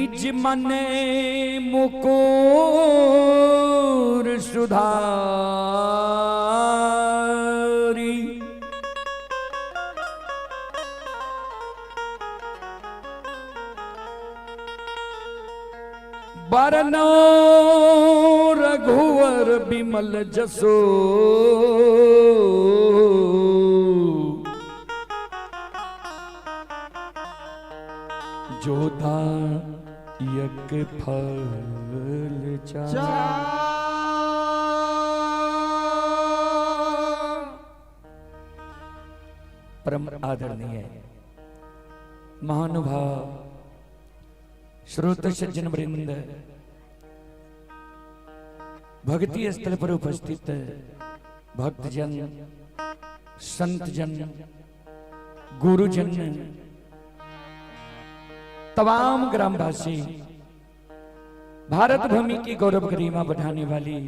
निज मन मुकुर सुधारी। बरनो रघुवर बिमल जसो, जोदायक फल। परम आदरणीय महानुभाव श्रोत सज्जन वृंद, भक्ति स्थल पर उपस्थित भक्तजन, संतजन, गुरुजन, तमाम ग्रामवासी, भारत भूमि की गौरव गरिमा बढ़ाने वाली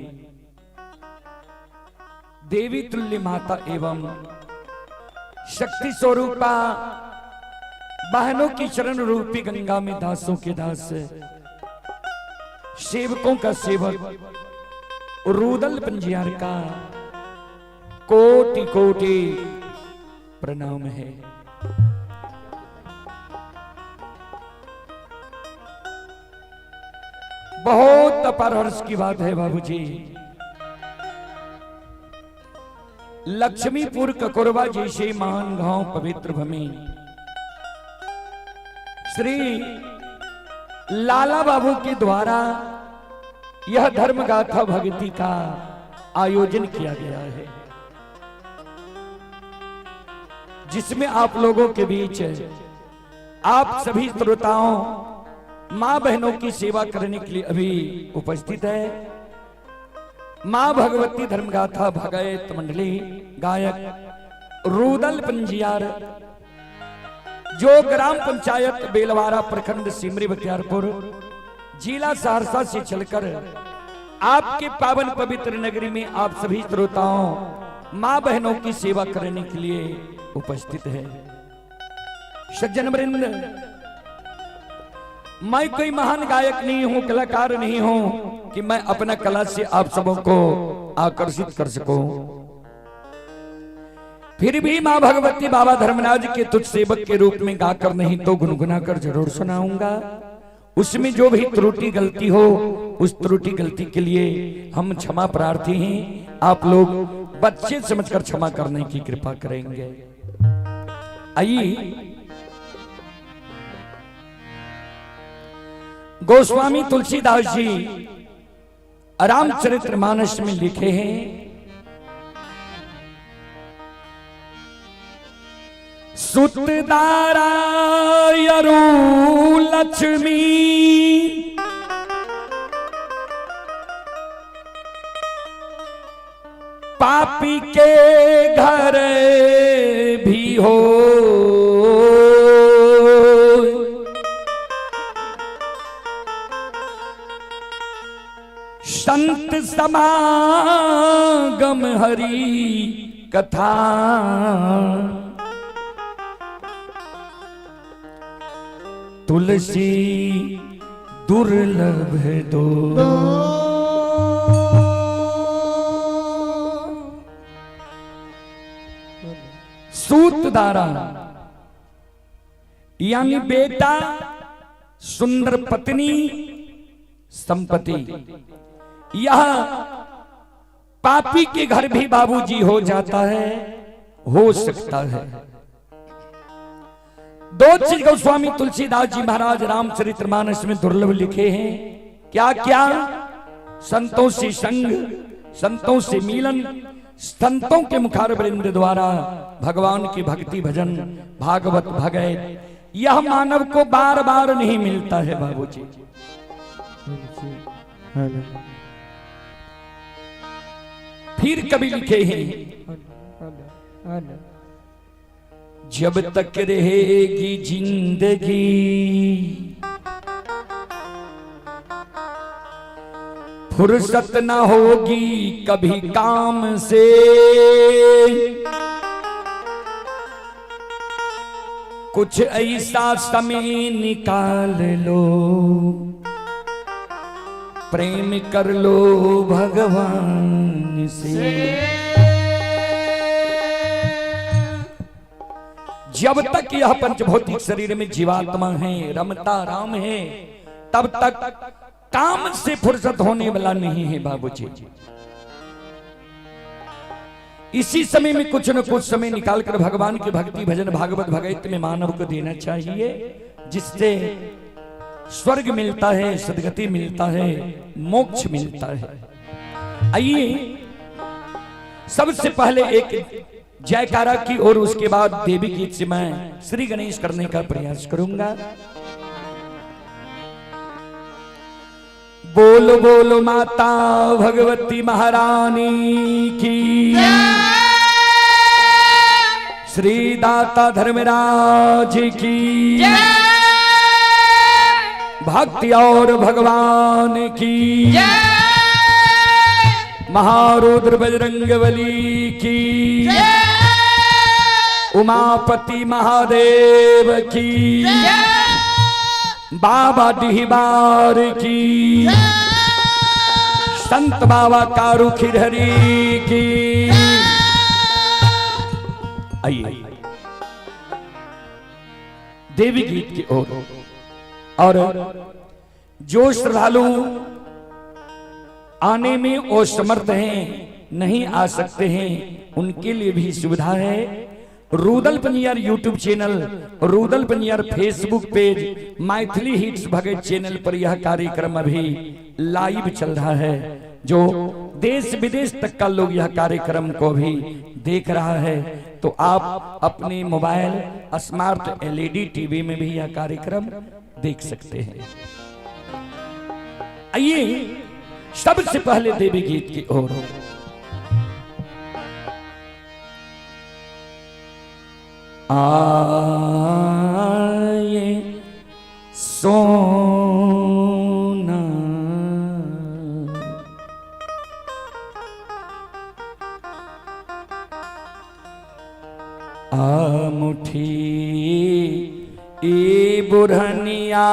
देवी तुल्य माता एवं शक्ति स्वरूपा बहनों की चरण रूपी गंगा में दासों के दास, सेवकों का सेवक रूदल पंजियार का कोटि कोटि प्रणाम है। बहुत अपार हर्ष की बात है बाबूजी, लक्ष्मीपुर ककोरवा जैसे महान गांव पवित्र भूमि श्री लाला बाबू के द्वारा यह धर्म गाथा भक्ति का आयोजन किया गया है, जिसमें आप लोगों के बीच आप सभी श्रोताओं मां बहनों की सेवा करने के लिए अभी उपस्थित है मां भगवती धर्मगाथा भगत मंडली गायक रूदल पंजियार, जो ग्राम पंचायत बेलवारा, प्रखंड सिमरी बख्तियारपुर, जिला सहरसा से चलकर आपके पावन पवित्र नगरी में आप सभी श्रोताओं मां बहनों की सेवा करने के लिए उपस्थित है। सज्जन वृंद, मैं कोई महान गायक नहीं हूं, कलाकार नहीं हूं कि मैं अपना कला से आप सबों को आकर्षित कर सकूं। फिर भी मां भगवती बाबा धर्मराज के तुच्छ सेवक के रूप में गाकर नहीं तो गुनगुना कर जरूर सुनाऊंगा। उसमें जो भी त्रुटि गलती हो, उस त्रुटि गलती के लिए हम क्षमा प्रार्थी हैं। आप लोग बच्चे समझकर क्षमा करने की कृपा करेंगे। आइए, गोस्वामी तुलसीदास जी रामचरित्र मानस में लिखे हैं, सुतदारा यरु लक्ष्मी पापी के घर भी हो, संत समागम हरि कथा तुलसी दुर्लभ दो। सूतदारा यानी बेटा, सुंदर पत्नी, संपत्ति, यह पापी के घर भी बाबूजी हो जाता है, हो सकता है। दो चीज गोस्वामी तुलसीदास जी महाराज रामचरितमानस में दुर्लभ लिखे हैं। क्या क्या? संतों से संग, संतों से मिलन, संतों के मुखारवृंद द्वारा भगवान की भक्ति भजन, भागवत भगत, यह मानव को बार बार नहीं मिलता है बाबूजी। फिर कभी लिखे हैं, जब तक रहेगी जिंदगी फुर्सत न होगी कभी काम से, कुछ ऐसा समय निकाल लो, प्रेम कर लो भगवान से। जब तक यह पंचभौतिक शरीर में जीवात्मा है, रमता राम है, तब तक काम से फुर्सत होने वाला नहीं है बाबूजी। इसी समय में कुछ न कुछ समय निकालकर भगवान की भक्ति भजन भागवत भगवत में मानव को देना चाहिए, जिससे स्वर्ग मिलता है, सदगति मिलता है, मोक्ष मिलता है। आइए सबसे पहले एक जयकारा की और उसके बाद देवी गीत से मैं श्री गणेश करने का प्रयास करूंगा। बोलो बोलो माता भगवती महारानी की, श्री दाता धर्मराज की, भक्ति और भगवान की, महारुद्र बजरंगबली की, उमापति महादेव की, बाबा डिहबार की, संत बाबा कारू खिरहरी की। आइए देवी गीत की ओर। और जो श्रद्धालु आने में असमर्थ हैं, नहीं आ सकते हैं, उनके लिए भी सुविधा है। Rudal Paniyar YouTube channel, Rudal Paniyar Facebook page, Maithili hits Bhagat channel पर यह कार्यक्रम अभी लाइव चल रहा है। जो देश विदेश तक का लोग यह कार्यक्रम को भी देख रहा है, तो आप अपने मोबाइल स्मार्ट एलईडी टीवी में भी यह कार्यक्रम देख सकते हैं। आइए सबसे पहले देवी गीत की ओर। आए सोना आ मुठी ई बुरहनिया,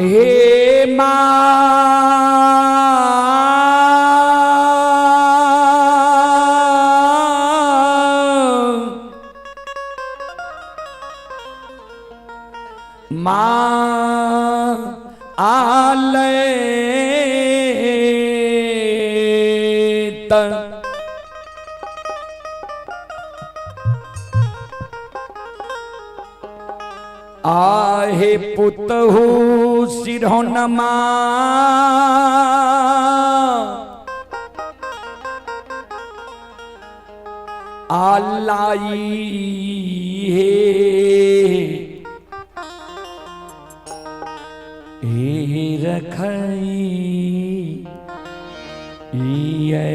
हे माँ माँ आले आहे पुतहु सिरहोनमा, आलाई हे रखई ये।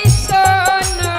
सोना।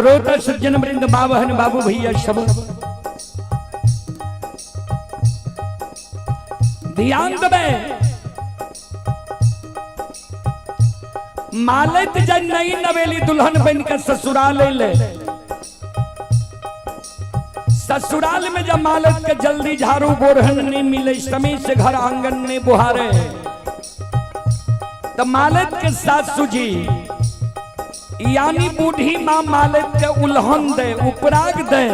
श्रोता सज्जन वृंद, माँ बहन, बाबू भैया सब ध्यान देबै। मालत जन नई नवेली दुल्हन बन के ससुराल ले, ससुराल में जब मालत के जल्दी झाड़ू बोरहन नहीं मिले, समय से घर आंगन नहीं बुहारे, तो मालत के सासू जी यानी बूढ़ी माँ मालत के उल्हन दे, उपराग दे।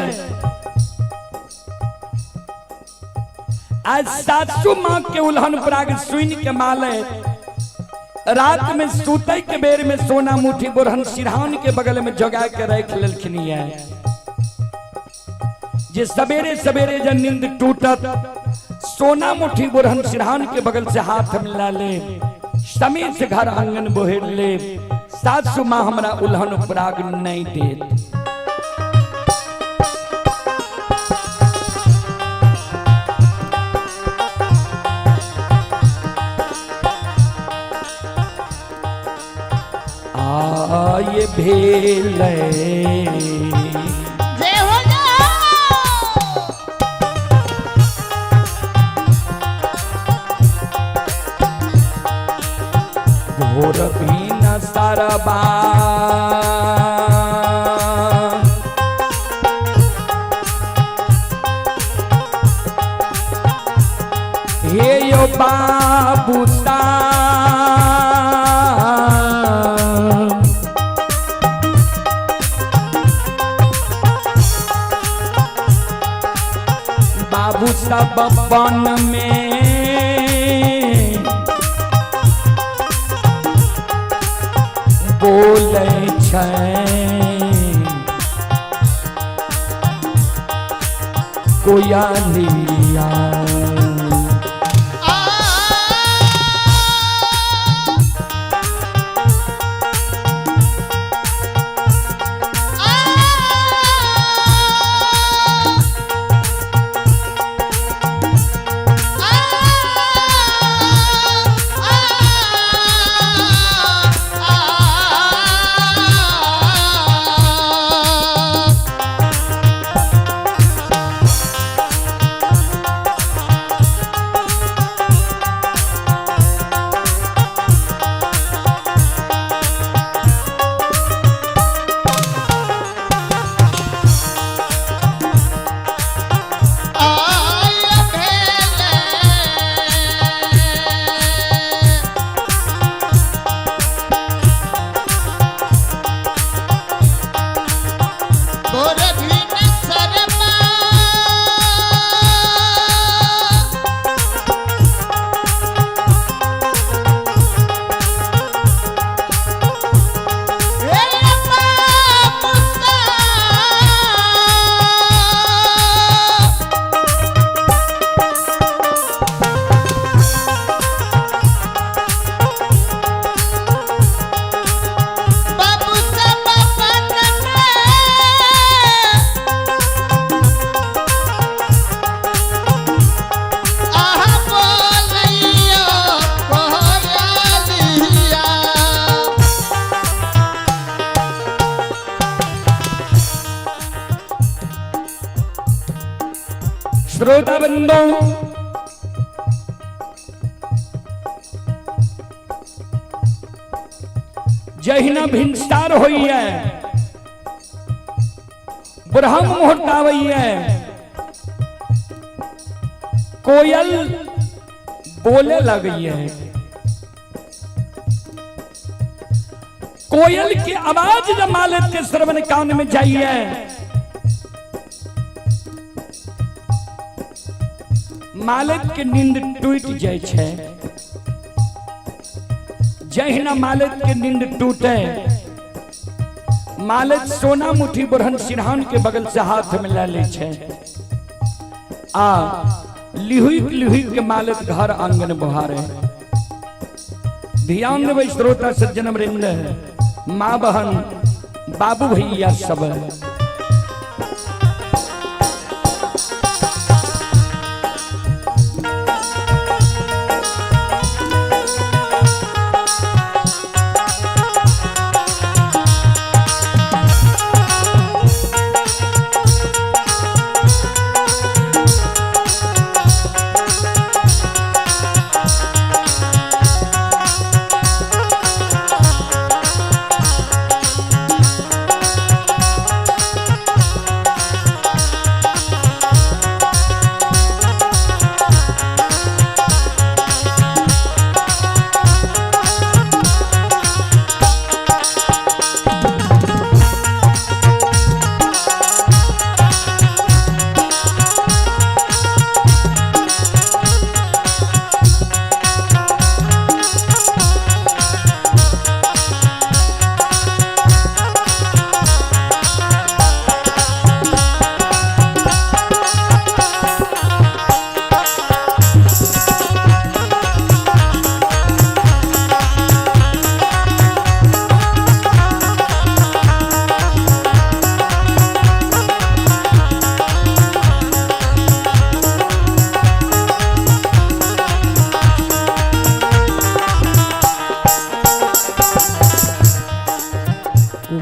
आज सासू माँ के उल्हन उपराग सुन के मालत रात में सूते के बेर में सोना मुठी बोरहन सिरहान के बगल में जगा के रख लेलखिन है, जे सवेरे सवेरे जब नींद टूटत सोना मुठी बोरहन सिरहान के बगल से हाथ मिला ले, समय से घर आंगन बोहेर ले, सासू माँ हमरा उल्हन उपराग नहीं देत। आय भेलै जय हो जाओ। भोर भी न सरबा हे यो बाबू सा, बाबू सब बन में बोलै छै, कोयलिया। आ बाबू सब बन में आहा बोलैया कोयलिया। श्रोता बंधु, जहिना भिनसार होइए, ब्रह्म मुहूर्त आवैये, कोयल बोले लगैये। कोयल की आवाज जब मालिक के श्रवण कान में जाइए, मालिक के नींद टूट जाए छै। जहिना मालिक के नींद टूटे, मालिक सोना मुठी बुरहन सिरहान के बगल से हाथ मिला ले छै आ लिहुक लिहुक के मालिक घर आंगन बहारे। ध्यान देबै श्रोता सज्जन वृंद, माँ बहन, बाबू भैया सब।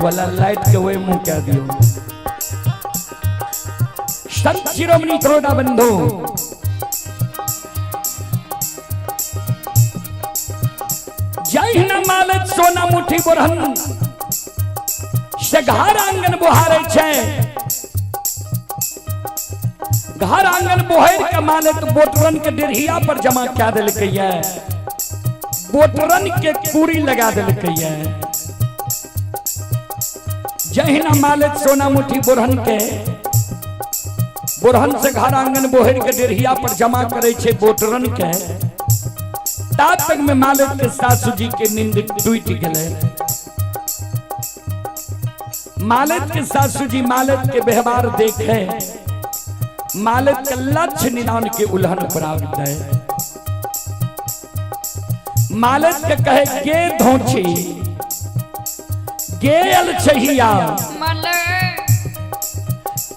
वाला लाइट के वही मुंह कह दियो। संत शिरोमणि श्रोता बंधु, जहिना मालत सोना मुठी बोरहन से घर आंगन बुहारे छै, घर आंगन बोहर के मालत बोटरन के डेढ़िया पर जमा कए देलकै ये, बोटरन के पूरी लगा देलकै ये। जहिना मालत सोना मुठी बोरहन के बोरहन से घर आंगन बोहर के डेढ़िया पर जमा करे छै बोटरन के, तात तक में मालिक के सासू जी के नींद टूट गए। मालिक के सासू जी मालिक के व्यवहार देखे, मालिक के लक्ष्य निदान के उल्हन प्राप्त है। मालिक के कहे गे धोछी गेल छहिया,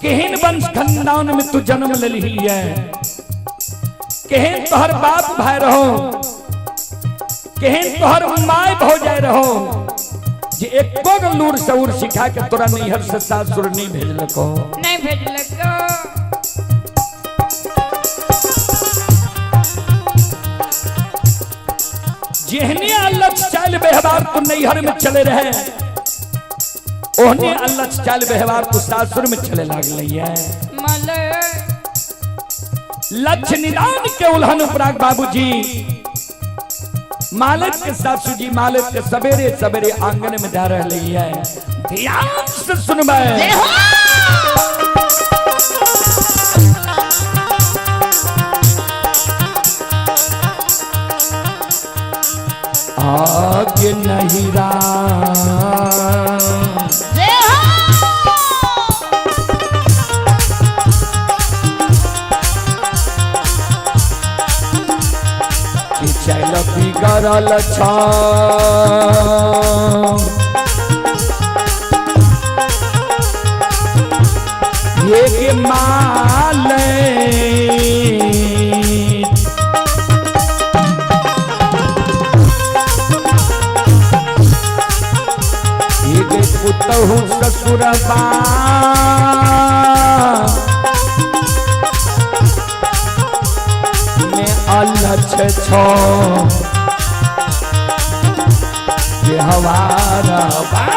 केहन वंश खानदान में तू जन्म लेलही है, केहन तोहर बाप भाई रहो, केहन तोहर my भौजाई रहो, जे एको गो लूर सऊर सिखा के तोरा नैहर से सासुर नहीं भेजलको, नहीं भेजलको। जेहने अलग चाल व्यवहार तू नैहर में चले रहे, ओहने अलग चाल व्यवहार तू सासुर में चले लागले है। लक्ष्य निदान के उल्हन उपराग बाबूजी मालिक के सासू जी मालिक के सवेरे सवेरे आंगन में जा रही है। ध्यान से सुनबे, आगे नहीं राम चल बिगड़ल छ, एक माल एक पुतहु ससुरबा में अलछ छो, जे हवारा बा।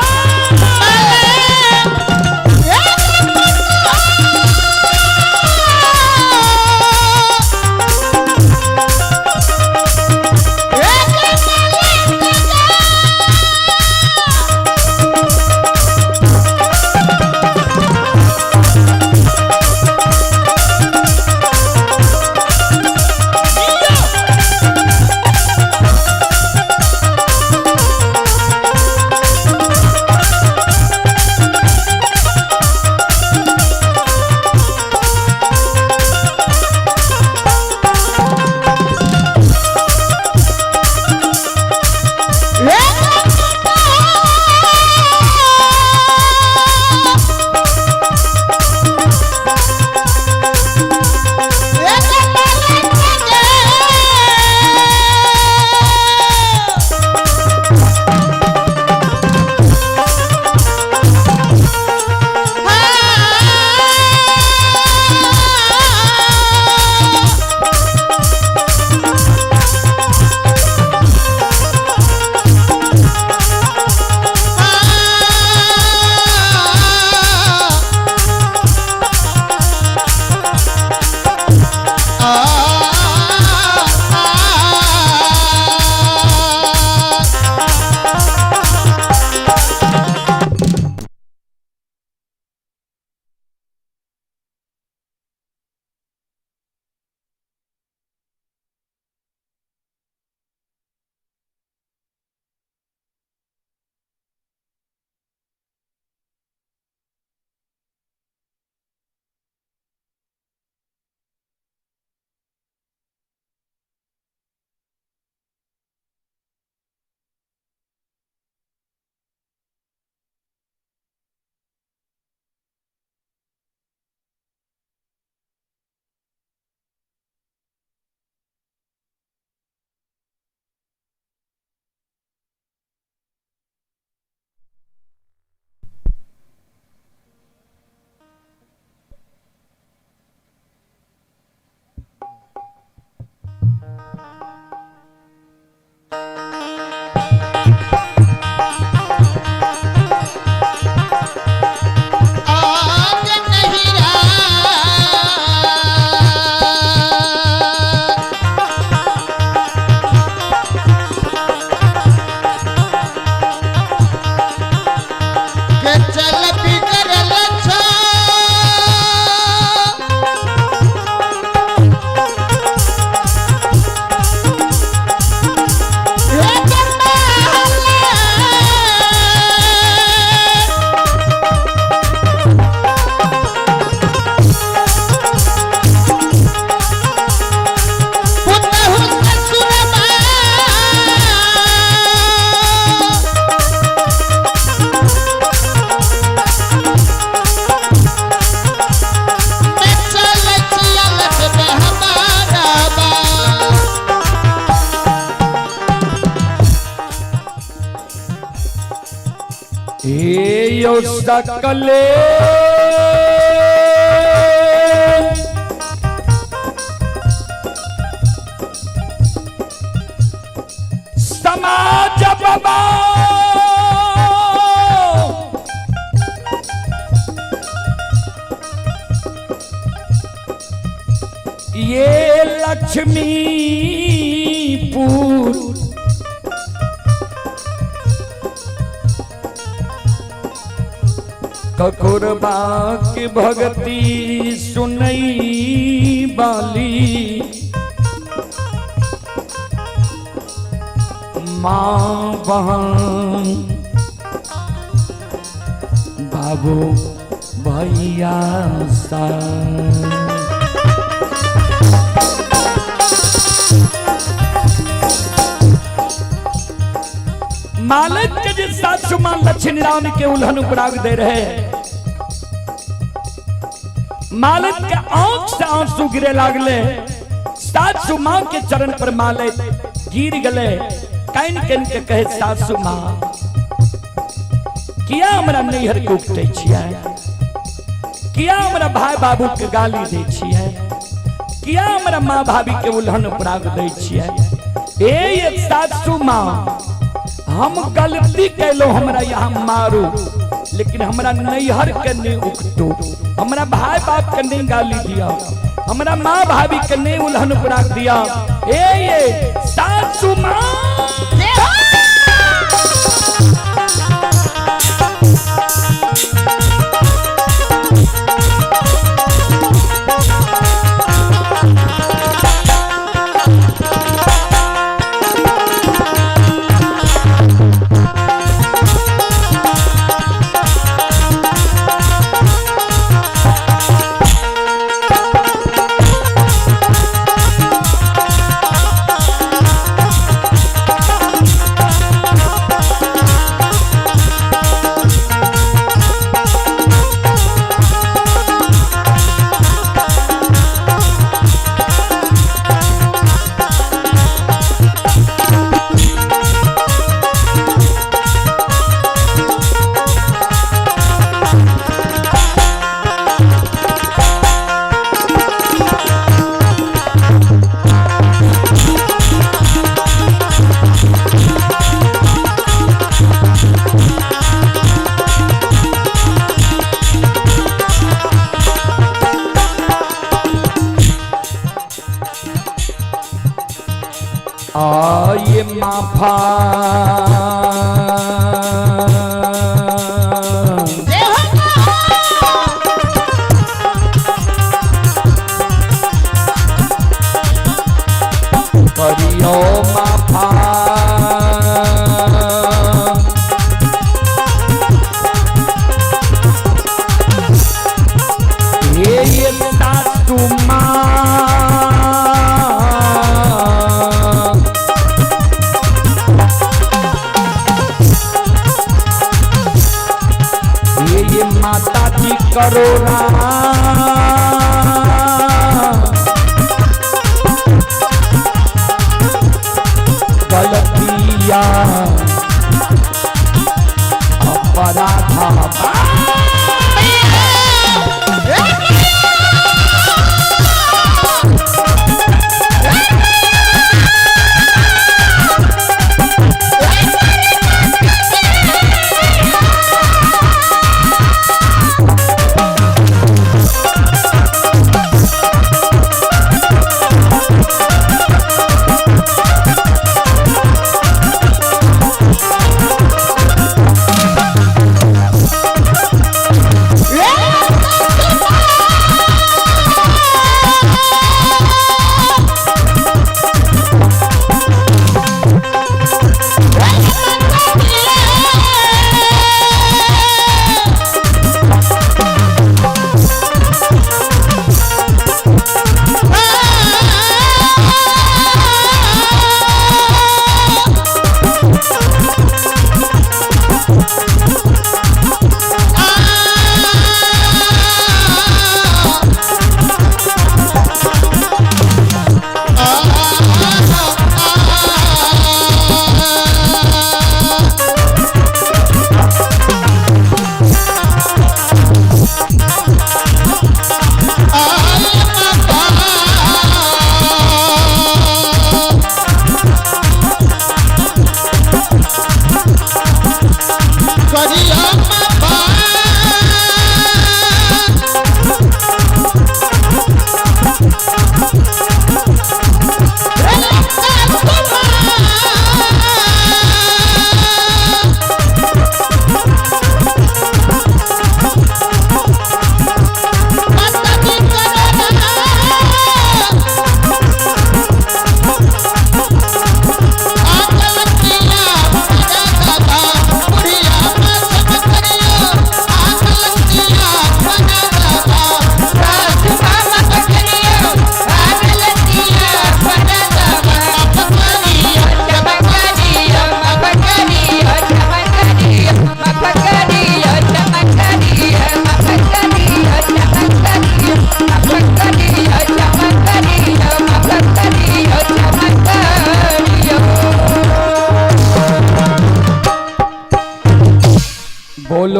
देखियो सकले समाज बाबा ये लक्ष्मीपुर ककुरबा के भगती सुनई बाली माँ बहन बाबू भैया सा। मालक के जिस सासु मां लक्ष्मी राम के उल्हन उपराग दे रहे हैं, मालक के आंख से आंसू गिरे लागले। सासु मां के चरण पर मालक गिर गले, can can के कहे सासु मां किया हमरा नैहर के उपटै छियै, किया हमरा भाई बाबू के गाली दै छियै, किया हमरा माँ भाभी के उल्हन उपराग दै छियै। ए ये सासु माँ हम गलती कैलो, हमरा यहाँ मारू, लेकिन हमरा नैहर के नहीं उकटू, हमरा भाई बाप के नहीं गाली दिया, हमरा माँ भाभी के नहीं उल्हन उपराग दिया। ए ये सासु माँ। आ ये माफा करियो माफा ये सासु माँ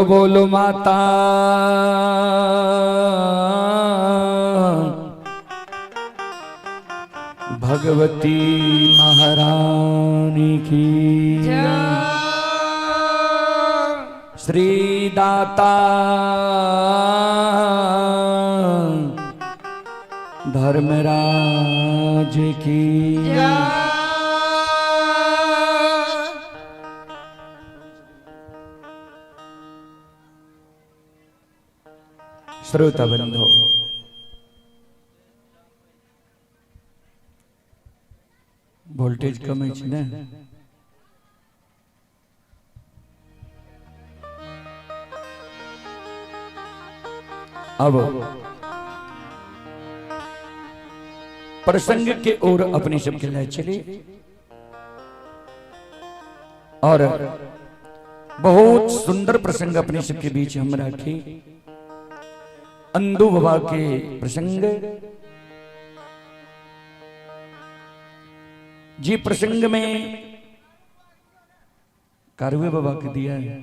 बोलो बोलो माता भगवती महारानी की। श्री दाता धर्मराज की। श्रोता बंधु, वोल्टेज कम है ने? अब प्रसंग के ओर अपने सबके लिए चले और बहुत सुंदर प्रसंग अपने सबके बीच हम रखे। अंदू बाबा के प्रसंग जी, प्रसंग में कारवे बाबा के दिया है।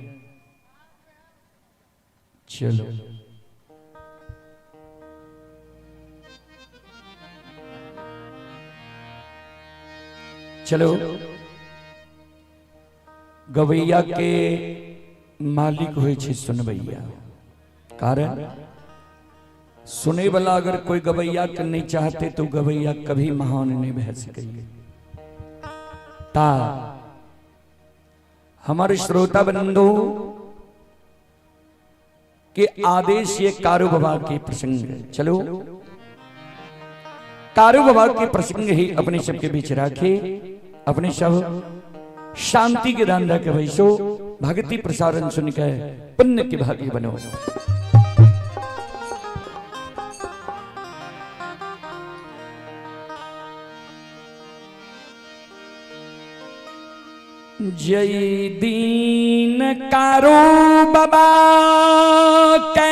चलो चलो, गवैया के मालिक होय छै सुनबैया। कारण सुने वाला अगर कोई गवैया के नहीं चाहते तो गवैया कभी महान नहीं भै सके। ता हमारे श्रोता बंधु के आदेश ये कारू बाबा के प्रसंग। चलो कारू बाबा के प्रसंग ही अपने सबके बीच रखे। अपने सब शांति के दान के वैसो भक्ति प्रसारण सुनकर पुण्य के भागी बनो। जय दीन कारू बाबा के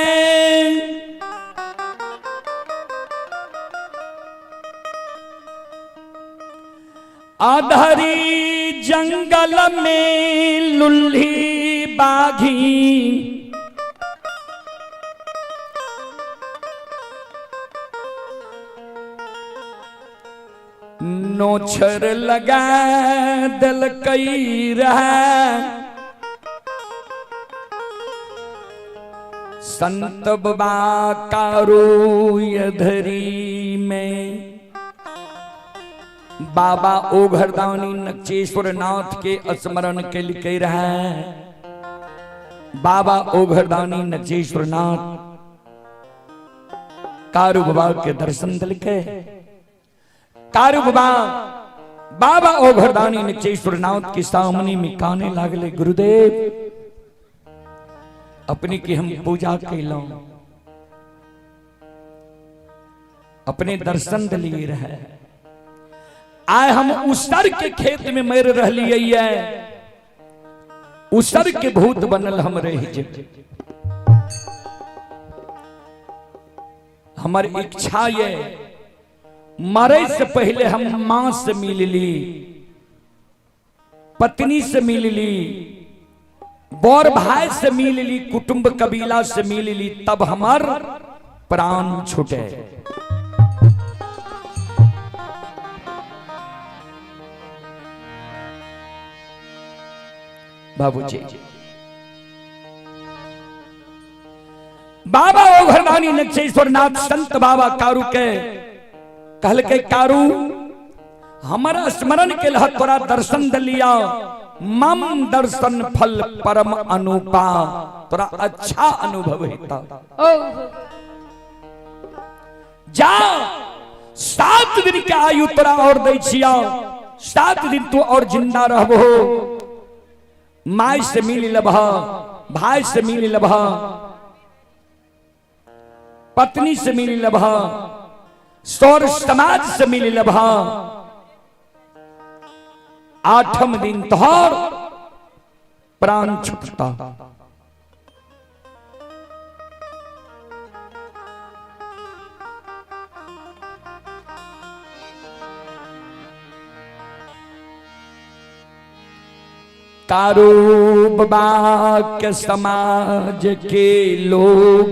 आधरी जंगल में लुल्ही बाघी, नोछर लगा दिलकई रहा। संत बाबा कारू यधरी में बाबा ओघरदानी नक्षेश्वर नाथ के स्मरण के लिए रहा है। बाबा ओघरदानी नक्षेश्वर नाथ कारू बाबा के दर्शन दिलके। कारू बाबा बाबा ओघरदानी नक्षेश्वर नाथ के सामने में काने लागले, गुरुदेव अपने की हम पूजा कैलौं, अपने दर्शन दिलिए रहे। आए हम उसर के खेत में मर रही है, उसर के भूत बनल हम रह जे। हमार इच्छा ये मरे से पहले हम मां से मिल ली, पत्नी से मिल ली, बौर भाई से मिल ली, कुटुंब कबीला से मिल ली, तब हमार प्राण छूटे। बाबूजी बाबा ओघरदानी नक्षेश्वर नाथ संत बाबा कारू के कहल के, कारू हमारा स्मरण के लह तोरा दर्शन दलिया, मम दर्शन फल परम अनुपा, तोरा अच्छा अनुभव होता। जा 7 दिन के आयु तोरा और दै छिया, 7 दिन तू और जिंदा रहबो, my से मिल लबह, भाई से मिल लबह, पत्नी से मिल लबह, सौर समाज से मिल लबह। 8वें दिन तोहर प्राण छूटता। कारू बाबा के समाज के लोग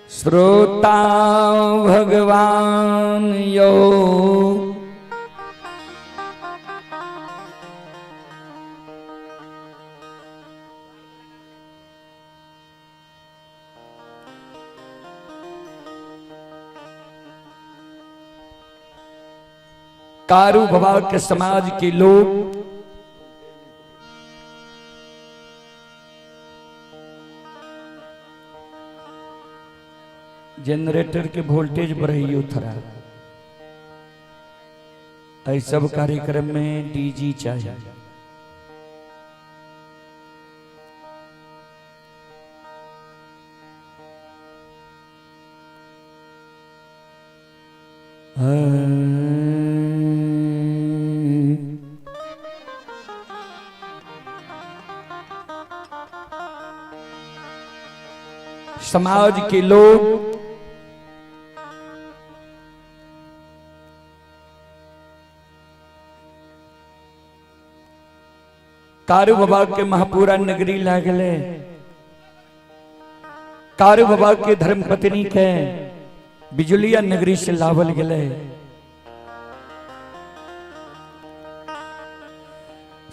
श्रोता भगवान यो कारू बाबा के समाज के लोग जनरेटर के वोल्टेज बढ़ियो थोड़ा। ऐ सब कार्यक्रम में डीजी चाहिए। समाज के लोग कारू बाबा के महापुरा नगरी लागले। कारू बाबा के धर्मपत्नी के बिजुलिया नगरी से लावल गले।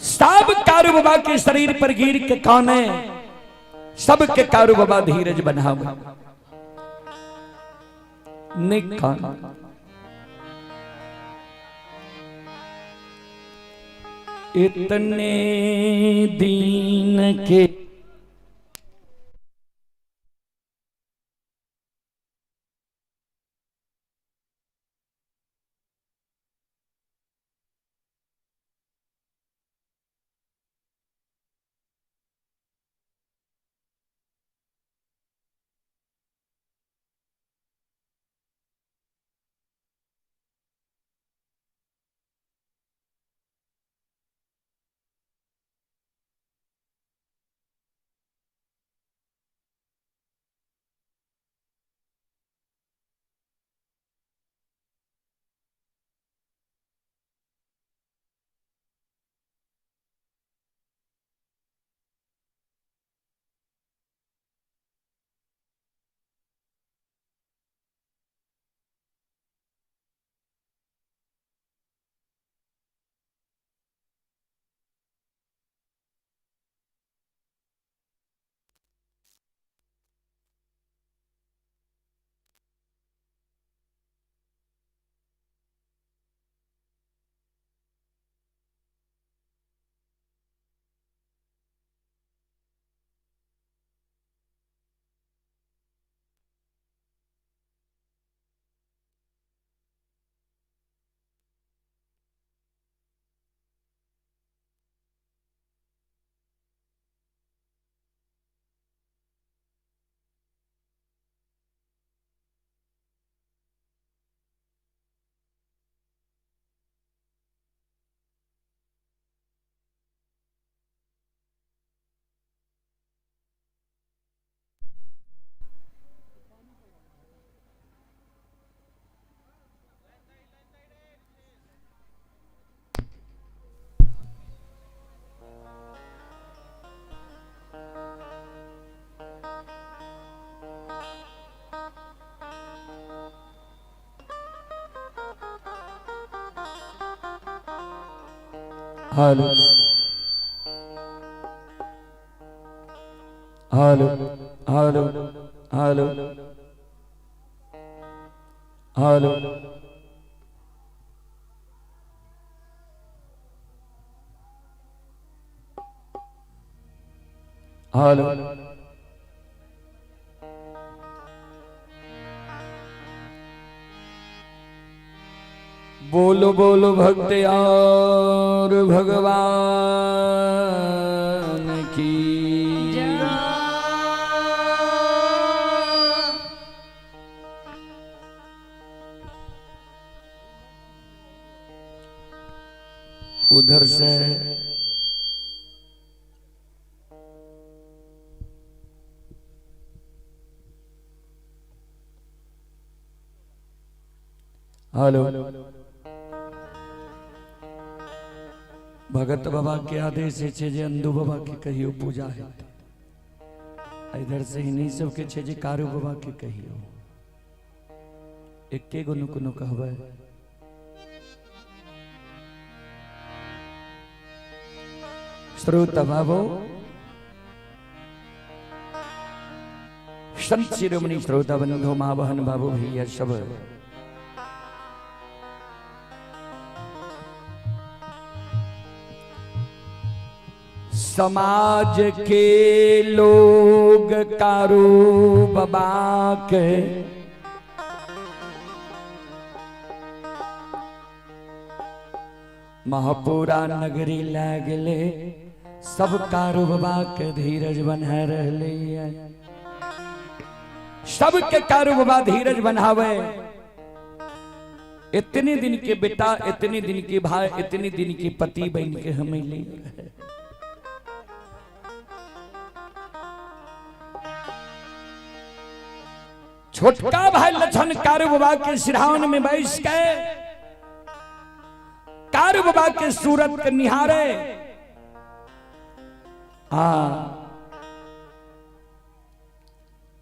सब कारू बाबा के शरीर पर गिर के काने, सबके कारू बाबा धीरज बनाव निकान। इतने दीन के Hello hello hello hello hello. Hello. बोलो बोलो भक्त यार भगवान की। उधर से हेलो भगत बाबा के आदेश है छे जे अंधु बाबा के कहियो पूजा है, इधर से इन्हीं सब के छे जे कारू बाबा के कहियो। एके गो नु कोनो कहबै। श्रोता बाबो, संत शिरोमणि श्रोता बंधु, माँ बहन बाबू भैया सब, समाज के लोग कारू बाबा के महापुरा नगरी लागले, सब कारू बाबा के धीरज बना रहले है। सबके कारू बाबा धीरज बनावे। इतने दिन के बेटा, इतने दिन के भाई, इतने दिन के पति बन के हमें ले छोटका भाई लछन कारू बाबा के सिरहान में बैस के कारू बाबा के सूरत के निहारे। आ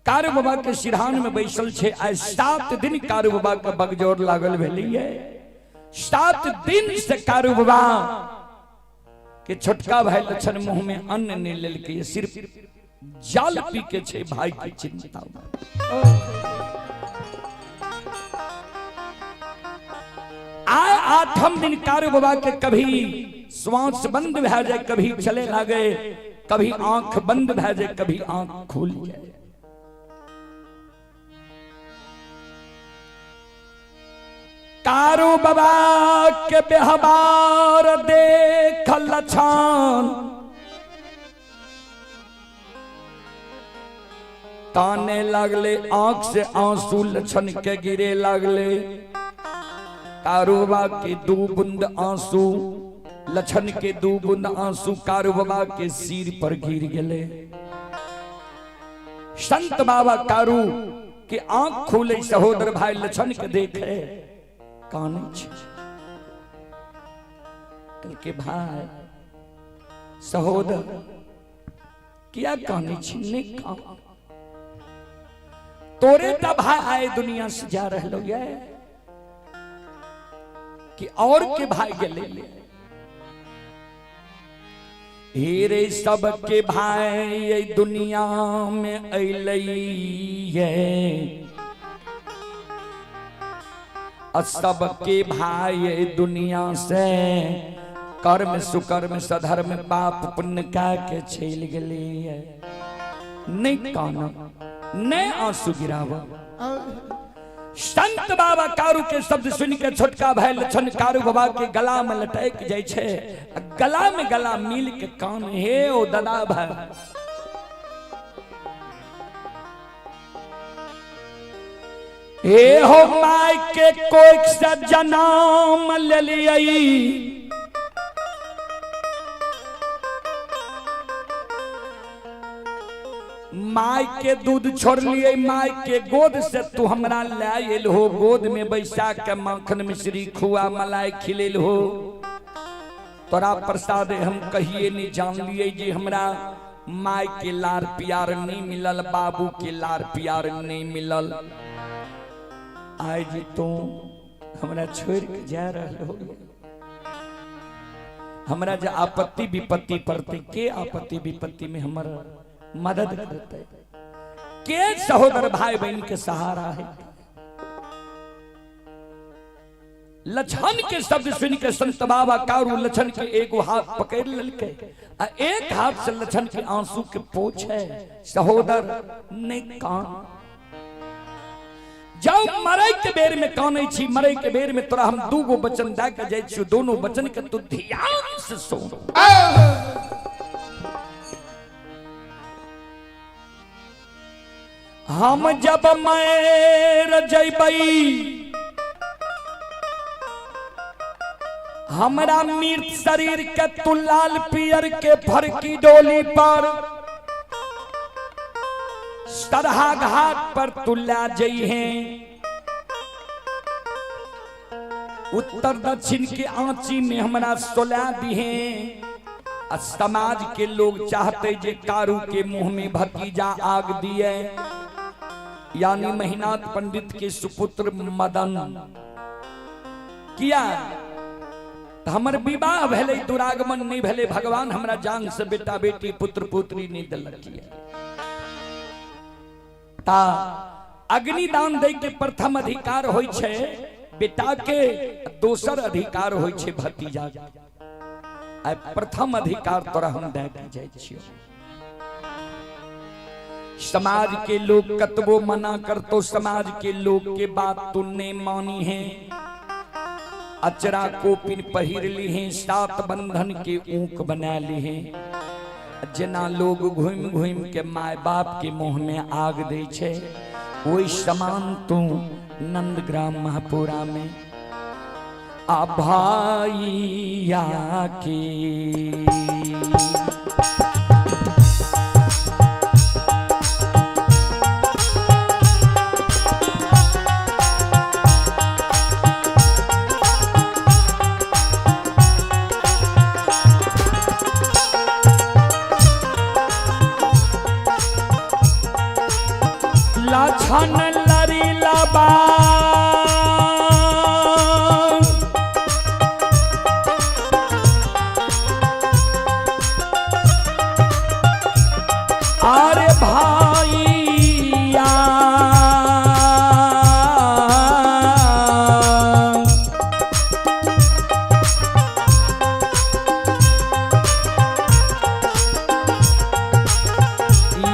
कारू बाबा के सिरहान में बैसल छे। आइ 7 दिन कारू बाबा के बगजोर लागल भेलिए। 7 दिन से कारू बाबा के छोटका भाई लछन मुंह में अन्न नहीं लेलकै, सिर्फ जल पी के छे भाई की चिंता। आए 8म दिन कारू बाबा के कभी श्वास बंद भए जाए, कभी चले लागे, कभी आंख बंद भए जाए, कभी आंख खुल जाए। कारू बाबा के व्यवहार देख लछन ताने लागले, आंख से आंसू लछन के गिरे लागले। कारू बाबा के 2 बूंद आंसू, लछन के 2 बूंद आंसू कारू बाबा के सिर पर गिर गए। संत बाबा कारू के आंख खोले, सहोदर भाई लछन के देखे काने छे। के भाई सहोदर किया काने छी? नहीं कान तोरे त भाई आए दुनिया से जा रहलो ये कि और के भाई गेले। हेरे सब के भाई ये दुनिया में अइलै, सब के भाई ये दुनिया से कर्म सुकर्म सधर्म पाप पुण्य का के चल गेली। नहीं काना, नहीं आंसू गिरावा। संत बाबा कारू के शब्द सुन के छोटका भाई लछन कारू बाबा के गला में लटक जाय छे, गला में गला मिल के कान हे ओ दादा भाई। हे हो my के कोई से जन्म ले लियई, my के दूध छोड़ लिए, my के गोद से तू हमरा लायल हो, गोद में बैसा के माखन मिश्री खुआ मलाई खिलेल हो। तोरा प्रसाद हम कहिए नहीं जान लिए जे हमरा my के लार प्यार नहीं मिलल, बाबू के लार प्यार नहीं मिलल। आज तू हमरा छोड़ के जा रहा हो, हमरा जे आपत्ति विपत्ति पड़ते के आपत्ति विपत्ति में हमर मदद करते के सहोदर भाई बहन के सहारा है। लछन के शब्द सुन के संत बाबा कारू लछन के एक हाथ पकड़ ललके, आ एक हाथ से लछन के आंसू के पोछे, सहोदर नहीं कान। जब मरे के बेर में कानै छी, मरे के बेर में तोरा हम 2 गो वचन दे के जाइ छी, दोनों वचन के तू ध्यान से सुन। हम जब मर जइबई, हमरा मृत शरीर के तू लाल पियर के फरकी डोली पर सरहा घाट पर तू ला जइहे। उत्तर दक्षिण के आंची में हमरा सोला दिहे। आ समाज के लोग चाहते जे कारू के मुंह में भतीजा आग दिए, यानी महिनाथ पंडित के सुपुत्र मदन। किया हमर विवाह भेलै, दुरागमन नहीं भेलै, भगवान हमरा जान से बेटा बेटी पुत्र पुत्री नहीं दिलक। ता अग्निदान दै के प्रथम अधिकार होइ छै बेटा के, दोसर अधिकार होइ छै भतीजा के। आ प्रथम अधिकार तोरा हम दे के जाइ छियौ। समाज के लोग कतबो मना करतो, समाज के लोग के बात तू नहीं मानी है। अचरा कोपिन पहिर ली है, सात बंधन के ऊक बना ली है। जना लोग घूम घूम के my बाप के मुंह में आग दे छे, वही समान तू नंदग्राम महापुरा में आ भाइया के। लछन लरी लबा अरे भाइया,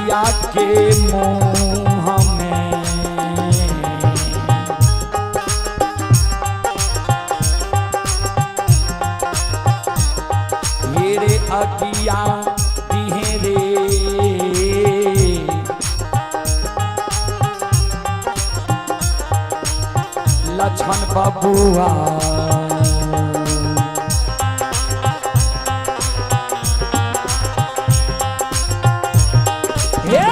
या के मुँह में मेरे अगिया दिहे रे। लछन बबुआ हे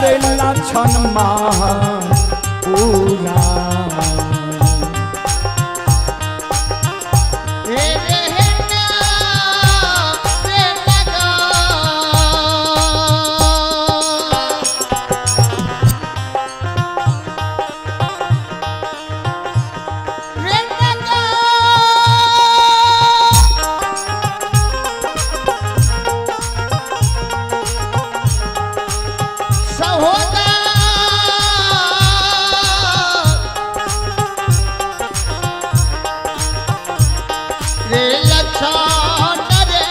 रे लछन महापुरा। हे रहना रे लगा। रे लगा। सहोदर रे लक्षण रे।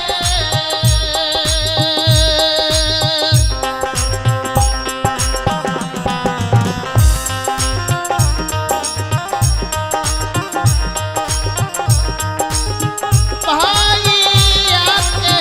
भाइया के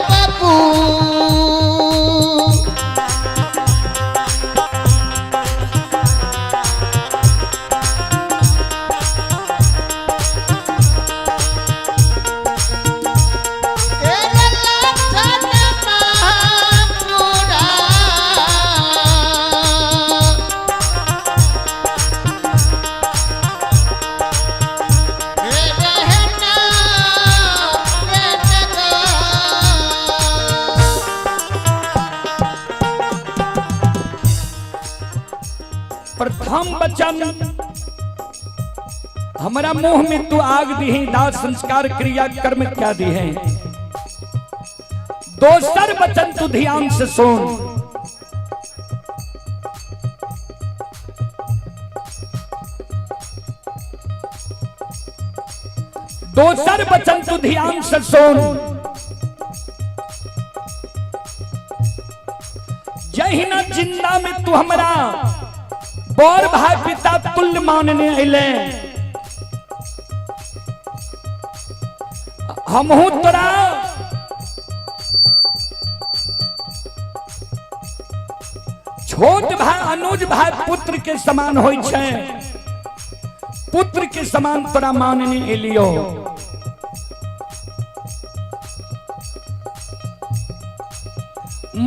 बाबू। प्रथम वचन हमारा मुंह में तू आग दी है, दाह संस्कार क्रिया कर्म क्या दी है। दोसर वचन तू ध्यान से सुन। दोसर वचन तू ध्यान से सुन। तू हमरा बड़ भाई पिता तुल्य मानने अइले, हमहू तोरा छोट भाई अनुज भाई पुत्र के समान होई छै, पुत्र के समान तोरा मानने एलियो।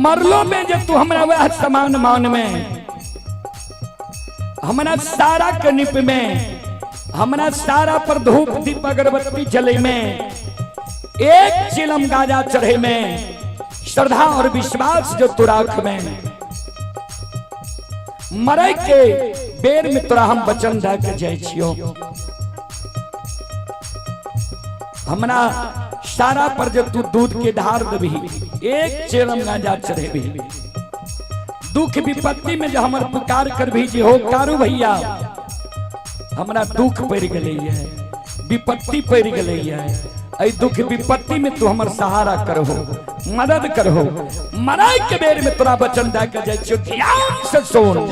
मरलो में जे तू हमरा वह समान मान में, हमरा सारा के निप में, हमरा सारा पर धूप दीप अगरबत्ती जले में, एक चिलम गाजा चढ़े में, श्रद्धा और विश्वास जो तू राख में, मरे के बेर में तोरा हम वचन दे के जाइ छियो। हमरा सारा पर जब तू दूध के धार देबही, एक चिलम गाजा चढ़ेबही, दुख विपत्ति में जो हमर पुकार करबही जे हो कारू भैया हमरा दुख पड़ गेलै है, विपत्ति पड़ गेलै है, एहि दुख विपत्ति में तू हमर सहारा करहो, मदद करहो, मराई के बेर में तोरा वचन दे के जाइ छियो। ध्यान से सुन।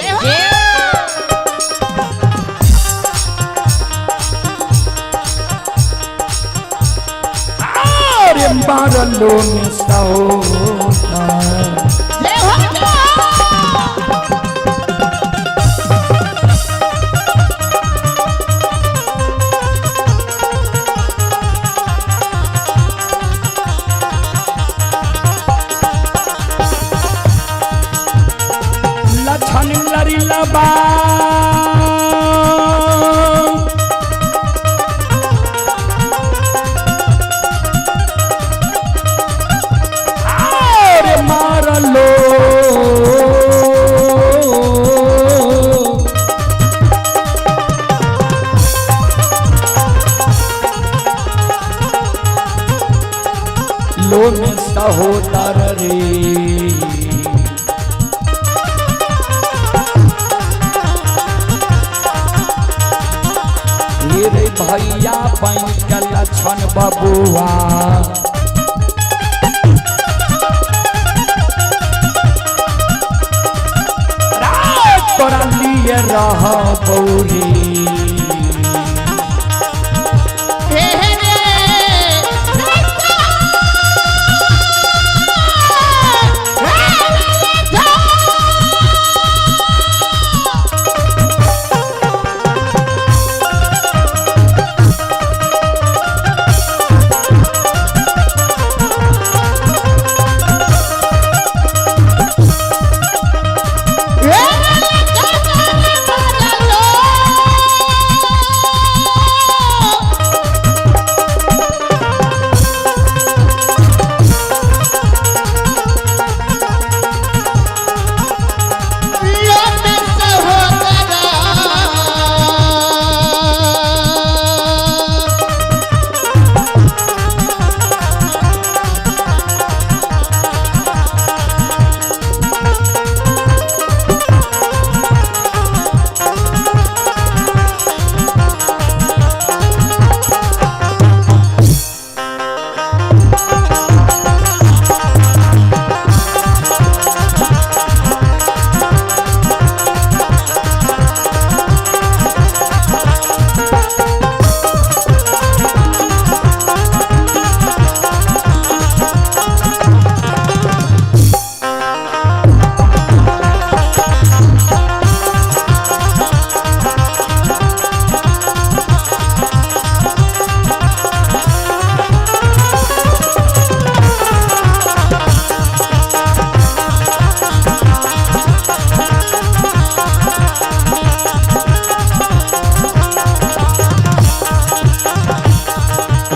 अरे मारलो में सहोता लछन लरी लबा अरे मारलो लो में सहोदर रे। रे भैया बन के लक्षण बबुआ तोरा लिए रह बौरी।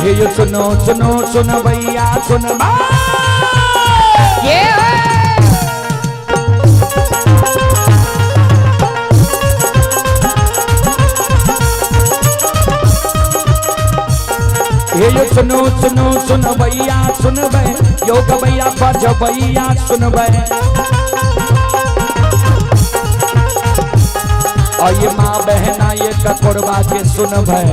हे यो सुनो सुनो सुनो भैया सुन हे यो सुनो सुनो सुन भैया सुनबै, योग भैया बज भैया सुनबै, और ये माँ बहना ये ककोरबा के सुनबै,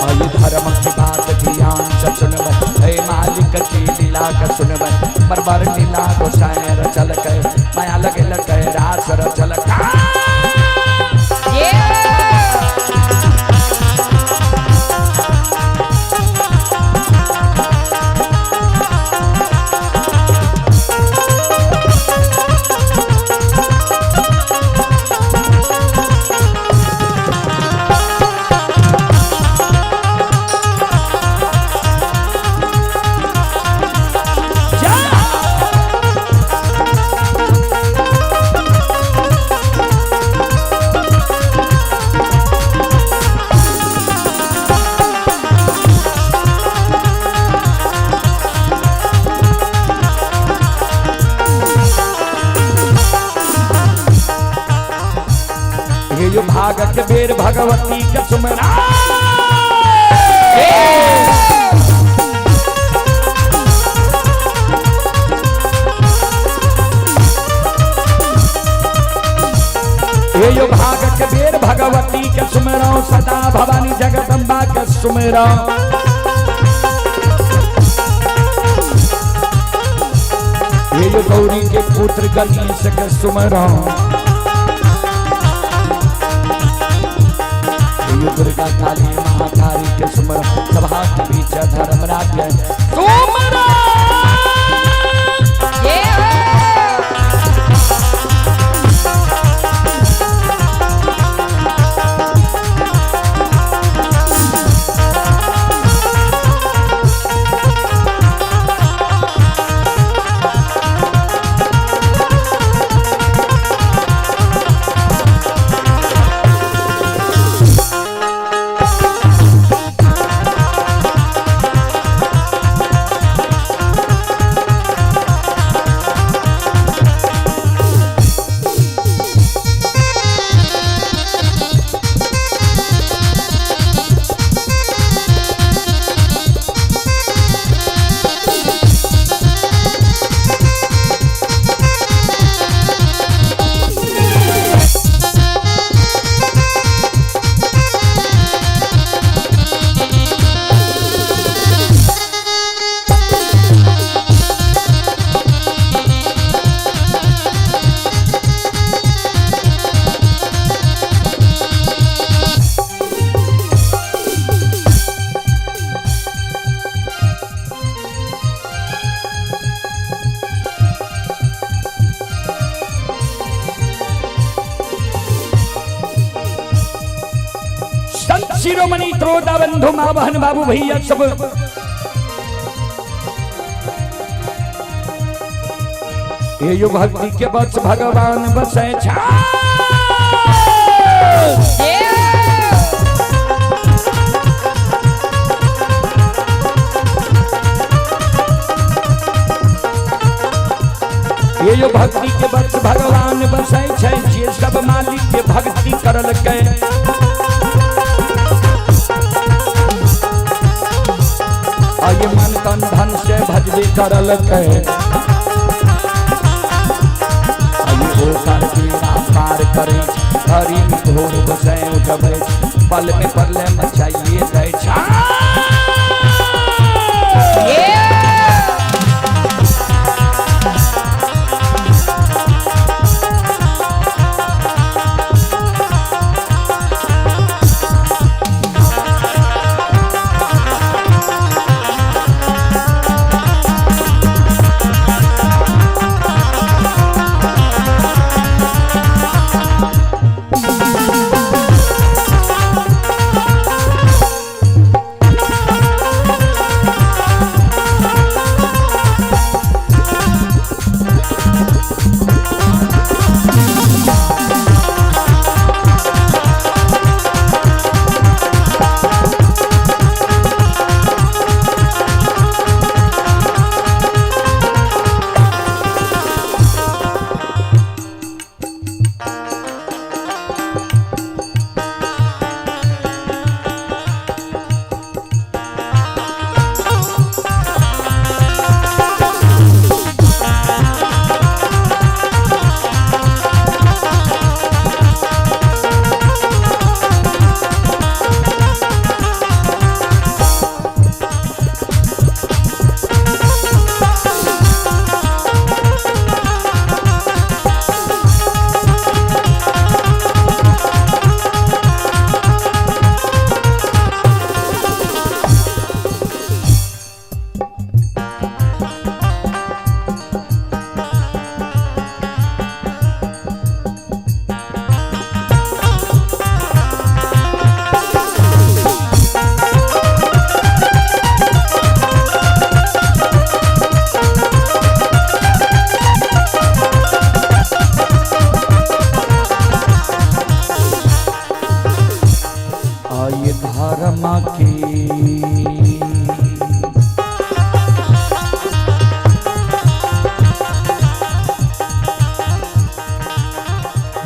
और ये धर्म की बात ध्यान से सुनबै, हे मालिक की लीला के सुनबै बरबर लीला गोसाई रचलकै माया लगेलकै रास रचलकै। हे यो भागक बेर भगवती के सुमरा हे यो भागक बेर भगवती के सुमरो सदा भवानी जगदम्बा के सुमरो। हे यो गौरी के पुत्र गणेश के सुमरो। दुर्गा काली महाकाली के सुमरो सभा के बीच धर्म राज्य सुमरो। शिरोमणि त्रोदा बंधु माँ बहन बाबू भैया सब ये यो भक्ति के बस भगवान बसे छा। ये यो भक्ति के बस भगवान बसे छे जे सब मालिक के भक्ति करलकै। ये मन तन धन से भजबे करलकै। बेड़ा पार करे हरी घोर बसै उठबै पल में परले मचाइए दै छा।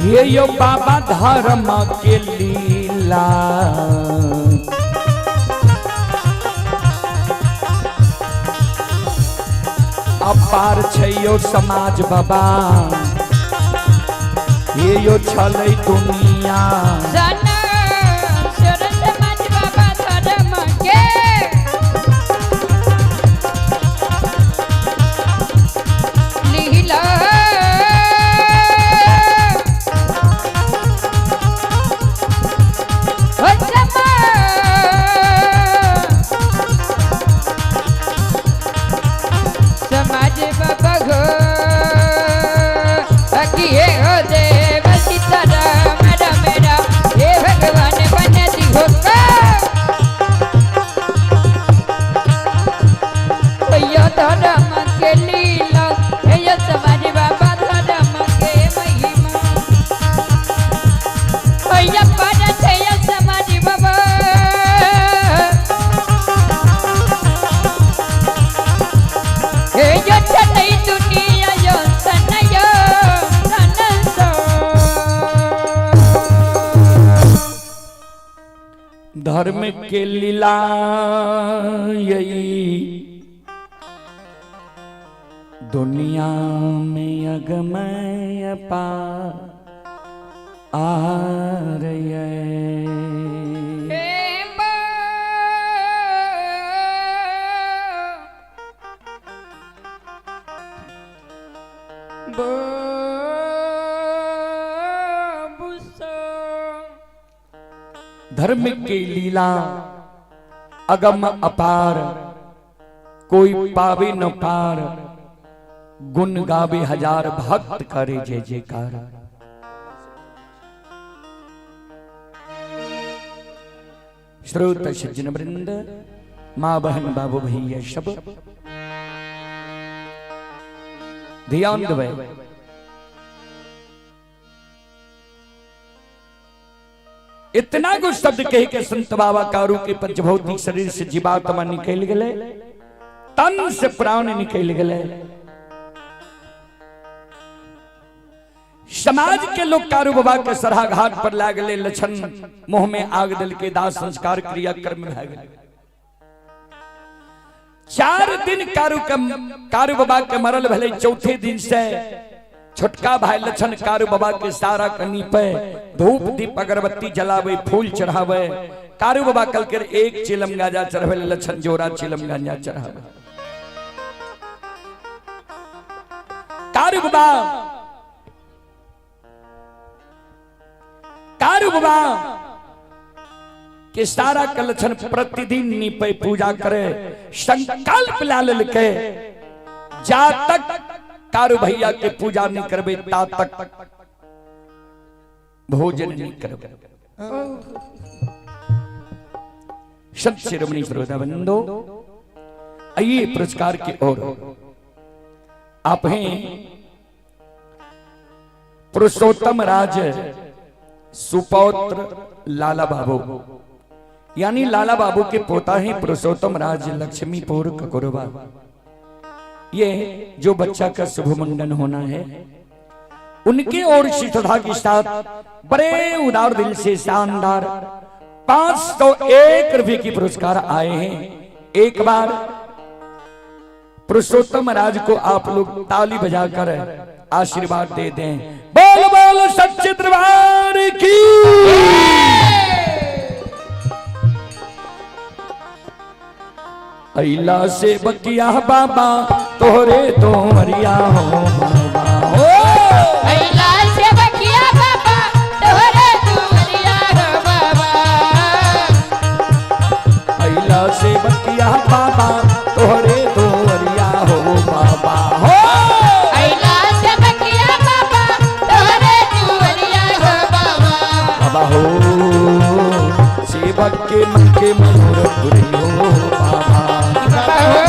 ये यो बाबा धर्म के लीला। अपार छै यो समाज बाबा, ये यो छलै दुनिया। समाज बाबा धर्म के लीला। हो समाज बाबा गो अकिए हो देव सीताराम राम राम, हे भगवान बन दिहो यो धर्म के लीला, हे यो समाज बाबा धर्म के महिमा। यो पर छे यो समाज बाबा, हे यो छलै दुनिया यो सनयो सनसो। धर्म के लीला यही दुनिया में अगमय पार आर ये। हे बो धर्म के लीला अगम अपार, कोई पावे न पार, गुण गावे हजार भक्त करे जय जयकार। श्रोत सज्जन वृंद, माँ बहन बाबू भैया सब ध्यान देवे। इतना कुछ शब्द कह के संत बाबा कारू के पंचभौतिक शरीर से जीवात्मा निकल गए, तन से प्राण निकल गए। समाज के लोग कारू बाबा के सरहा घाट पर लागले, लक्षण मुंह में आग दल के दाह संस्कार क्रिया कर्म भए गए। 4 दिन कारू बाबा के मरल भले, चौथे दिन से छोटका भाई लक्षण कारू बाबा के सारा कनी पे धूप दीप अगरबत्ती जलावे, फूल चढ़ावे। कारू बाबा कल कर एक चिलम गांजा चढ़ावे, लक्षण जोरा चिलम गांजा चढ़ावे। कारू बाबा, कारू बाबा के सारा कलक्षण प्रतिदिन नीपे पूजा करे, संकल्प ला के जा तक कारू भैया के पूजा नहीं करबे ता तक भोजन नहीं करबे। संत शिरोमणि श्रोता बंधो, आइए पुरस्कार की ओर। आप हैं पुरुषोत्तम राज सुपौत्र लाला बाबू, यानी लाला बाबू के पोता हैं पुरुषोत्तम राज लक्ष्मीपुर ककोरबा। ये जो बच्चा का शुभ मुंडन होना है, उनके और श्रद्धा के साथ बड़े उदार दिल से शानदार 501 रुपए की पुरस्कार आए हैं। एक बार पुरुषोत्तम राज को आप लोग ताली बजाकर आशीर्वाद दे दें। बोल बोल सच्चे दरबार की। अइला से बकिया बाबा तोहरे तोहरिया हो बाबा हो। अइला से बकिया बाबा तोहरे तोहरिया हो बाबा। अइला से बकिया बाबा तोहरे तोहरिया हो बाबा हो। अइला से बकिया बाबा तोहरे तोहरिया हो बाबा। बाबा हो सेवक के मन के मनोरथ पूरे हो बाबा। बाबा हो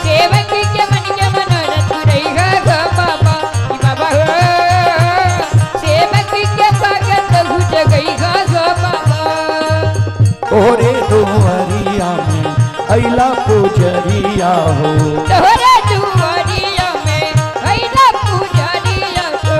सेवक के मन के मनोरथ पूरे हो बाबा। बाबा हो सेवक के भगत घुट गई हो बाबा। तोहरे दुआरिया में अइला पुजरिया हो। तोहरे दुआरिया में अइला पुजरिया हो।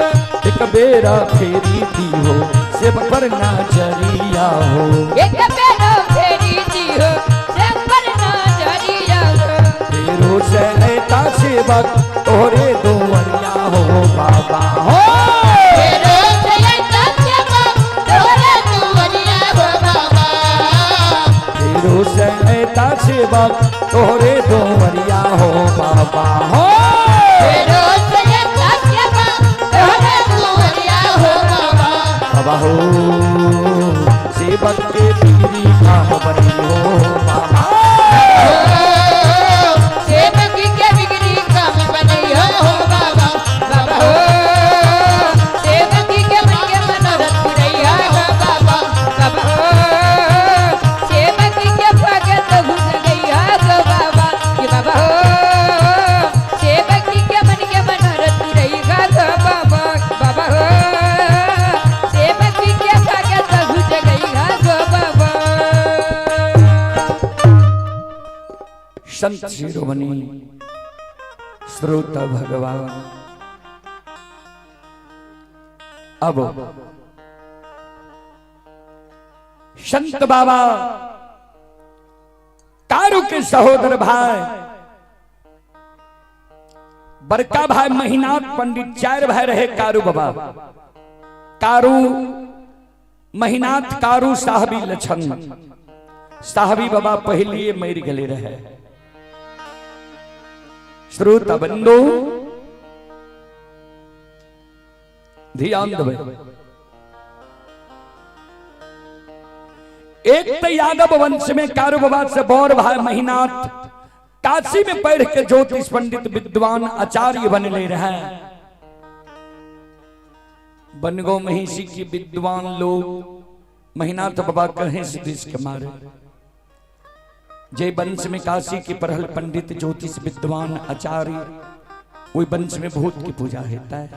एक बेरा फेरी दी हो सेवक पर नजरिया हो। एक बेरा फेरी दी हो सेवक पर नजरिया हो। फेरो से ऐता सेवक तोरे दुआरिया हो बाबा हो। फेरो से ऐता सेवक तोरे दुआरिया हो बाबा। फेरो से ऐता सेवक तोरे दुआरिया हो बाबा हो। फेरो से ऐता सेवक तोरे दुआरिया हो बाबा। बाबा हो सेवक के पीरी काम बनी हो बाबा। सेवक के बिगड़ी काम बनई हो बाबा। बाबा हो सेवक के मन के मनोरथ पुरैया हो बाबा। बाबा हो सेवक के भगत घुस गैया हो बाबा। कि बाबा हो सेवक के मन के मनोरथ पुरैया हो बाबा। बाबा हो सेवक के भगत घुस गैया हो बाबा। संत शिरोमणि श्रोता भगवान, अब संत बाबा कारू के सहोदर भाई बड़का भाई महिनाथ पंडित, 4 भाई रहे कारू बाबा, कारू महिनाथ कारू साहबी लछन। साहबी बाबा पहले मर गए रहे। श्रोता बंधु ध्यान देबै, एक तो यादव वंश में कारू बाबा से बौर भाई महिनाथ काशी में पढ़ के ज्योतिष पंडित विद्वान आचार्य बनले रहे। बनगो महिषी की विद्वान लोग महिनाथ बाबा कहे से this के मारे। जे वंश में काशी के पढ़ल पंडित ज्योतिष विद्वान आचार्य, वही वंश में भूत की पूजा होता है।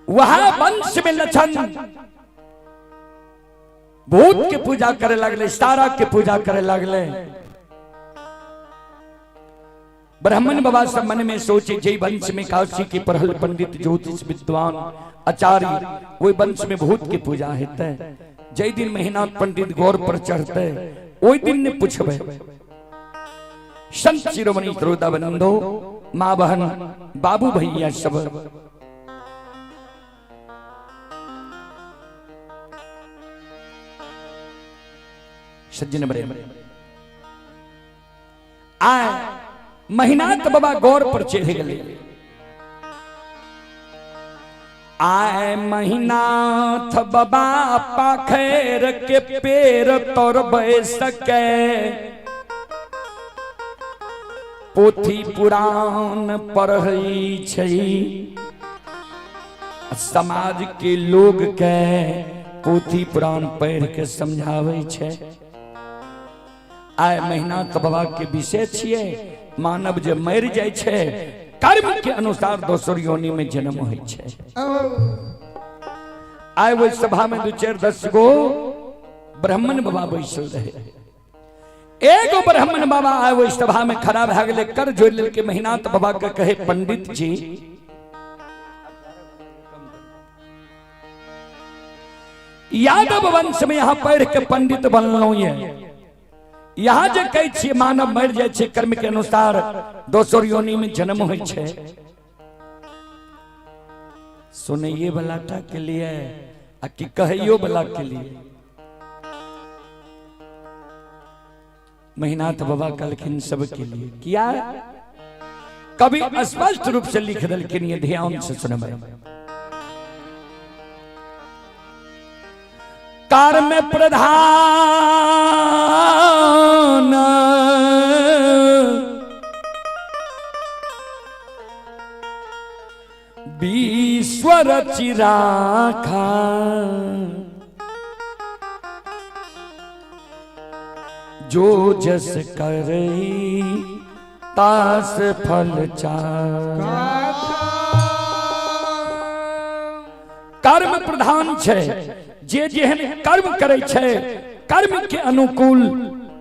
वहां वंश में लछन भूत के पूजा करे लगले, तारा के पूजा करे लगले। ब्राह्मण बाबा सब मन में सोचे जे वंश में काशी के पढ़ल पंडित ज्योतिष विद्वान आचार्य, वही वंश में भूत के पूजा हेतै। जै दिन महीना पंडित गौर पर चढ़ते ओहि दिन ने पूछबे। संत शिरोमणि श्रोता बंधो, माँ बहन बाबू भैया सब, सज्जन बड़े आए महीनाथ बाबा गौर पर चढ़ गए। आए महीनाथ बाबा पाखैर के पेड़ तर सके, पोथी पुराण पढ़ै छै, समाज के लोग के पोथी पुराण पढ़ के समझाबै छै। आए महीनाथ बाबा के विषय छियै मानव जे मरि जाइ छै कर्म के अनुसार दोसर योनि में जन्म होइ छै। आए ओहि सभा में 2-4 10 गो ब्राह्मण बाबा बैसल रहे। एगो ब्राह्मण बाबा आए ओहि सभा में खड़ा भए गेलै, कर जोड़ि लेलकै। महीनाथ बाबा के कहे पंडित जी यादव वंश में यहाँ पढ़ के पंडित बनलहुं ये, यहाँ जे कहै छियै मानव मरि जाइ छै कर्म के अनुसार दोसर योनि में जन्म होइ छै, सुनैये वाला टा के लिए आ कि कहैयो वाला के लिए। महीनाथ बाबा कहलखिन सबके लिए। किया कभी स्पष्ट रूप से लिख देलखिन, ये ध्यान से सुनबै। कर्म प्रधान विश्व रचिराखा, जो जस करई तास फल चार। कर्म प्रधान छै, जे जेहन कर्म करै छै कर्म के अनुकूल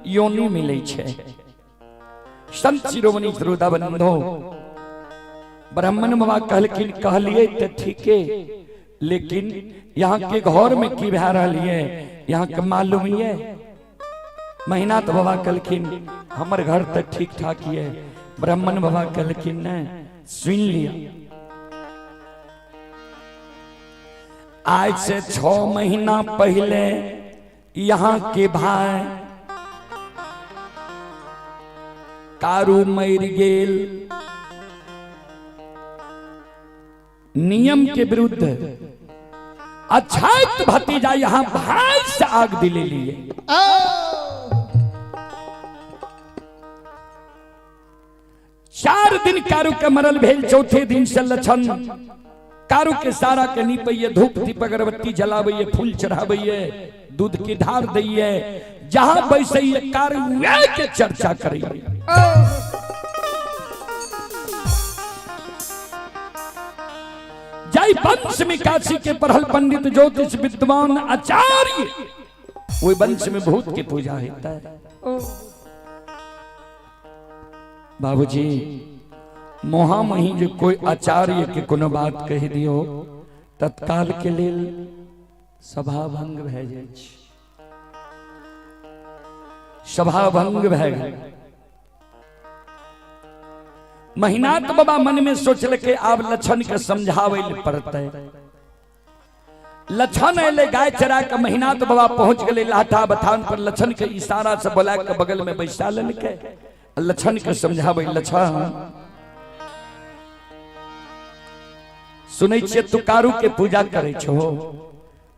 योनि मिलै छै। संत शिरोमणि श्रोता बंधो, ब्राह्मण बाबा कहलखिन कहलिए तो ठीके, लेकिन यहाँ के घर में की भए रहल ये यहाँ के मालूम ये? महिनाथ बाबा कहलखिन हमर घर तो ठीक ठाक ये। ब्राह्मण बाबा कहलखिन नहीं, सुन लिया, आज से 6 महीना पहले यहाँ के भाई कारू मर गेल, नियम के विरुद्ध अछैत भतीजा यहाँ भाई से आग दिले लिए। 4 दिन कारू के मरल भेल, चौथे दिन से लक्षण कारू के सारा के नीपैये, धूप दीप अगरबत्ती जलाबैये, फूल चढ़ाबैये, दूध की धार दैये, जहां बैसैये कारू के चर्चा करैये। जय वंश में काशी के पढ़ल पंडित ज्योतिष विद्वान आचार्य, वही वंश में भूत की पूजा होता है। बाबूजी मोहा मही जो कोई आचार्य के कोनो बात कह दियो तत्काल के लेल सभा भंग भए जाइ छै, सभा भंग भए गेल। महिनाथ बाबा मन में सोचलकै आब लक्षण के समझाबै ले पड़तै। लक्षण एले गाय चरा के महिनाथ बाबा पहुंच गेलै लाठा बथान पर। लक्षण के इशारा से बोला के बगल में बैसा लेलकै, लक्षण के समझाबै, लक्षण सुनै छियै तू कारू के पूजा करै छो,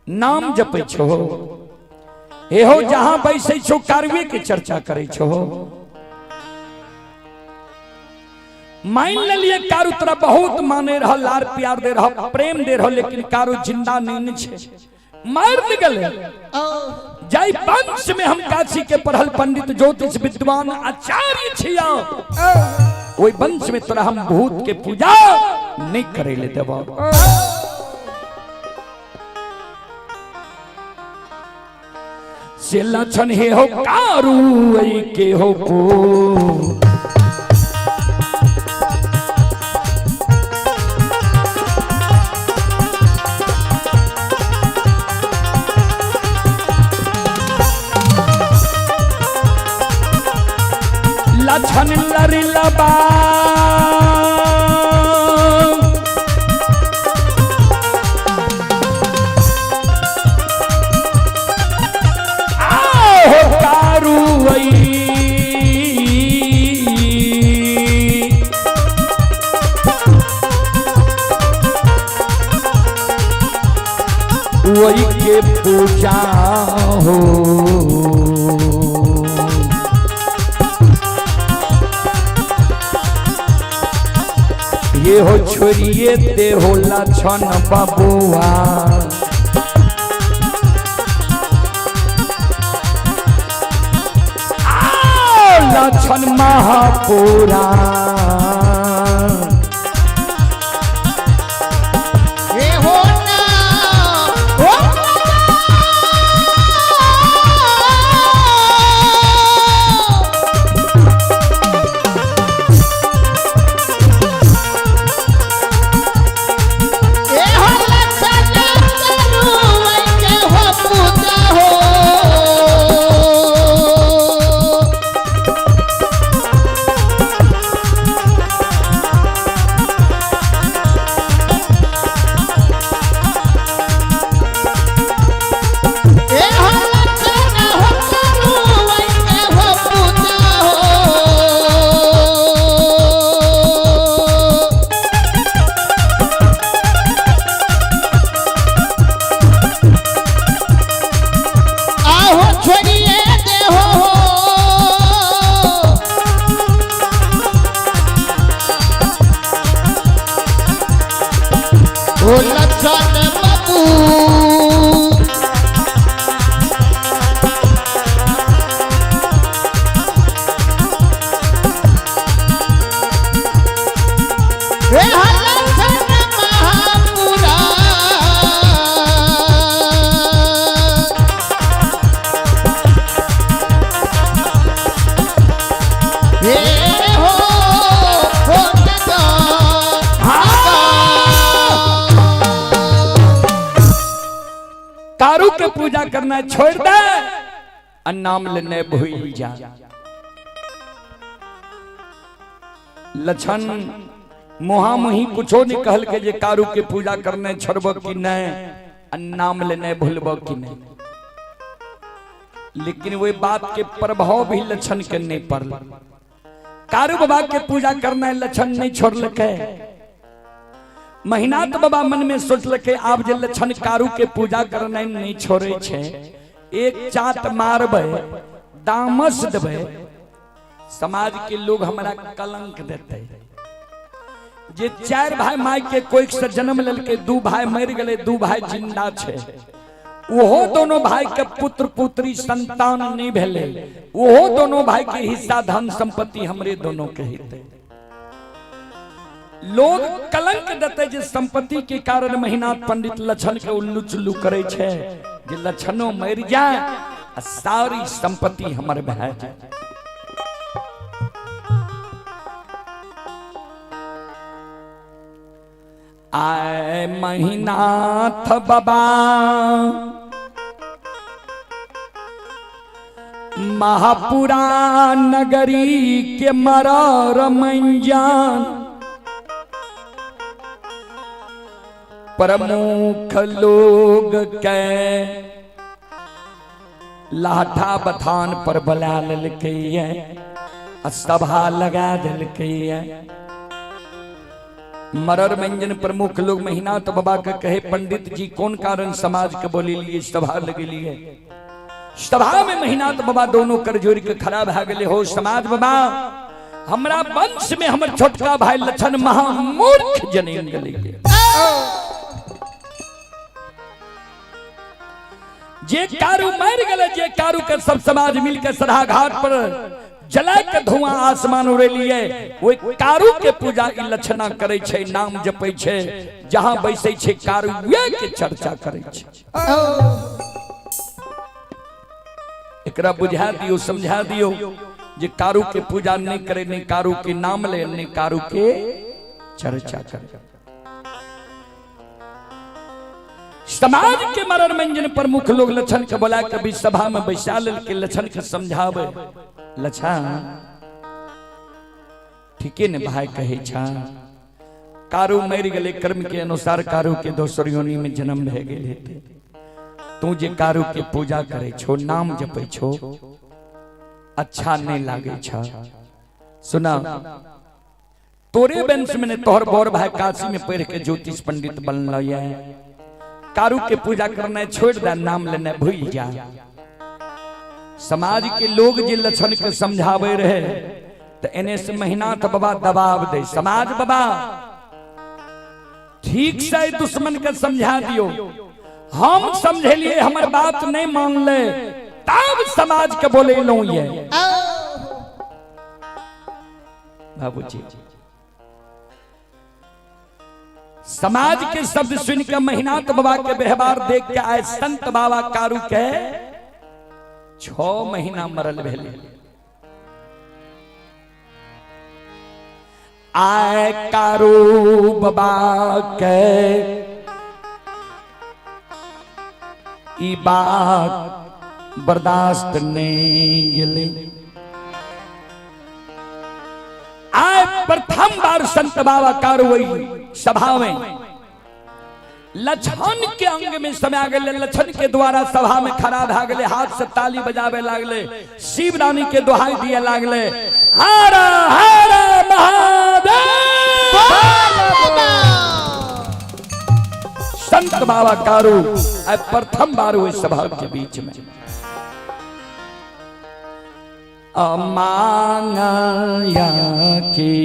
नाम जपै छो, एहो जहां बैसै छो कारुए के चर्चा करै छो, मान लिए कारू तोरा बहुत माने रह, लार प्यार दे रह, प्रेम दे रह, लेकिन कारू जिंदा नहीं छे, मार गेलै। जय वंश में हम काशी के पढ़ल पंडित ज्योतिष विद्वान आचार्य छिया, ओहि वंश में तोरा हम भूत के पूजा नहीं करे ले देबो। से लक्षण हे हो कारू ऐ के हो पो, लक्षण लरिलबा आओ कारू वही के पूजा हो। ये हो छोड़िए दे हो लक्षण बबुआ, लक्षण महापुरा। के पूजा करना छोड़ दे आ नाम लेने भूल जा। लक्षण मुहामुही कुछो नहीं कहल के जे कारू के पूजा करने छोड़ब कि नहीं आ नाम लेने भूलब कि नहीं, लेकिन वे बात के प्रभाव भी लक्षण के नहीं पड़ल। कारू बाबा के पूजा करना लक्षण नहीं छोड़लकै। महिनाथ बाबा मन में सोचलकै आब जे लक्षण कारू के पूजा करना नहीं छोड़े छे, एक चाट मारबै दामस देबै, समाज के लोग हमरा कलंक देते। जे 4 भाई माय के कोई से जन्म लेलकै, 2 भाई मर गए, 2 भाई जिंदा छे, ओहो दोनों भाई के पुत्र पुत्री संतान नहीं भेले, ओहो दोनों भाई के हिस्सा धन संपत्ति हमरे दोनों के हिते। लोग कलंक देते जे संपत्ति के कारण महिनाथ पंडित लक्षण के उल्लू चुल्लू करे छे, जे लक्षणों मर जाए आ सारी संपत्ति हमर भए जाए। आए महिनाथ बाबा महापुराण नगरी के मरर मंजान प्रमुख लोग के लाठा बथान पर बुला ललकै आ सभा लगा देलकै। मरर मंजन प्रमुख लोग महिनाथ बाबा के कहे पंडित जी कौन कारण समाज के बोले लिए सभा लगेलिए। सभा में महिनाथ बाबा दोनों कर जोड़ के खड़ा भए गेले, हो समाज बाबा हमरा वंश में हमर छोटका भाई लक्षण महामूर्ख जन्म गेलै। जे कारू मर गेले, जे कारू के सब समाज मिलके सरा घाट पर जला के धुआं आसमान उड़ेलिए, ओहि कारू के पूजा ई लक्षणा करे छे, नाम जपै छे, जहां बैसै छे कारूए के चर्चा करे छे। एकरा बुझा दियो समझा दियो जे कारू के पूजा नहीं करे, नहीं कारू के नाम ले, नहीं कारू के चर्चा करे। समाज के मरण मंजन प्रमुख लोग लक्षण के बोला के भी सभा में बैसा लेल के लक्षण के समझावे, लक्षण ठीके ने भाई कहे छा, कारू मर गेले कर्म के अनुसार कारू के दोसर योनि में जन्म भए गेल हेतै, तू जे कारू के पूजा करे छो नाम जपै छो अच्छा नहीं लागे छा। सुना तोरे वंश में ने तोहर बड़ भाई काशी में पढ़ के ज्योतिष पंडित बनल ये, कारू के पूजा करना छोड़ दे, नाम लेना भूल जा। समाज के लोग जे लक्षण के समझावे रहे तो एने से महिनाथ बाबा दबाव दे, समाज बाबा ठीक से दुश्मन के समझा दियो, हम समझेलिए हमर बात नहीं मान ले तब समाज के बोले लो ये। बाबूजी समाज के शब्द सुन के महिनाथ बाबा के व्यवहार देख के आए संत बाबा कारू के 6 महीना मरल भेले। आए कारू बाबा के ई बात बर्दाश्त नहीं गेले। आए प्रथम बार संत बाबा कारू सभा में लक्षण के अंग में समा गए, लक्षण के द्वारा सभा में खड़ा भा गए, हाथ से ताली बजावे लागले, शिव रानी के दुहाई दिए लागले, हर हर महादेव। संत बाबा कारू आए प्रथम बार हुए सभा के बीच में। अमांगया की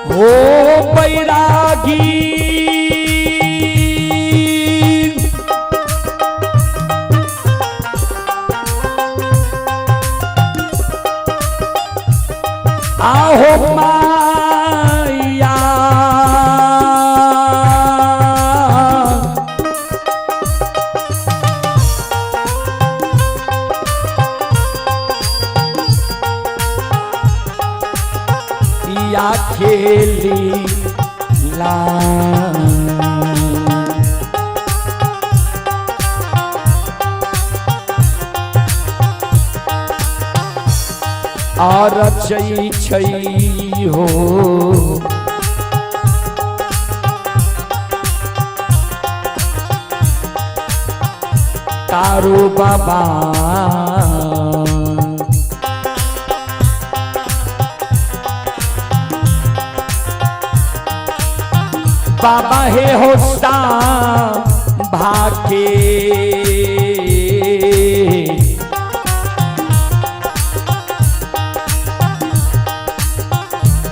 हो बैरागी आहो माँ। खेली ला। आ रचै छै हो तारू बाबा। बाबा हे हो सा भाके।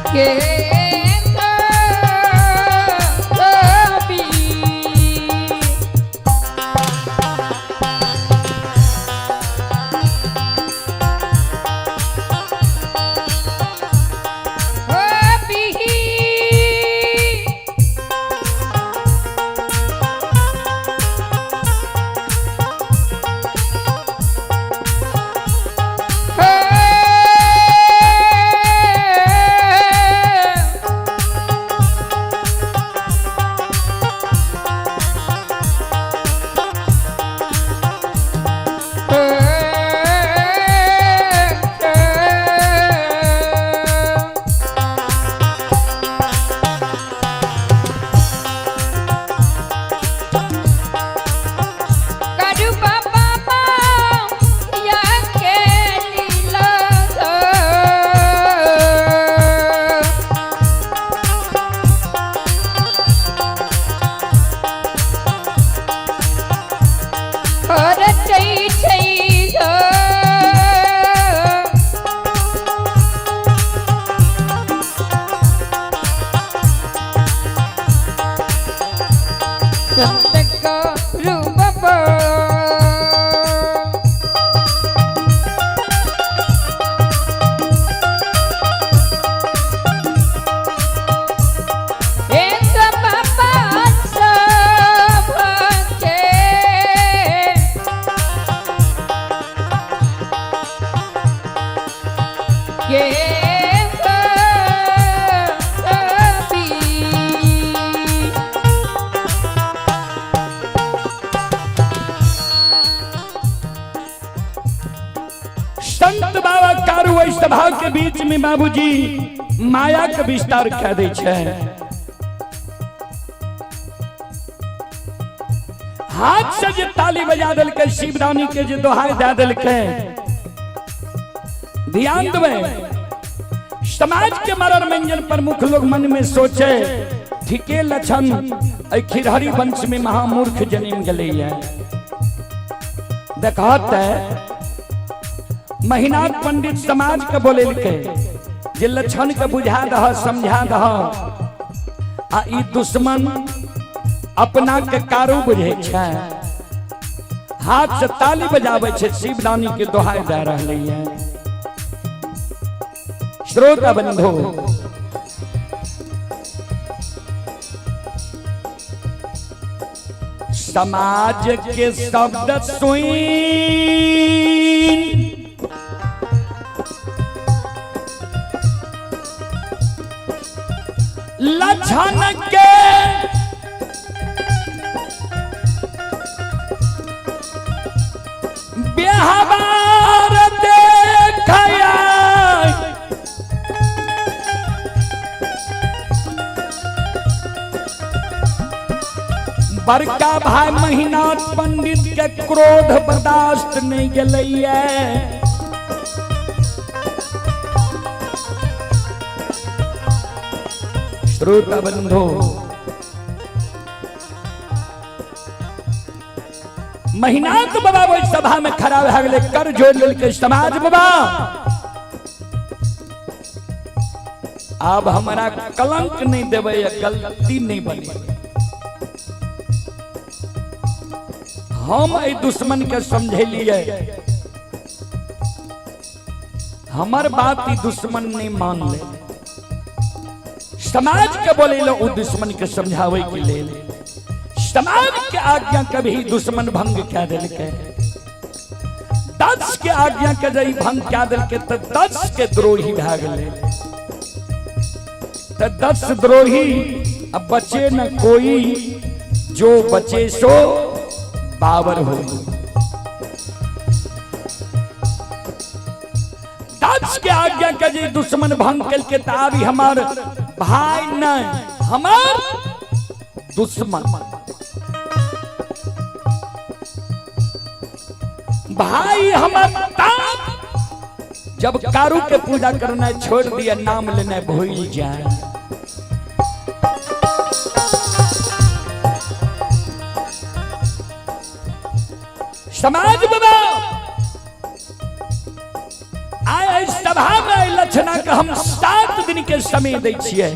के कवि हो। करू बाबा या के लीला। और चै चै हो। संत करू बाबा। एक बाबा सबके के कवि। संत बाबा कारू एहि सभा के बीच में बाबूजी माया के विस्तार कह दै छै। हाथ से जे ताली बजा देलकै, शिवरानी के जे दोहाई दे देलकै। ध्यान देबै, समाज के मरर मंजन प्रमुख लोग मन में सोचे, ठीके लक्षण एहि खिरहरी वंश में महामूर्ख जन्म गेलैया। देखत महिनाथ पंडित समाज के बोलेलकै जे लक्षण के बुझा दह, समझा दह, आ ई दुश्मन अपना के कारू बुझे छै, हाथ से ताली बजाबै छै, शिवदानी के दोहाई दे रहलै है। श्रोता बंधु, समाज के शब्द सुन लक्षण के व्यवहार देखया, बड़का भाई महिनाथ पंडित के क्रोध बर्दाश्त नहीं गेलैया। श्रोता बंधु, महिनाथ बाबा ओहि सभा में खड़ा भए गेलै, कर जोड़ लेलकै, समाज बाबा आब हमरा कलंक नहीं देबै या गलती नहीं बनेबै। हम एहि दुश्मन के समझेलियै, हमर बात ई दुश्मन नहीं मानले। समाज के बोले लो उ दुश्मन के समझावे के लेल, समाज के आज्ञा कभी दुश्मन भंग कह देलकै। 10 के आज्ञा के जब भंग कह देलकै तो 10 के द्रोही भए गेलै। तो 10 द्रोही अब बचे न कोई, जो बचे सो बाबर हो। दक्ष के आज्ञा के जे दुश्मन भंग के तारी हमार भाई नहीं, हमार दुश्मन। भाई हमार ताप जब कारू के पूजा करना छोड़ दिया, नाम लेना भूल जाए। समाज बाबा आए सभा में लक्षणा के हम 7 दिन के समय दै छियै।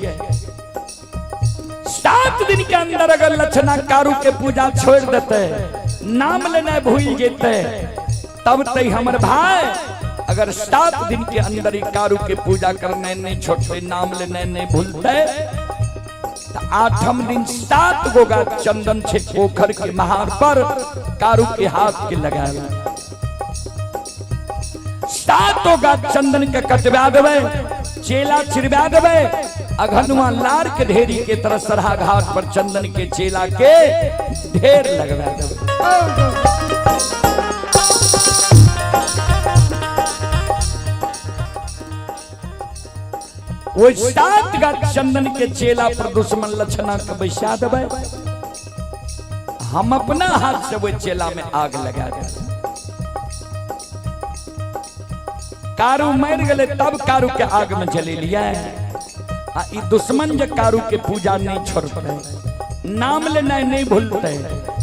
7 दिन के अंदर अगर लक्षणा कारू के पूजा छोड़ देते, नाम लेना भूल जेते, तब तक हमर भाई अगर 7 दिन के अंदर ही कारू के पूजा करने नहीं छोड़ते, नाम लेने नहीं भूलते, तो 8म दिन 7 गोगा चंदन छे पोखर के महार पर कारू के हाथ के लगाए, 7 गोगा चंदन के कटवा देवे, चेला छिड़वा देवे, अघनुआ लार के ढेरी के तरह सरहा घाट पर चंदन के चेला के ढेर लगवा देवे। वो 7 गाछ चंदन के चेला पर दुश्मन लक्षणा के बैसा देवे, हम अपना हाथ से वो चेला में आग लगा दे। कारू मर गए तब कारू के आग में जले लिया। आ ई दुश्मन जे कारू के पूजा नहीं छोड़ते, नाम लेना नहीं भूलते।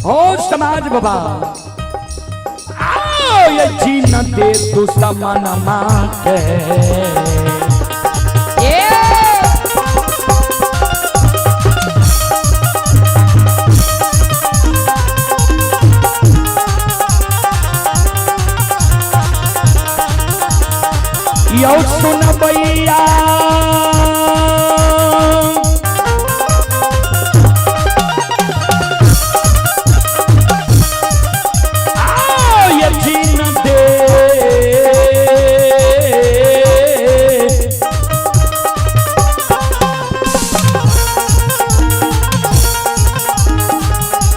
हो समाज बाबा आओ ये जीन दे दुश्मन मां के। यो सुन भैया आओ ये जीन दे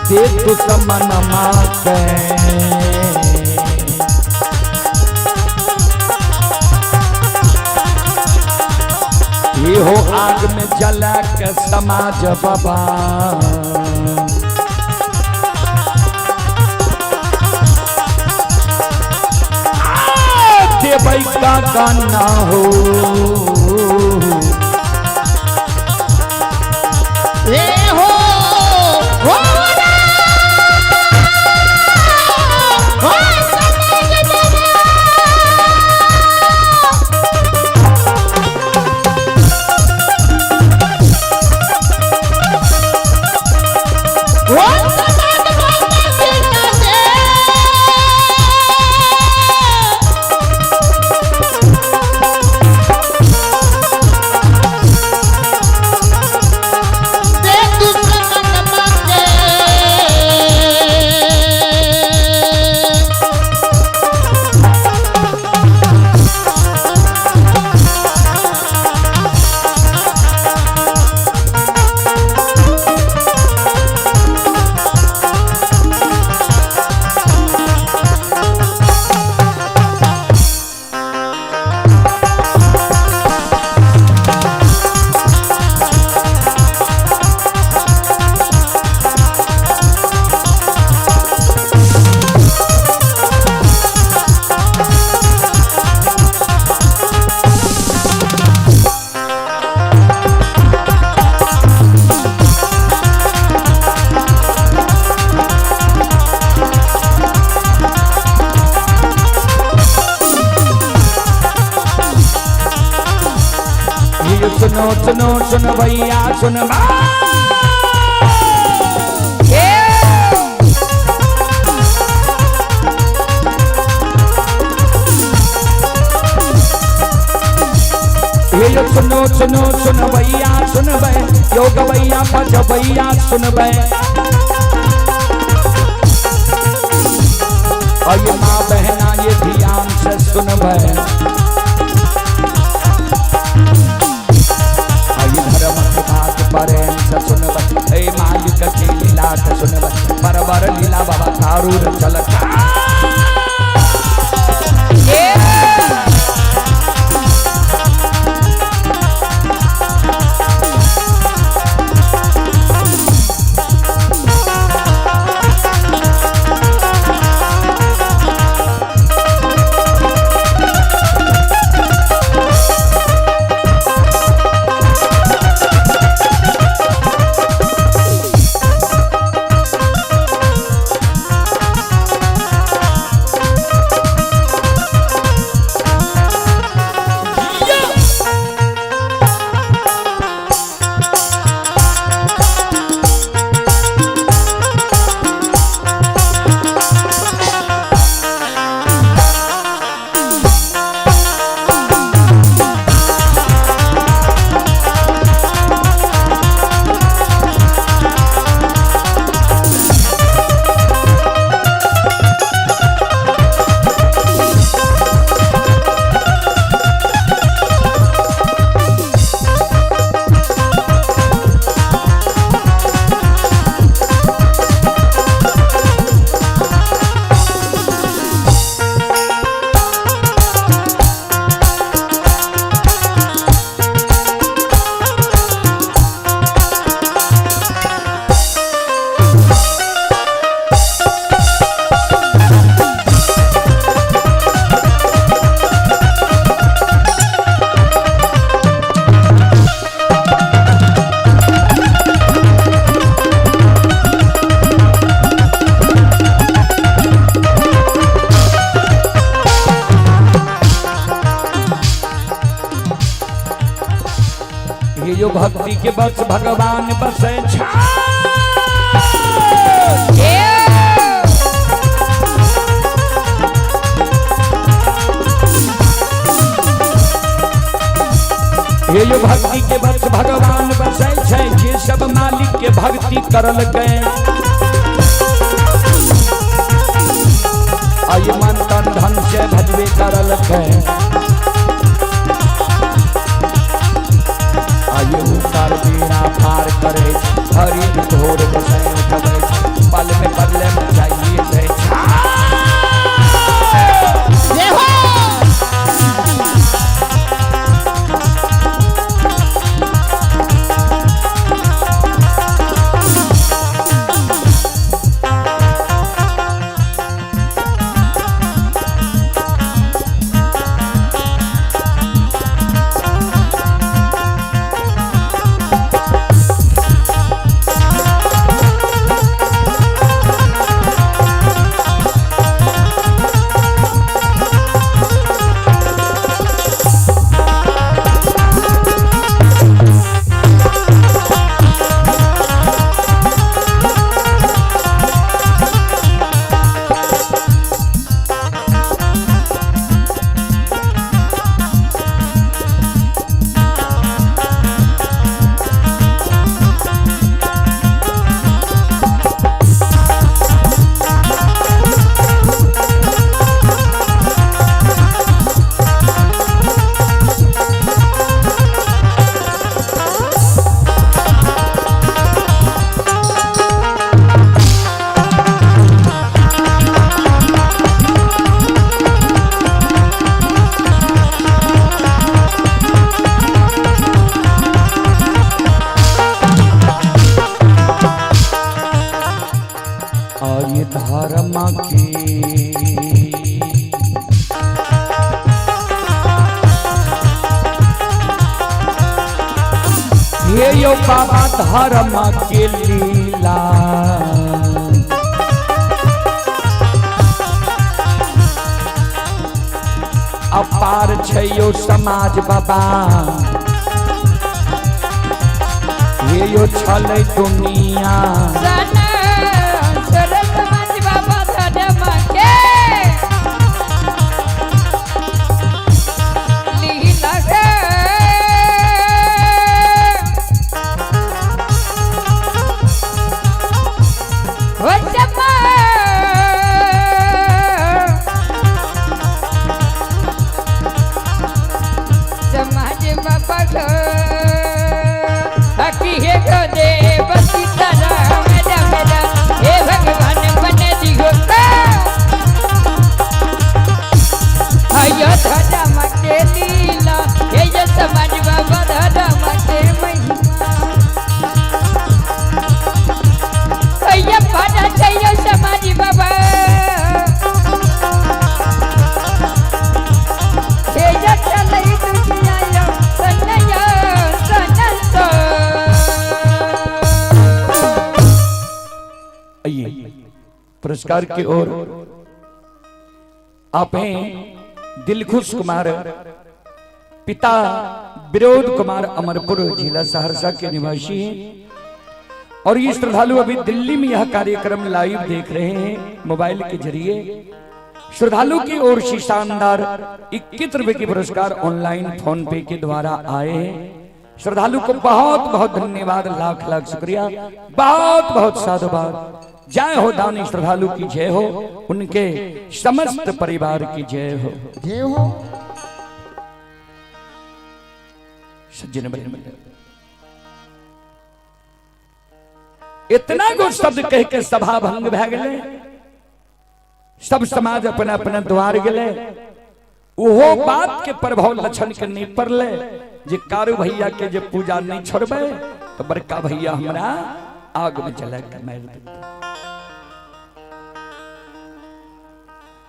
दे दुश्मन माते। ये हो आग में जला के समाज बाबा देवई का गाना हो। ए हो हो समाज बाबा। ओ समाज बाबा जिंदा दे। दे दुश्मन मांगे। ये सुनो सुनो सुन भैया सुन ये सुनो सुनो सुन भैया सुन बे योग भैया पज भैया सुन बे। और ये माँ बहना ये ध्यान से सुन बे। प्रेम से सुनबै हे मालिक के लीला के सुनबै बरबर लीला बाबा थारूर चलक। ये जो भक्ति के बस भगवान बसे ये जो भक्ति के बस भगवान बसे छे जे सब मालिक के भक्ति करल गए आई मन तन धन से भजबे करल गए आयु बेड़ा पार करे हरि घोर बसै उठबै पल में परले मचाइए जाए। और ये धर्म की ये यो बाबा धर्म के लीला अपार छै यो समाज बाबा ये यो छलै दुनिया समाज बाबा पुरस्कार की ओर। आप हैं दिलखुश कुमार, पिता विरोध कुमार, अमरपुर, जिला सहरसा के निवासी हैं और ये श्रद्धालु अभी दिल्ली में यह कार्यक्रम लाइव देख रहे हैं मोबाइल के जरिए। श्रद्धालु की ओर से शानदार 21 रुपए के पुरस्कार ऑनलाइन फोन पे के द्वारा आए हैं। श्रद्धालु को बहुत बहुत धन्यवाद, लाख लाख शुक्रिया, बहुत बहुत साधुवाद। जय हो दानी श्रद्धालु की जय हो, उनके समस्त परिवार की जय हो। जय हो। सज्जन बन इतना गो शब्द कह के सभा भंग भए गेलै, सब समाज अपना अपना द्वार गेलै। ओहो बात के प्रभाव लक्षण के नहीं पड़ले जे कारू भैया के जे पूजा नहीं छोड़बे तो बड़का भैया हमरा आग में जला के मार देते।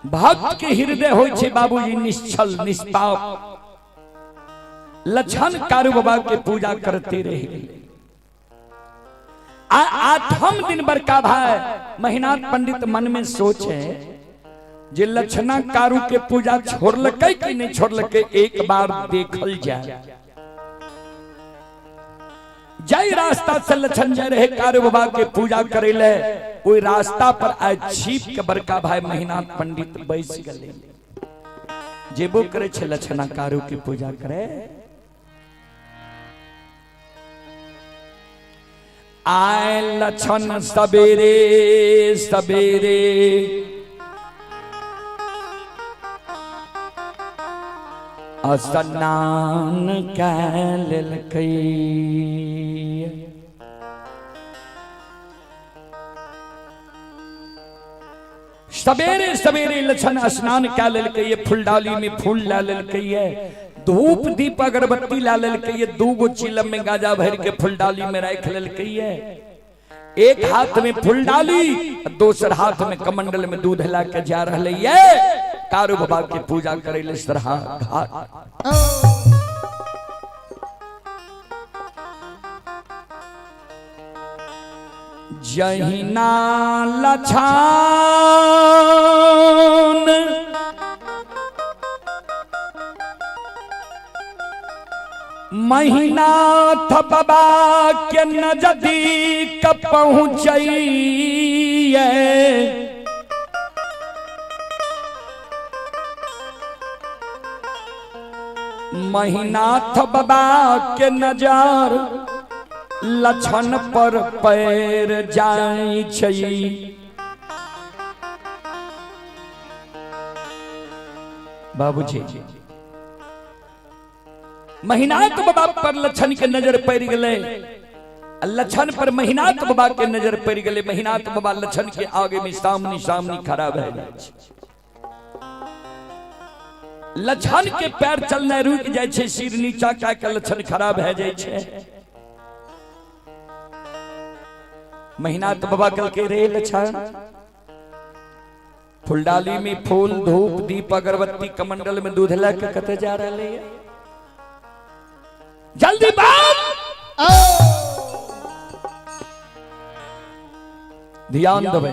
भक्त के हृदय होइ छै बाबूजी निश्चल निष्पाप। लक्षण कारू बाबा के पूजा करते रहे। आठम दिन बड़का भाई महिनाथ पंडित मन में सोचे जे लक्षणा कारू के पूजा छोड़लकै कि नहीं छोड़लकै, एक बार देखल जाए। जय रास्ता से लक्षण जाय रहे कारू बाबा के पूजा करे ले, ओहि रास्ता पर आइ छिप के बड़का भाई महिनाथ पंडित बैस गेलै। जेबो करे छै लक्षणा कारू के पूजा करे। आए लक्षण सवेरे सवेरे स्नान कै लेलकै। सवेरे सवेरे लक्षण स्नान कै लेलकै, ये फुलडाली में फूल ला लेलकै, धूप दीप अगरबत्ती ला लेलकै, ये दू गो चिलम में गाजा भर के फुलडाली में राख लेलकै। एक हाथ में फुलडाली, दोसर हाथ में कमंडल में दूध ला के जा रहा है कारू बाबा के पूजा करे ले सरहा घाट। जहिना लछान महिनाथ बाबा के नजदीक पहुंचैये, महिनाथ बाबा के नजर लक्षण पर पैर जाय छै। बाबूजी महिनाथ बाबा पर लक्षण के नजर पड़ गए, लक्षण पर महिनाथ बाबा के नजर पड़ गए। महिनाथ बाबा लक्षण के आगे में सामने सामने खड़ा भए जाइ छै। लक्षण के पैर चलना रुक जाइ छै, सिर नीचा कए के लक्षण खड़ा भए जाइ छै। महिनाथ बाबा कहलकै रे लक्षण, फुलडाली में फूल धूप दीप अगरबत्ती कमंडल में दूध लए के कतऽ जा रहलै है, जल्दी बात। ध्यान देबै,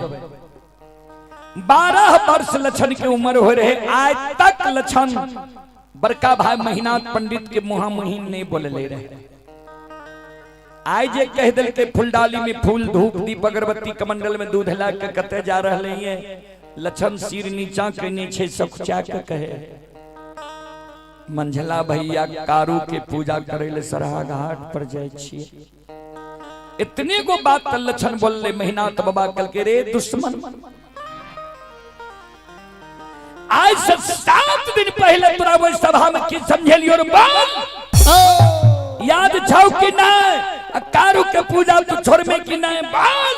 12 वर्ष लक्षण के उम्र हो रहे, आज तक लक्षण बड़का भाई महिनाथ पंडित के मुहा मुही नहीं बोलले रहे। आइ जे कह देलकै फुलडाली में फूल धूप दीप अगरबत्ती कमंडल में दूध ला के कतऽ जा रहले है, लक्षण सिर नीचा केने छै सकुचा के कहे मंझला भैया कारू के पूजा करे ले सरहा घाट पर जाय छियै। इतने गो बात लक्षण बोलले महिनाथ बाबा कहलकै रे दुश्मन, आज से 7 दिन पहले तोरा ओहि सभा में की समझेलियो रे बोल, याद छौ कि नहीं, कारू के पूजा तू छोड़बे कि नहीं बोल।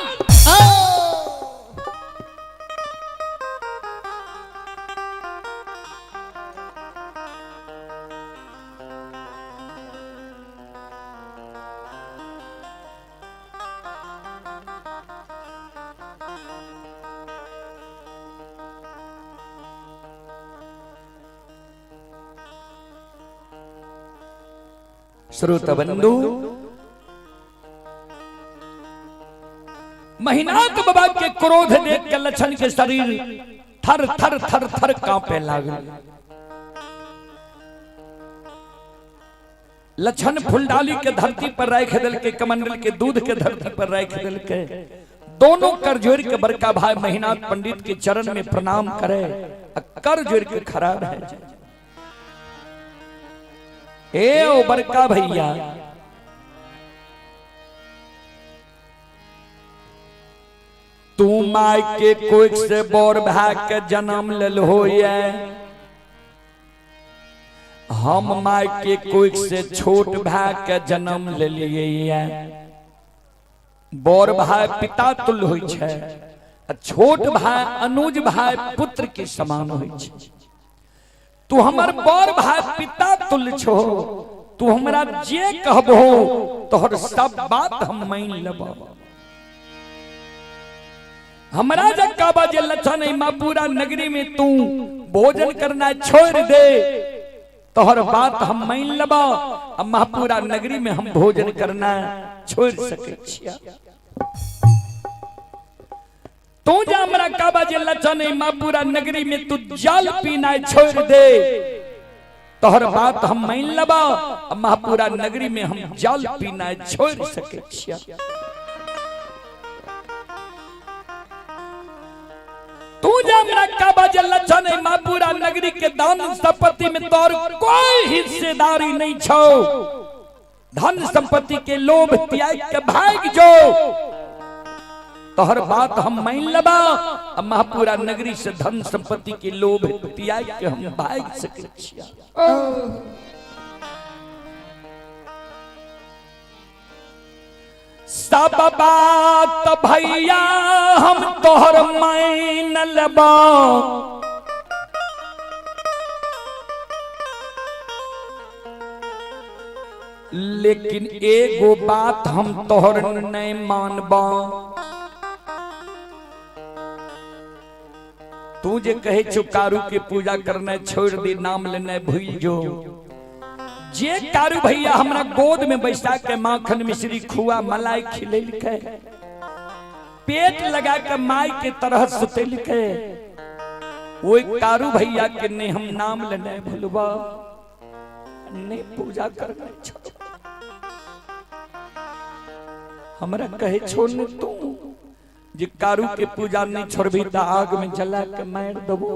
श्रोता बंधु, महिनाथ बाबा के क्रोध देख के लक्षण के शरीर थर थर थर थर कांपे लागल। लक्षण फुलडाली के धरती पर राख दिल के, कमंडल के दूध के धरती पर राख दिल के, दोनों कर जोड़ के बड़का भाई महिनाथ पंडित के चरण में प्रणाम करे, कर जोड़ के खड़ा रह जाए। ए ओ बड़का भैया, तू my के कोख से बोर भाग के जन्म लेल होए, हम my के कोख से छोट भाग के जन्म लेलिए। बोर भाई पिता तुल्य होइ छै, छोट भाई अनुज भाई पुत्र के समान होइ छै। तू हमर बोर भाई पिता तुल्य छो, तू हमरा जे कहबो तोहर सब बात हम मान लेबो। हमरा जक्का बाजे लच्छा नहीं माँ पूरा नगरी में तू भोजन करना छोड़ दे, तोहर बात हम मान लेबो। अब महापुरा नगरी में हम भोजन करना छोड़ सके छिया। तू जा हमरा काबा जे लच्छा नहीं माँ पूरा नगरी में तू जल पीना छोड़ दे, तोहर बात हम मान लेबो। अब महापुरा नगरी में हम जल पीना छोड़ सके छिया। तू जा हमरा काबा जे लच्छा नहीं माँ पूरा नगरी के दान संपत्ति में तोर कोई हिस्सेदारी नहीं छो, धन संपत्ति के लोभ त्याग के भाग जो, तोहर बात हम मान लेबा। अब महापुरा नगरी से धन संपत्ति के लोभ त्याग के हम भाग सके छिया। सब बात भैया हम तोहर मान लेबा, लेकिन एगो बात हम तोहर नहीं मानबा। तू जे कहे छो कारू के पूजा करना छोड़ दे, नाम लेना भूल जो, जे कारू भैया हमरा गोद में बैसा के माखन मिश्री खुआ मलाई खिलेलकै, पेट लगा के माई के तरह सुतेलकै, ओई कारू भैया के नहीं हम नाम लेना भूलबा, नहीं पूजा करना छोड़। हमरा कहे छो ने तू जे कारू के पूजा नहीं छोड़बी त आग में जला के मार देबो,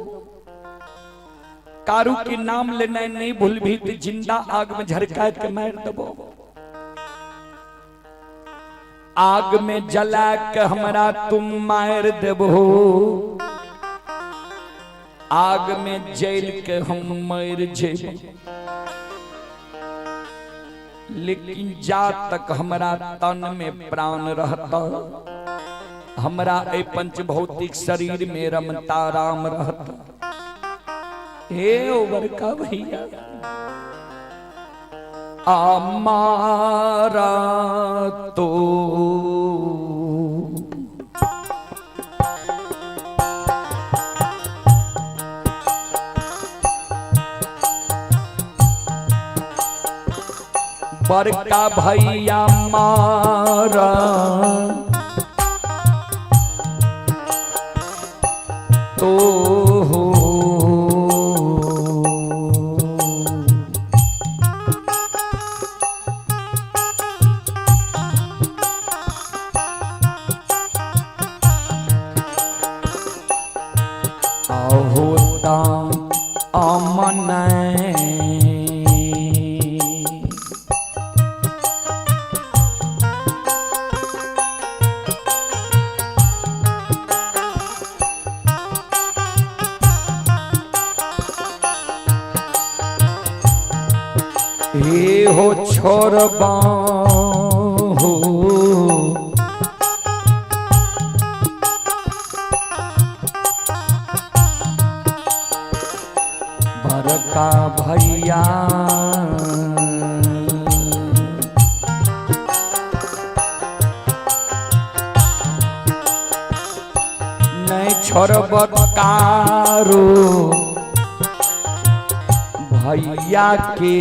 कारू के नाम लेना नहीं भूलबी त जिंदा आग में झरका के मार देबो। आग में जला के हमरा तुम मार देबो, आग में जल के हम मर जेबो, लेकिन जा तक हमरा तन में प्राण रहता, हमरा ए पंच भौतिक शरीर में रमता राम रहता। हे ओ बड़का भैया हमारा तो बड़का भैया मारा तो हो, होता अमन हे हो छोड़बा हो, बड़का भैया नहीं छोड़ब कारू भैया के,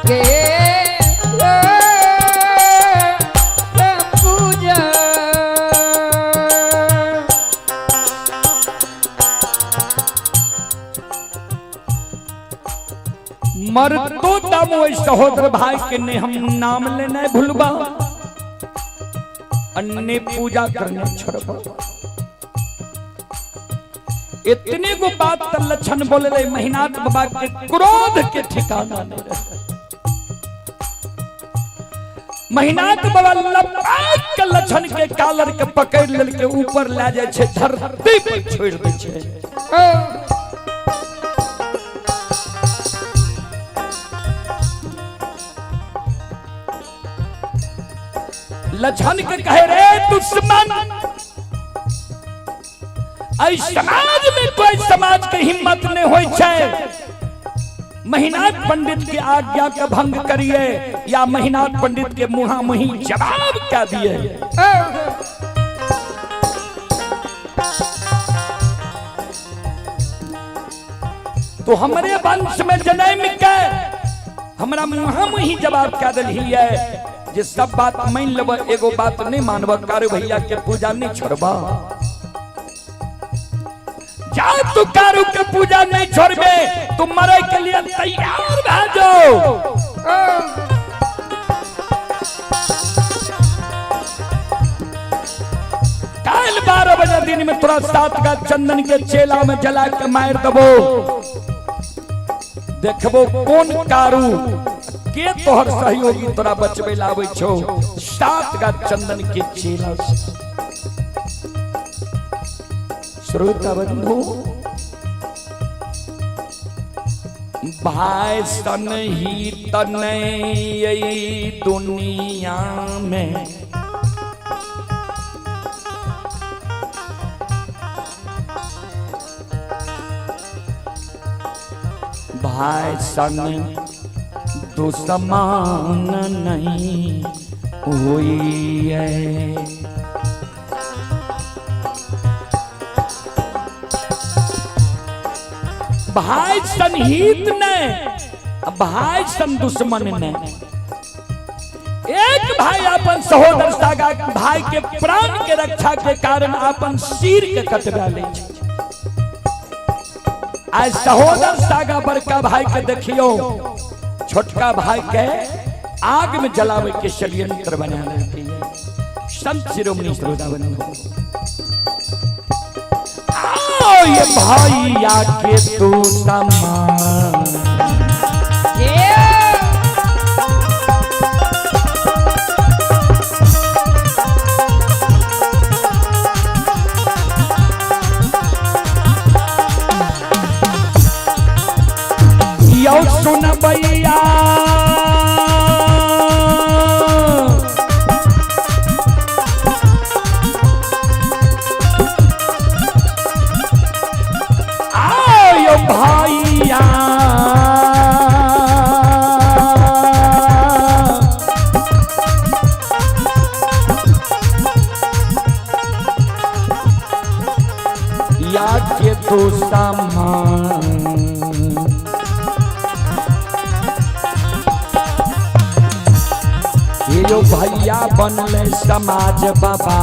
के पूजा। मरतो दम ओहि सहोदर भाई के ने हम नाम लेने भूलबा, अन्य पूजा करने छोड़बा। इतने गो बात त लक्षण बोलले, महिनाथ बाबा के क्रोध के ठिकाना नहीं रहे। महिनाथ बाबा लपाक के लक्षण के कालर के पकड़ लेल के ऊपर ले जाय छै, धरती पर छोड़ दै छै। लक्षण के कहे रे दुश्मन, ऐ समाज में कोई समाज के हिम्मत नहीं होई छै महिनाथ पंडित के आज्ञा के भंग करिए या महिनाथ पंडित के मुहा मुही जवाब क्या दिए। तो हमरे वंश में जन्म के हमरा मुहा मुही जवाब क्या दिली है जे सब बात मान लेब, एगो बात नहीं मानब, कारू भैया के पूजा नहीं छोड़बा। जा तू कारू के पूजा नहीं छोड़बे तू मरे के लिए तैयार भा जाओ। काल 12 बजे दिन में तोरा 7 का चंदन के चेला में जला के मार दबो, देखबो कौन कारू के तोहर सहयोगी तोरा बचबे लावे छो 7 का चंदन के चेला से। श्रोता बंधु, भाई सन ही तनई दुनिया में, भाई सन दुश्मन नहीं हुई है। भाई सन हित नहीं, भाई सन दुश्मन नहीं। एक भाई अपन सहोदर सागा भाई के प्राण के रक्षा के कारण अपन सिर के कटवा ले। आज सहोदर सागा बड़का भाई के देखियो छोटका भाई के आग में जलावे के षड्यंत्र बना लेती है। संत शिरोमणि श्रोता बनो, आओ ये भैया के तू समान। यो सुन भैया आयो भैया, या के तू समान। ये यो भैया बनले समाज बाबा,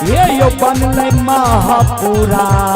ये यो बनले महापुराण।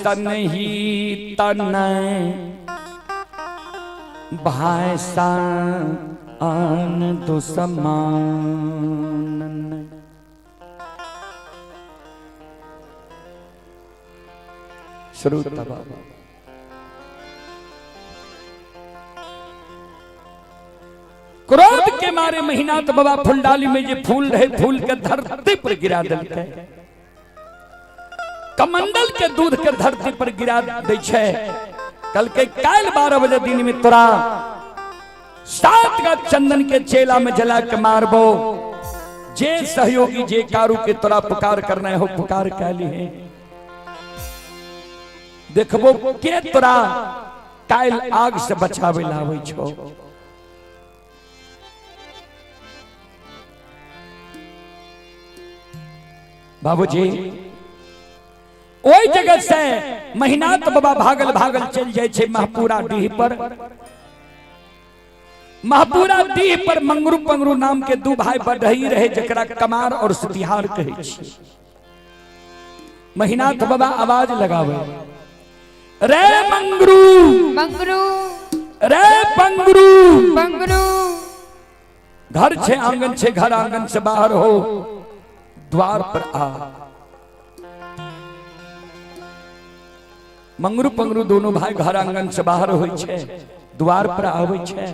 सनही तन भाषा आन दुसमान। श्रोता बाबा क्रोध के मारे महिनाथ बाबा फुलडाली में जे फूल रहे फूल के धरती पर गिरा देलकै, कमंडल के दूध के धरती पर गिरा दै छै। कल के काल्हि 12 बजे दिन में तोरा 7 का चंदन के चेला में जला के मारबो। जे सहयोगी जे कारू के तोरा पुकार करना हो पुकार कैली है, देखबो के तोरा काल्हि आग से बचावे लावे छो। बाबूजी ओहि जगह से महिनाथ बाबा भागल भागल चल जाए छे महपुरा डीह पर। महपुरा डीह पर मंगरू पंगरू नाम के दू भाई बढ़ई रहे, जकरा कमार और सतिहार कहै छी। महिनाथ बाबा आवाज लगावे, रे मंगरू मंगरू रे पंगरू पंगरू, घर छे आंगन छे, घर आंगन से बाहर हो द्वार पर आ। मंगरू पंगरू दोनों भाई घर आंगन से बाहर होई छे, द्वार पर आवे छे।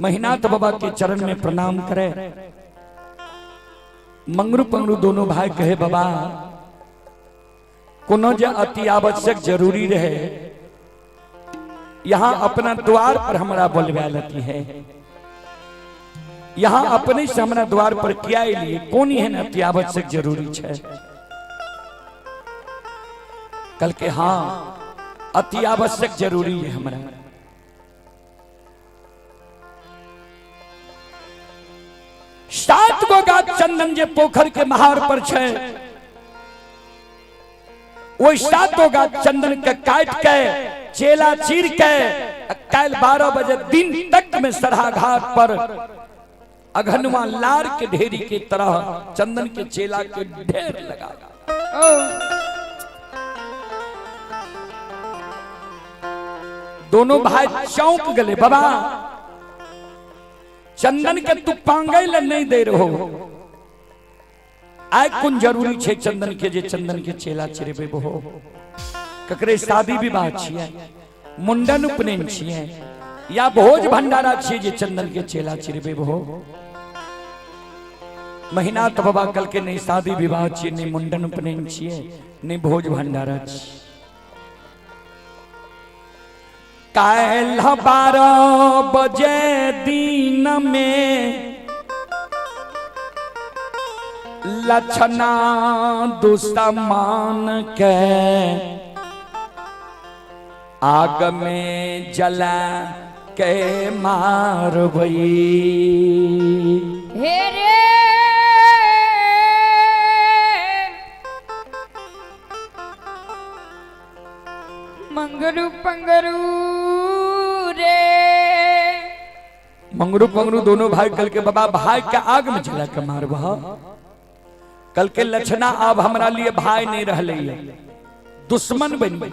महिनाथ बाबा के चरण में प्रणाम करे। मंगरू पंगरू दोनों भाई कहे, बाबा कोनो जे अति आवश्यक जरूरी रहे यहाँ अपना द्वार पर हमरा बोलवा लेती है, यहाँ अपने से हमरा द्वार पर किया लिए कौन एहन अति आवश्यक जरूरी छे? कल के हाँ अति आवश्यक जरूरी है हमरा। 7 गो गाछ चंदन जे पोखर के महार पर छे, ओहि 7 गो गाछ चंदन के काट के चेला चीर के काल्हि 12 बजे दिन तक में सरहा घाट पर अघनुआ लार के ढेरी के तरह चंदन के चेला के ढेर लगा। दोनों भाई चौंक गए, बाबा चंदन के तू पांगे ल नहीं दे रहो, आय कोन जरूरी छे चंदन के जे चंदन के चेला चिरेबे हो? ककरे शादी विवाह छिए, मुंडन उपनयन छिए या भोज भंडारा छिए जे चंदन के चेला चिरेबे हो? महिनाथ बाबा कल के नहीं शादी विवाह छिए, नहीं मुंडन उपनयन छिए, नहीं भोज भंडारा छिए। काल्हि 12 बजे दिन में लक्षणा दुश्मन के आग में जला के मारबई। हे रे मंगरू पंगरू रे, मंगरू पंगरू दोनों भाई कल के बाबा भाई के आग में जला के मारबह। कल के लक्षणा अब हमरा लिए भाई नहीं रहले, दुश्मन बन गई।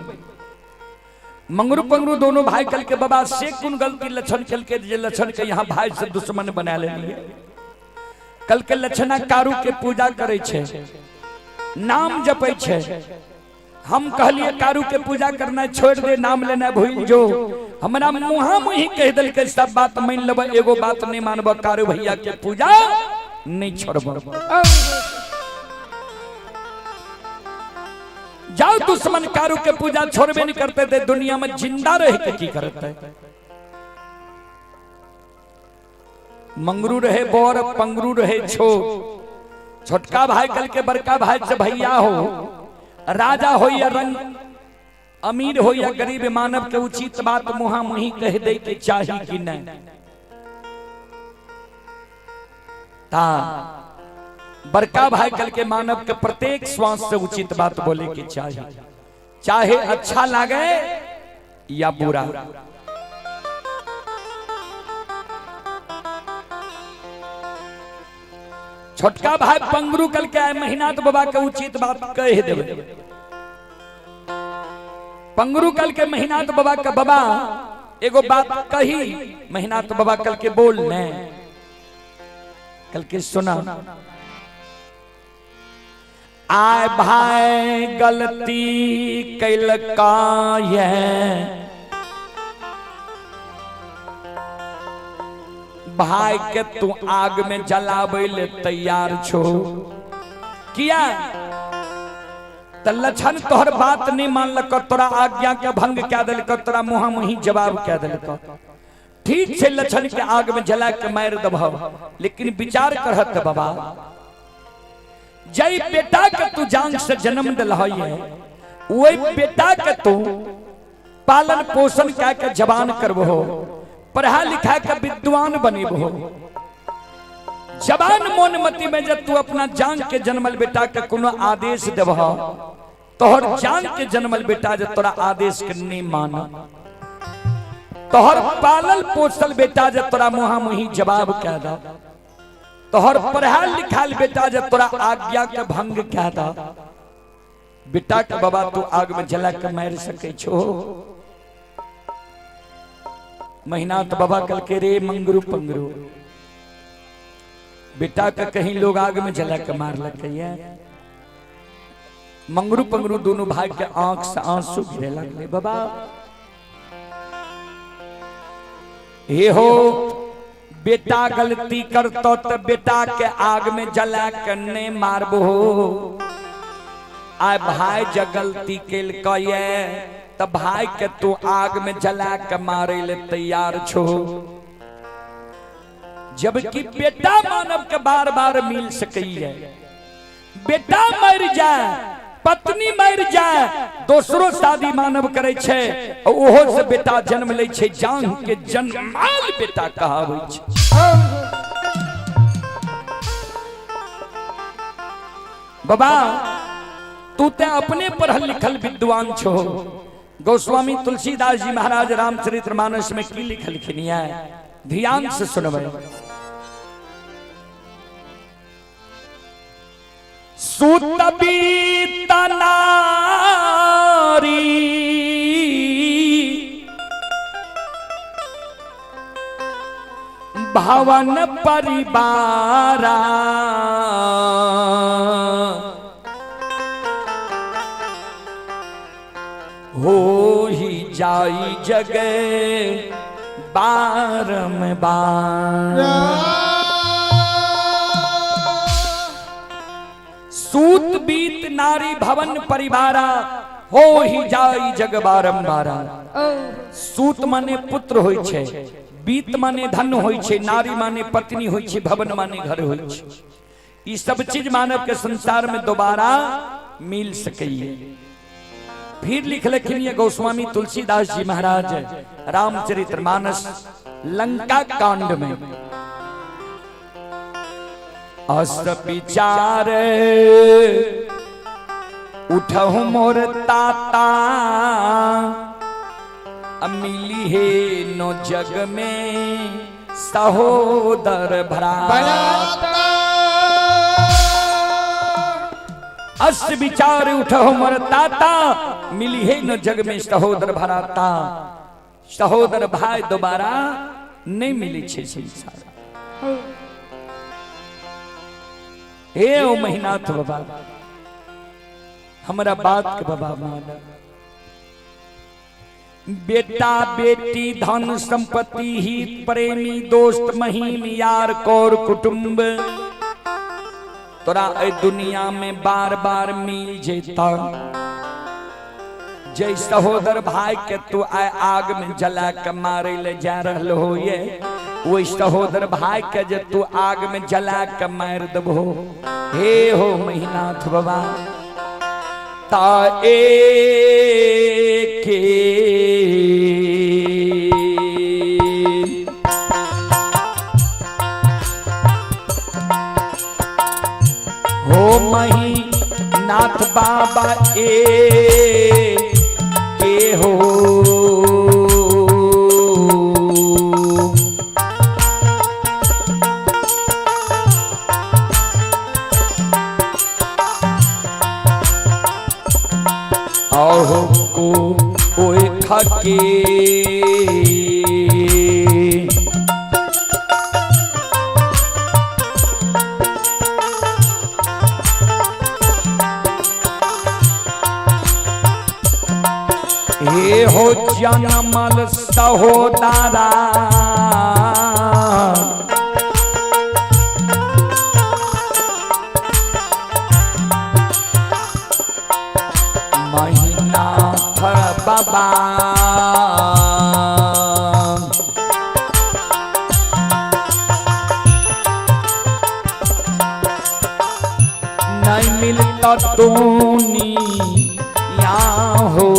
मंगरू पंगरू दोनों भाई कल के बाबा से कौन गलती लक्षण कल के जे लक्षण के यहाँ भाई से दुश्मन बना ले। कल के लक्षणा कारू के पूजा करे छे, नाम जपे छे। हम कहलिए कारू के पूजा करना छोड़ दे, नाम लेना भूल जो। हमरा मुहा मुही कह दिल के सब बात मान लेब, एगो बात नहीं मानब, कारू भैया के पूजा नहीं छोड़ब। जाओ दुश्मन कारू के पूजा छोड़बे नहीं करते थे, दुनिया में जिंदा रह के की करते? मंगरू रहे बोर पंगरू रहे छो, छोटका भाई कल के बड़का भाई से भैया हो, राजा हो या रंग अमीर हो या गरीब, मानव के उचित बात मुहा मुही कह दे के चाही कि नहीं? ता बड़का भाई कल के मानव के प्रत्येक श्वास से उचित बात बोले के चाही, चाहे अच्छा लागे या बुरा। छोटका भाई पंगरू कल के आए महीनाथ बाबा के उचित बात कह देवे। पंगरू कल के महीनाथ बाबा के बाबा एगो बात कही, महीनाथ बाबा कल के बोल ने, कल के सुना। आय भाई गलती कैलका ये, भाई के तू आग में जलावे ले तैयार छो किया? त लक्षण तोहर बात नहीं मानलक, तोरा आज्ञा के भंग कह देलक, तोरा मुहा मुही जवाब कह देलक। ठीक छै लक्षण के आग में जला के मार दबह, लेकिन विचार करहत बाबा, जय बेटा के तू जान से जन्म दिल है, वही बेटा के तू पालन पोषण कह के जवान करबहो, पढ़ा लिखा के विद्वान बनेबहो। जवान मोन मति में जब तू अपना जान के जन्मल बेटा के कोनो आदेश देबह, तोहर जान के जन्मल बेटा जे तोरा आदेश के नहीं मान, तोहर पालल पोसल बेटा जे तोरा मुहा मुही जवाब कह दा, तोहर पढ़ाल लिखाल बेटा जे तोरा आज्ञा के भंग कह दा, बेटा के बाबा तू आग में जला के मार सके छो? महीना तो बाबा कल के रे मंगरू पंगरू, बेटा का कहीं लोग आग में जला के मार लगे। मंगरू पंगरू दोनों भाई के आंख से आंसू गिरे लगले। बाबा हे हो बेटा गलती करतो तो बेटा के आग में जला के नहीं मारबो, आय भाई ज गलती केलकै त भाई के तू आग में जला के मारे ले तैयार छो। जबकि बेटा मानव के बार बार मिल सकी है, बेटा मर जाए, पत्नी मर जाए, दोसरो शादी मानव करे छे, ओहो से बेटा जन्म लै छे, जान के जन्माल बेटा कहाबै छे। बाबा तू ते अपने पढ़ल लिखल विद्वान छो। गोस्वामी तुलसीदास जी महाराज रामचरितमानस में की लिखलखिन है, ध्यान से सुनबै। सुत बीत नारी भवन परिवारा, हो ही जाई जगे बारंबार। सूत बीत नारी भवन परिवारा, हो ही जाई जग बारंबारा। सूत माने पुत्र होई छे, बीत माने धन होई छे, नारी माने पत्नी होई छे, भवन माने घर होई छे। ई सब चीज मानव के संसार में दोबारा मिल सकइए। फिर लिखलखिन ये गोस्वामी तुलसीदास जी महाराज रामचरितमानस लंका कांड में, अस विचार उठहु मोर ताता, मिली हे नो जग में सहोदर भ्राता। अस विचार उठहु मोर ताता, मिली हे न जग में सहोदर भराता। सहोदर भाई दोबारा नहीं मिली छे संसार। हे ओ महीनाथ बाबा, हमरा बात के बाबा मान। बेटा बेटी धन संपत्ति हित प्रेमी दोस्त महीम यार कौर कुटुंब, तोरा ए दुनिया में बार बार मिल जेता। जय सहोदर भाई के तू आए आग में जला के मारे ले जा रहल हो, ये वही सहोदर भाई के जे तू आग में जला के मार दबो, हे हो महीनाथ बाबा ता ए के हो महीनाथ बाबा ए के हो। हो को ओए खके। हे हो जनमल सहोदरा महिनाथ बाबा। नहीं मिलता तोनी या हो।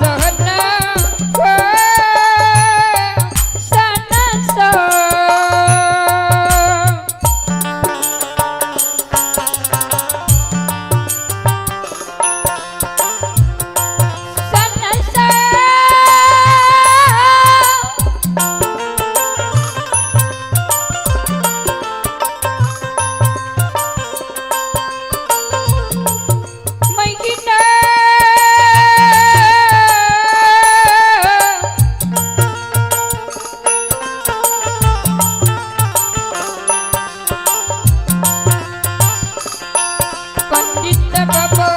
सहना हो सना सो। सना सो। महीना पंडित बाबा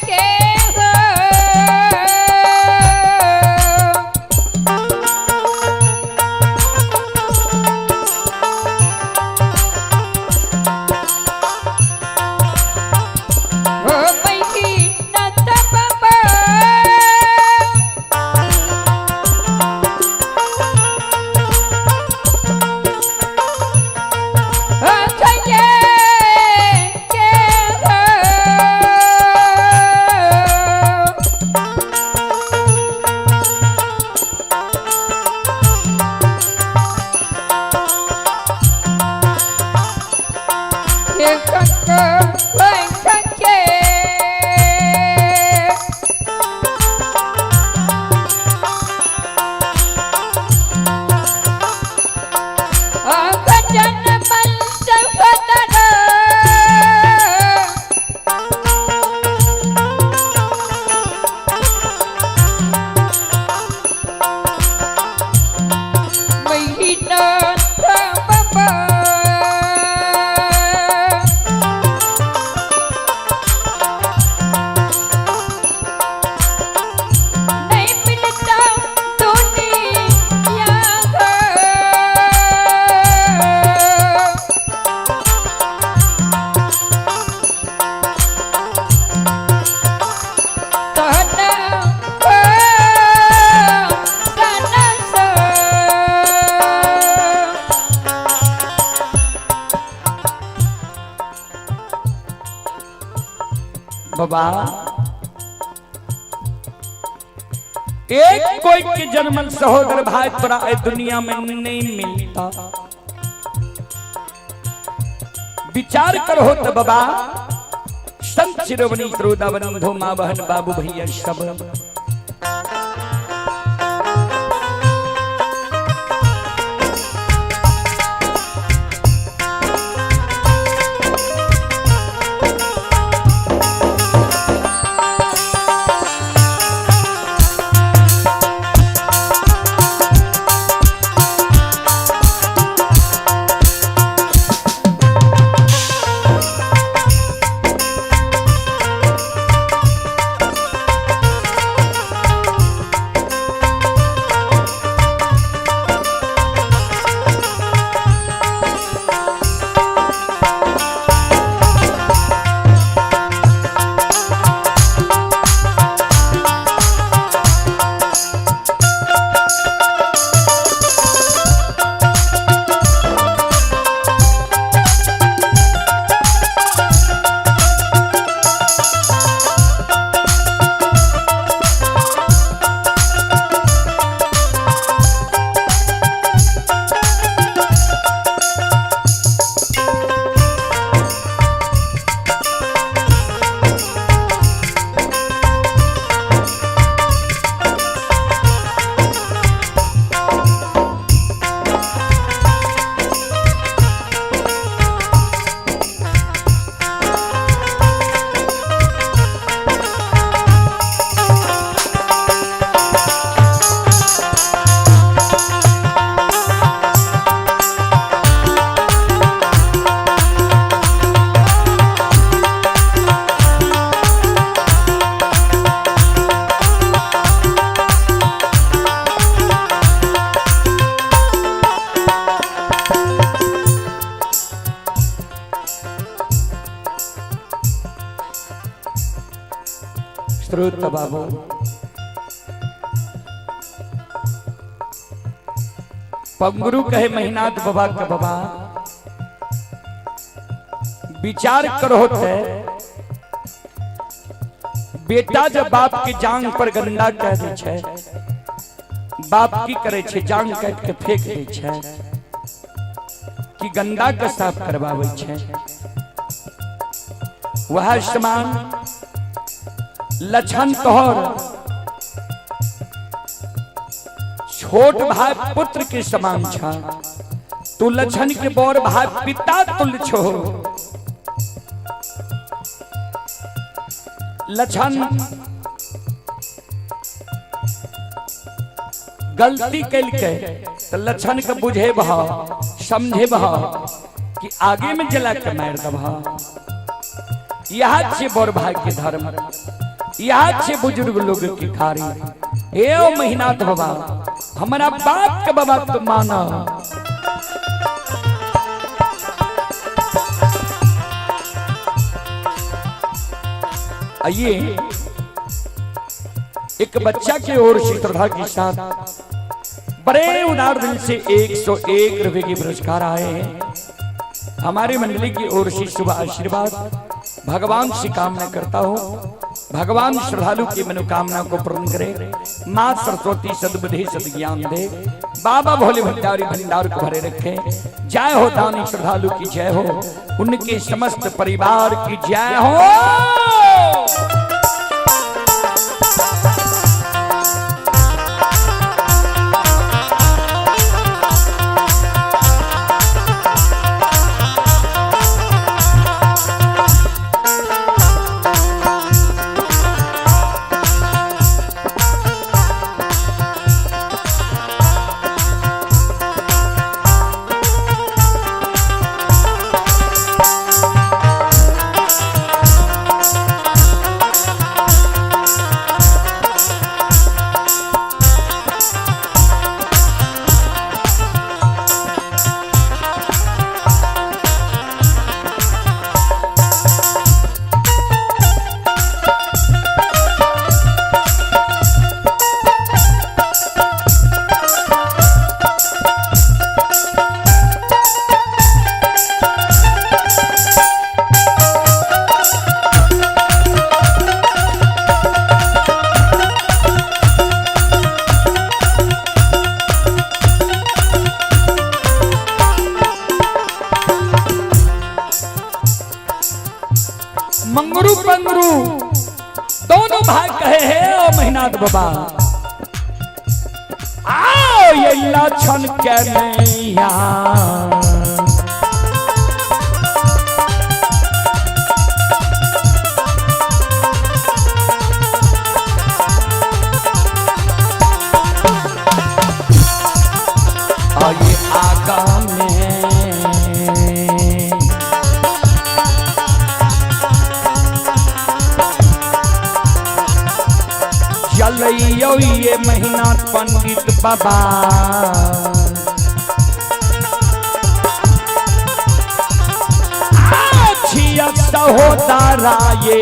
के हो। हो महिनाथ बाबा। हो खये के हो। हे कंक के। गजन मल सफदर। महिनाथ बाबा। नहीं मिलता दुनिया को। सहना हो सना सो। बाबा एक कोई के जन्मन सहोदर भाई तोरा ए दुनिया में नहीं मिलता। विचार करो तो बाबा संत शिरोमणि त्रोदा बंधु माँ बहन बाबू भैया सब श्रोत बाबू पंगुरु कहे महिनाथ बाबा के बाबा विचार करो ते बेटा जब बाप के जांग पर गंदा कह दे छे, बाप की करे छे जांग काट के फेंक दे छे कि गंदा के साफ करवावे छे। वह समान लक्षण तोहर छोट भाई पुत्र के समान छा, तू लक्षण के बड़ भाई पिता तुल्य छो। लक्षण गलती कैलकै तो लक्षण के बुझे बहा समझे बहा कि आगे में जला के मार दबा। यह छे बड़ भाई के धर्म, यह छे बुजुर्ग लोग की खारी। ए महीनाथ बाबा हमारा बाप के बाबा तो माना। आइए एक बच्चा की ओर से श्रद्धा के साथ बड़े उदार दिल से 101 रुपए के पुरस्कार आए हैं। हमारी मंडली की ओर से शुभ आशीर्वाद भगवान से कामना करता हूँ, भगवान श्रद्धालु की मनोकामना को पूर्ण करे, माँ सरस्वती सद्बुद्धि सद्ज्ञान दे, बाबा भोले भंडारी भंडार को भरे रखे। जय हो दानी श्रद्धालु की जय हो, उनके समस्त परिवार की जय हो। मंगरू पंगरू दोनों भाई कहे हैं ओ महीनाथ बाबा आओ ये लक्षण के नैया। आइए आगा में चलैयो ये महीना पंडित बाबा छिया सहोदरा ये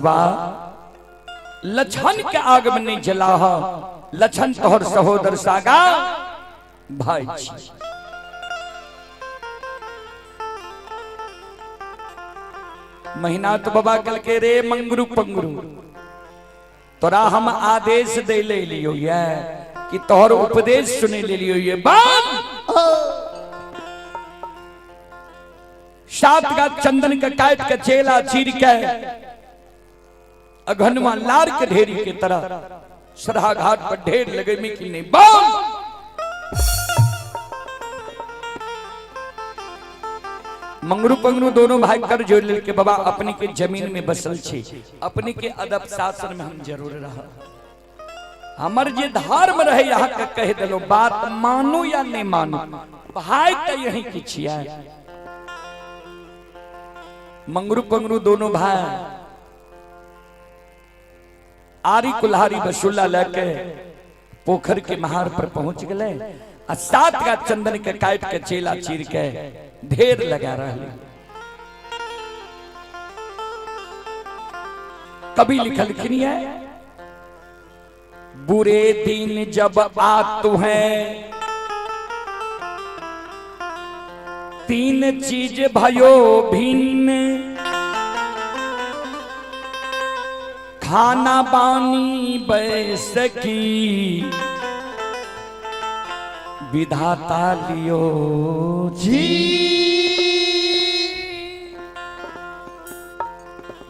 बाबा लछन के आग में नहीं जला, लछन तोहर सहोदर सागा भाई छी। महिनाथ बाबा कल के रे मंगरू पंगरू, तोरा हम आदेश दे ले लियो ये कि तोहर उपदेश सुने ले लियो ये बाप। सात का चंदन के काट के चेला चीर के अघनुआ लार के ढेरी के तरह सरहा घाट पर ढेर लगे में कि नहीं बाप। मंगरू पंगरू दोनों भाई कर जोड़ लेल के बाबा अपने के जमीन में बसल छी, अपने के अदब शासन में हम जरूर रह, हमर जे धर्म रहे यहाँ के कह दिलो, बात मानू या नहीं मानू भाई तो यही की छिया। मंगरू पंगरू दोनों भाई आरी कुल्हारी बसुला लेके पोखर के महार पर पहुंच गए आ सात का चंदन के काट के चेला चीर के ढेर लगा रहे। कभी लिखलखिन है बुरे दिन जब आतु हैं तीन चीज भयो भिन्न, खाना बानी बैसकी विधाता लियो जी।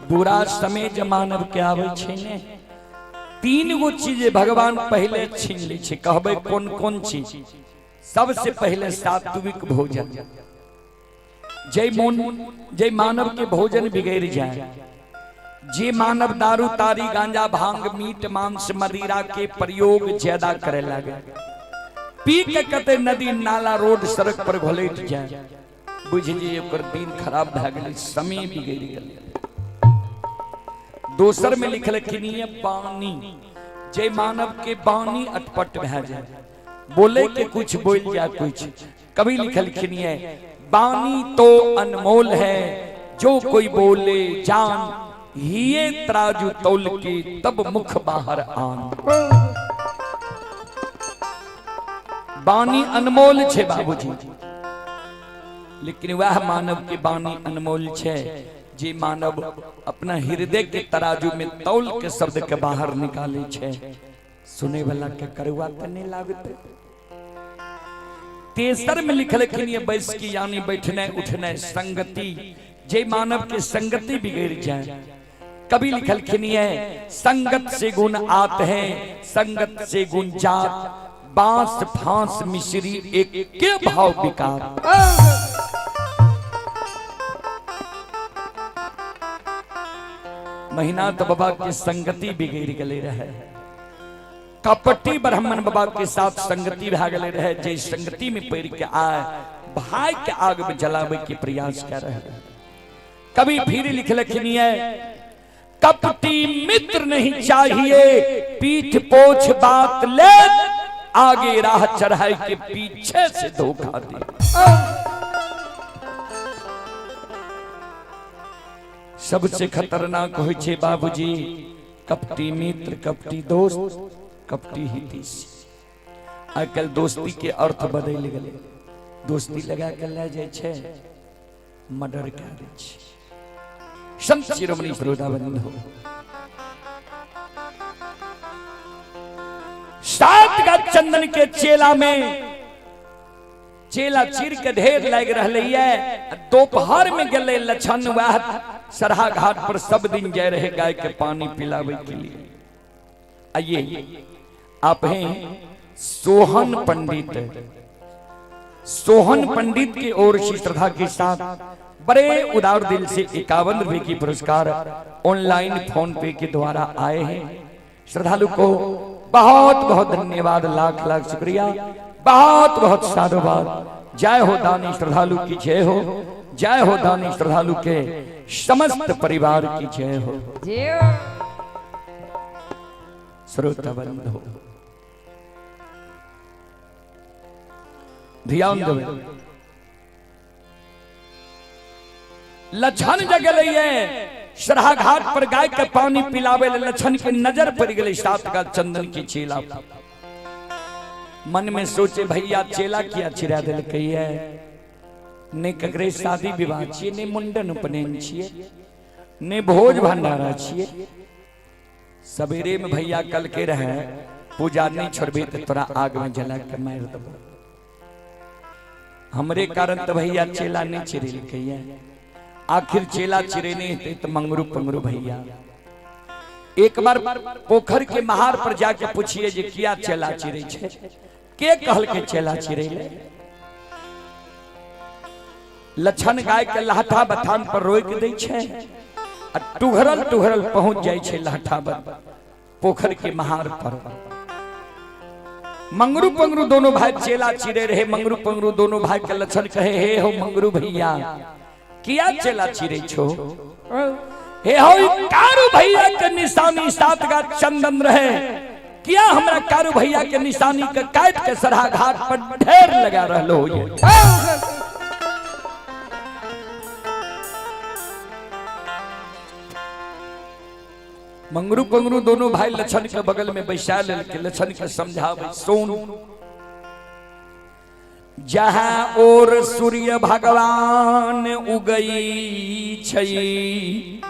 बुरा समय जमानव के आवे छे ने तीन गो चीज भगवान पहले छीन लै छे, कहबै कौन कौन चीज। सबसे पहले सात्विक भोजन, जय मोन जय मानव के भोजन बिगड़ जाए, जे मानव दारू तारी गांजा भांग मीट मांस मदिरा के प्रयोग ज्यादा करे लगे, पी के कते नदी नाला रोड सड़क पर घोलट जाए, बुझ जे ओकर दिन खराब भए गेलै, समय बिगड़ गेलै। दोसर में लिखलखिन ये बानी, जे मानव के बानी अटपट भए जाए, बोले के कुछ बोल जाए कुछ। कभी लिखलखिन ये बानी तो अनमोल है, जो कोई बोले जान, ये तराजू तोल के तब मुख बाहर आन। बानी अनमोल छे बाबूजी, लेकिन वह मानव के बानी अनमोल छे जे मानव अपना हृदय के तराजू में तौल के शब्द के बाहर निकाले छे, सुने वाला के करुआ त नहीं लागते। तेसर में लिखलखिन ये बैसकी यानी बैठने उठने संगति, जे मानव के संगति बिगड़ जाए। कभी लिखलखिन ये संगत से गुण आत है संगत से गुण जात, बांस फांस मिश्री एक के भाव विकार। महिनाथ बाबा के संगति बिगड़ गले रहे, कपटी ब्राह्मण बाबा के साथ संगति भा गले रहे, जे संगति में पड़ के आए भाई के आग में जलावे के प्रयास कर रहे। कभी फिर लिखलखिन ये कपटी मित्र नहीं चाहिए, पीठ पोछ बात ले, आगे राह चढ़ाई के पीछे से धोखा दे। सबसे खतरनाक होय छे बाबूजी कपटी मित्र, कपटी दोस्त, कपटी हितैषी। आजकल दोस्ती के अर्थ बदल गेलै, दोस्ती लगा के ले जाय छे मर्डर कए दै छै। संत शिरोमणि श्रोता बंधु, सात का चंदन के चेला में चेला चीर के ढेर लग रहे है। दोपहर में गले लछन वह सरहा घाट पर सब दिन जाए रहे गाय के पानी पिलावे के लिए। आइए आप हैं सोहन पंडित, सोहन पंडित की ओर से श्रद्धा के साथ बड़े उदार दिल से 51 रुपए की पुरस्कार ऑनलाइन फोन पे के द्वारा आए हैं। श्रद्धालु को बहुत बहुत धन्यवाद, लाख लाख शुक्रिया, बहुत बहुत साधुवाद। जय हो दानी श्रद्धालु की जय हो, जय हो दानी श्रद्धालु के समस्त परिवार की जय हो। श्रोता बंधु ध्यान दो, लछन जगल है सरहा घाट पर गाय के पानी पिलावे ले लछन के नजर पड़ गई सात गाल चंदन की चेला। मन में सोचे भैया चेला किया चिरा दिलकै है, ने ककरे शादी विवाह छियै, ने मुंडन उपनयन छियै, ने भोज भंडारा छियै। सवेरे में भैया कल के रहे पूजा नहीं छोड़बे तो तोरा आग में जला के मार देबो। हमरे कारण तो भैया चेला नहीं चिरेलकै है, आखिर चेला चिरे नहीं हेतै तो मंगरू पंगरू भैया। एक बार पोखर के महार पर जाके पूछिए जे किया चेला चिरे छे, के कहल के चेला चिरे ले। लछन गाय के लहठा बथान पर रोक दै छे आ टुघरल टुघरल पहुंच जाय छे लहठा पोखर के महार पर। मंगरू पंगरू दोनों भाई चेला चिरे रहे। मंगरू पंगरू दोनों भाई के लछन कहे हे हो मंगरू भैया किया चेला चिरे छो, हे हो कारू भैया के निशानी सात गा चंदन रहे, किया हमरा कारू भैया के निशानी के काट के सरहा घाट पर ढेर लगा रहलो हो। मंगरू पंगरू दोनों भाई लछन के बगल में बैसा लेलके, लछन के समझावे सुन, जहां और सूर्य भगवान उगई छई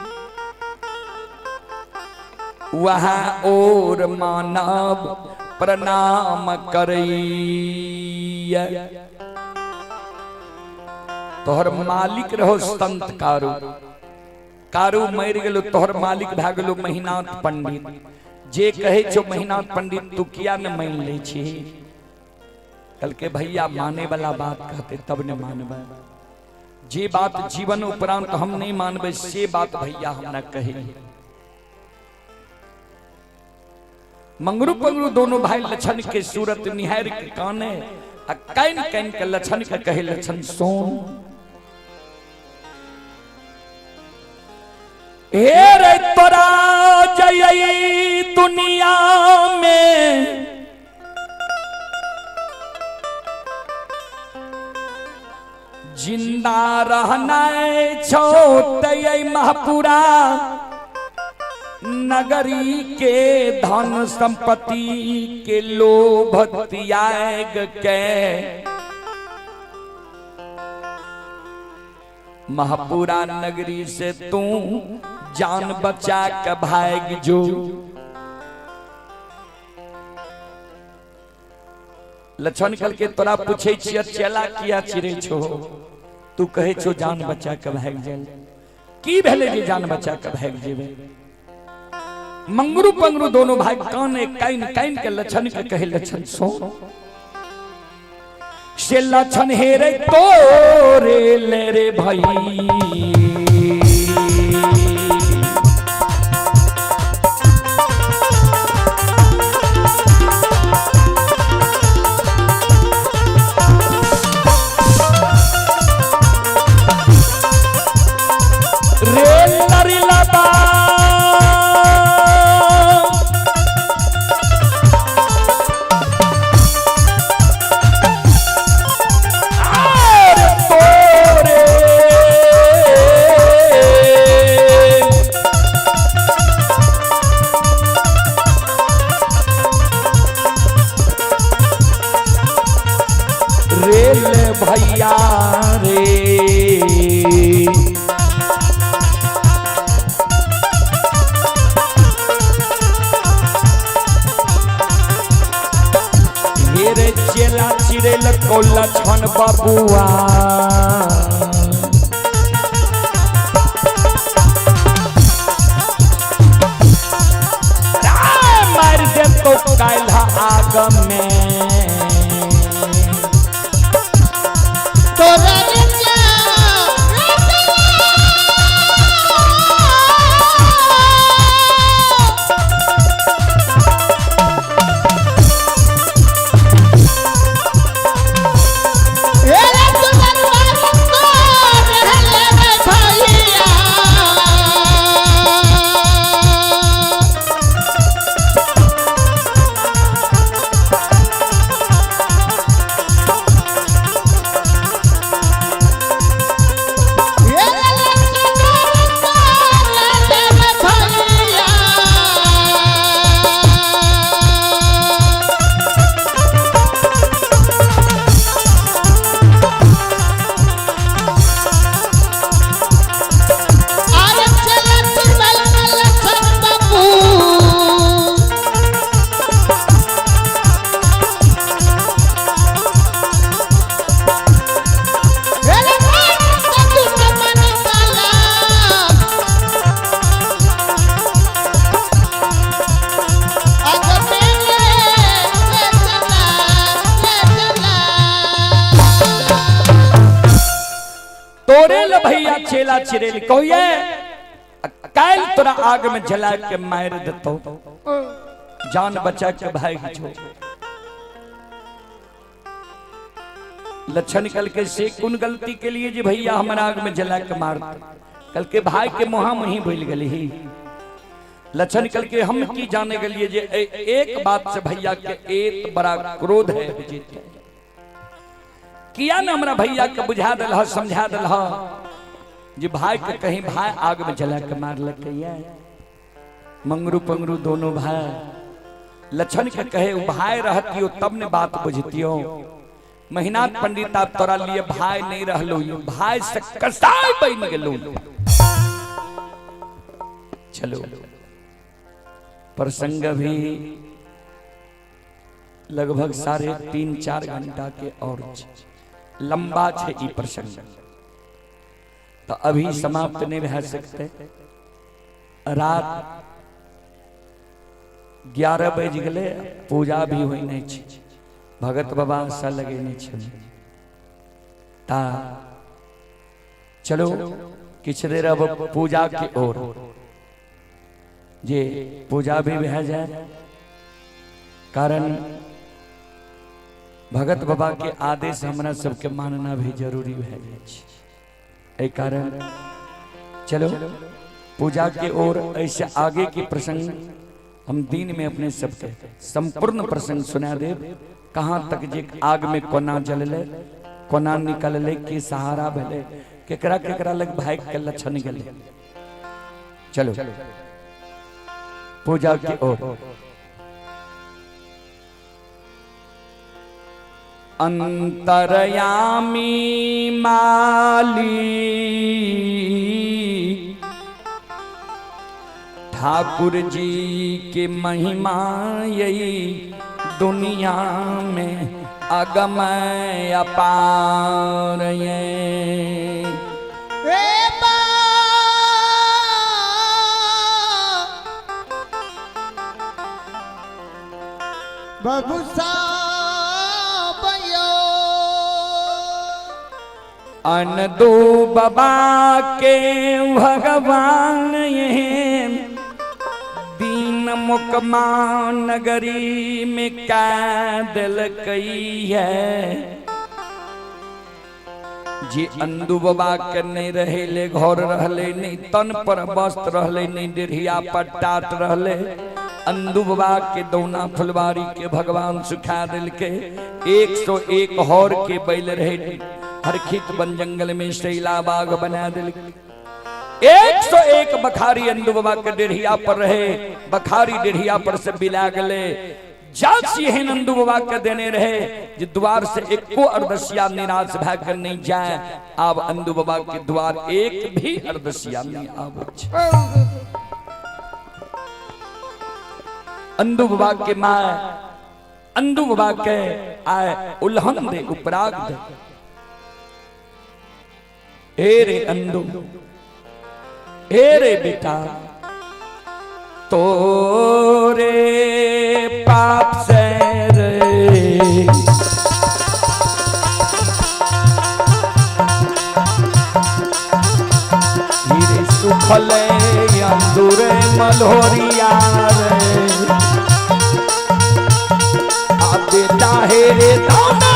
वहां और मानव प्रणाम करैया। तोहर मालिक रहो संत कारू, कारू मर गेलो तोहर मालिक भए गेलो महिनाथ पंडित। जे कहे छो महिनाथ पंडित तू किया न मान ले छी, कल के भैया माने वाला बात कहते तब न मानबे, जे बात जीवन उपरांत हम नहीं मानबे से बात भैया हमरा कहे। मंगरू पंगरू दोनों भाई लछन के सूरत निहार के काने आ can can के लछन के कहे लछन सोन, हे रे तोरा जय दुनिया में जिंदा रहना छो तय महापुरा नगरी के धन संपत्ति के लोभ त्याग के महापुरा नगरी से तू जान बचा के भाग जो। लछन कल के तोरा पूछे छियै चेला किया चिरे छो, तू कहे छो जान बचा के भाग जाए, की भेले जे जान बचा के भाग जेबे। मंगरू पंगरू दोनों भाई काने काइन काइन के लछन के कहे लछन सो से लछन हे रे तोरे ले रे भाई, रे लरी लबा भैया रे हेरे चेला चिरेल को लछन बबुआ, मार दे तो काल्ह आग में। तोरा भैया। तोरे ल भैया चेला चिरेल कहिए काल तोरा आग में जला के मार देतो, जान बचा के भाग जो। लक्षण कल के से कुन गलती के लिए जी भैया हमरा आग में जला के मार, कल के भाई के मुहा मुही भूल गली ही। लक्षण कल के हम की जाने के लिए जे एक बात से भैया के एक बड़ा क्रोध है किया ना हमरा भैया के बुझा दिल ह समझा दिल ह जे भाई के कहीं भाई आग में जला के मार लगे। मंगरू पंगरू दोनों भाई लक्षण के कहे भाई रहतियो तब ने बात बुझतियो। महीनाथ पंडित आप तोरा लिए भाई नहीं रहलो, भाई से कसाई बन गेलो। चलो प्रसंग भी लगभग 3.5-4 घंटा के और लंबा छे ई प्रसंग, तो अभी समाप्त नहीं रह सकते। रात 11 बज गए, पूजा भी हुई नहीं छे, भगत बाबा आशा लगे नहीं छे। ता चलो किछ देर अब पूजा के ओर जे पूजा भी भै जाए, कारण भगत बाबा के आदेश हमरा सबके मानना भी जरूरी भै जाए छै। एहि कारण चलो पूजा के ओर ऐसे आगे के प्रसंग हम दिन में अपने सबके संपूर्ण प्रसंग सुना देब। कहाँ तक जे आग में कोना जलले, कोना निकलले, के सहारा भेले, केकरा केकरा लग भाग के लक्षण गेले। चलो पूजा की ओर। अंतरयामी माली ठाकुर जी के महिमा यही दुनिया में अगम अपार ये। अनदो बाबा के भगवान ये दीन मुकमा नगरी में कैदल कई है। जे अंदू बाबा के नहीं रहेले, घर रहले नहीं, तन पर वस्त्र रहले नहीं, डेढ़िया पर टाट रहले, अंदू बाबा के दौना फुलवारी के भगवान सुखा दिल के 101 हौर के बैल रहे, हरखित बन जंगल में शैला बाग बना दिल। 101 बखारी अंदू बाबा के डेढ़िया पर रहे, बखारी डेढ़िया पर से बिला गले। जात एहन अंदू बाबा के देने रहे जे द्वार से एको अर्दसिया निराश भए के नहीं जाए। आब अंदू बाबा के द्वार एक भी अर्दसिया नहीं आबै छै। अंदू बाबा के माय अंदू बाबा के आए उल्हन दे उपराग दे, हे रे अंदू, हे रे बेटा, तोरे पाप से रे हीरे सुखले अंदूरे मल्होरिया रे, आ बेटा हे रे दाना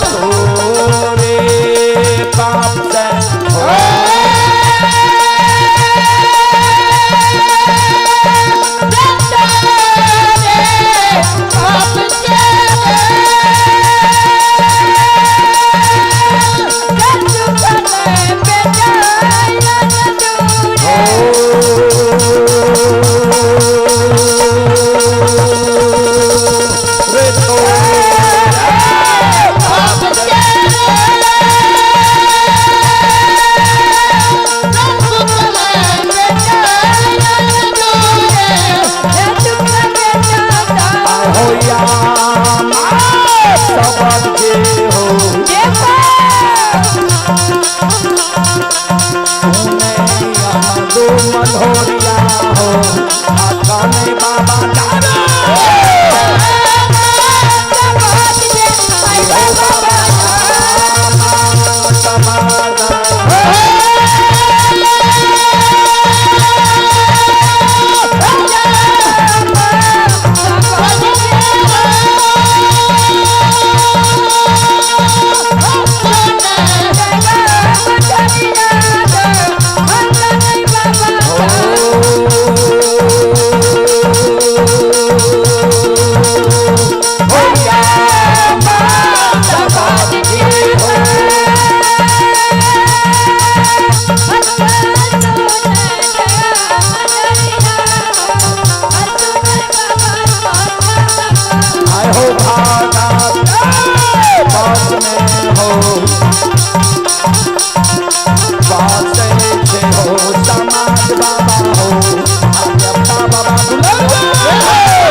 तोरे पाप से बेटा। आए हो भागा पास में हो पास से हो समाज बाबा हो आजपता बाबा दुलर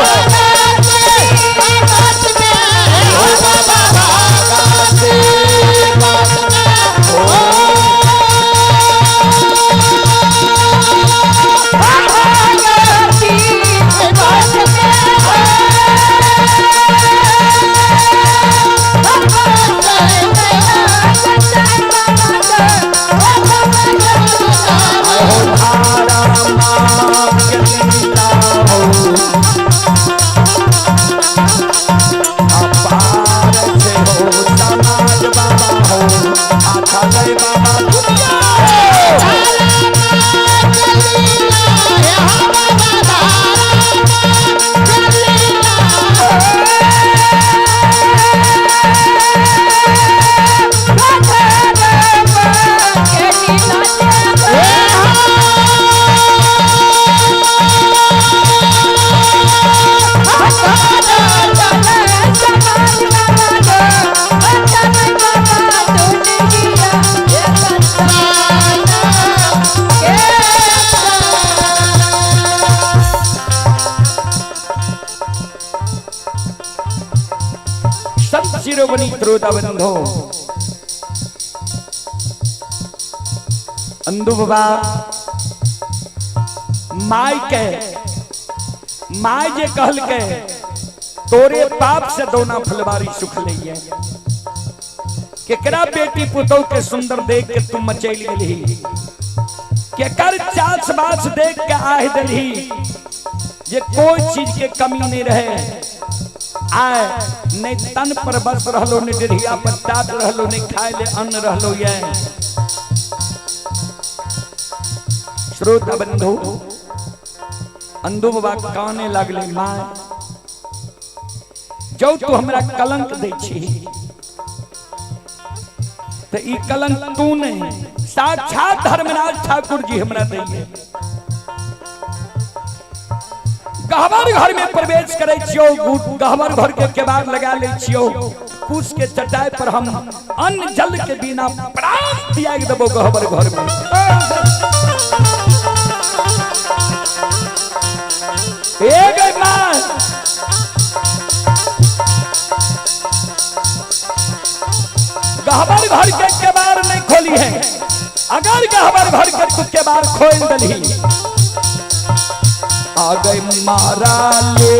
आए हो धारा माँ के चिंता हो अपार से हो समाज बाबा हो आखा गए बाबा दुनिया संत शिरोमणि त्रोता बंधो अंधु बाबा माय के माय जे कहल के तोरे पाप से दोना फुलवारी सुख लइए केकरा बेटी पुतोह के सुंदर देख के तुम मचैल गेलही, केकर चास बास देख के आह दिलही जे कोई चीज के कमी नहीं रहे। आए नहीं तन पर बस रहलो, नहीं डेढ़िया पर टाट रहलो, नहीं खाए ले अन्न रहलो। ये श्रोता बंधु अंधु बाबा काने लागले, माँ जो तू हमरा कलंक दै छी तो ई कलंक तू नहीं, साक्षात धर्मराज ठाकुर जी हमरा दैये। गहबर घर में प्रवेश करे छियो, गहबर घर के केबाड़ लगा ले छियो, कुश के चटाई पर हम अन्न जल के बिना प्राण त्याग देबो गहबर घर में। ए गई मां, गहबर घर के केबाड़ नहीं खोली है, अगर गहबर घर के तू केबाड़ खोल दली आ गए मारा ले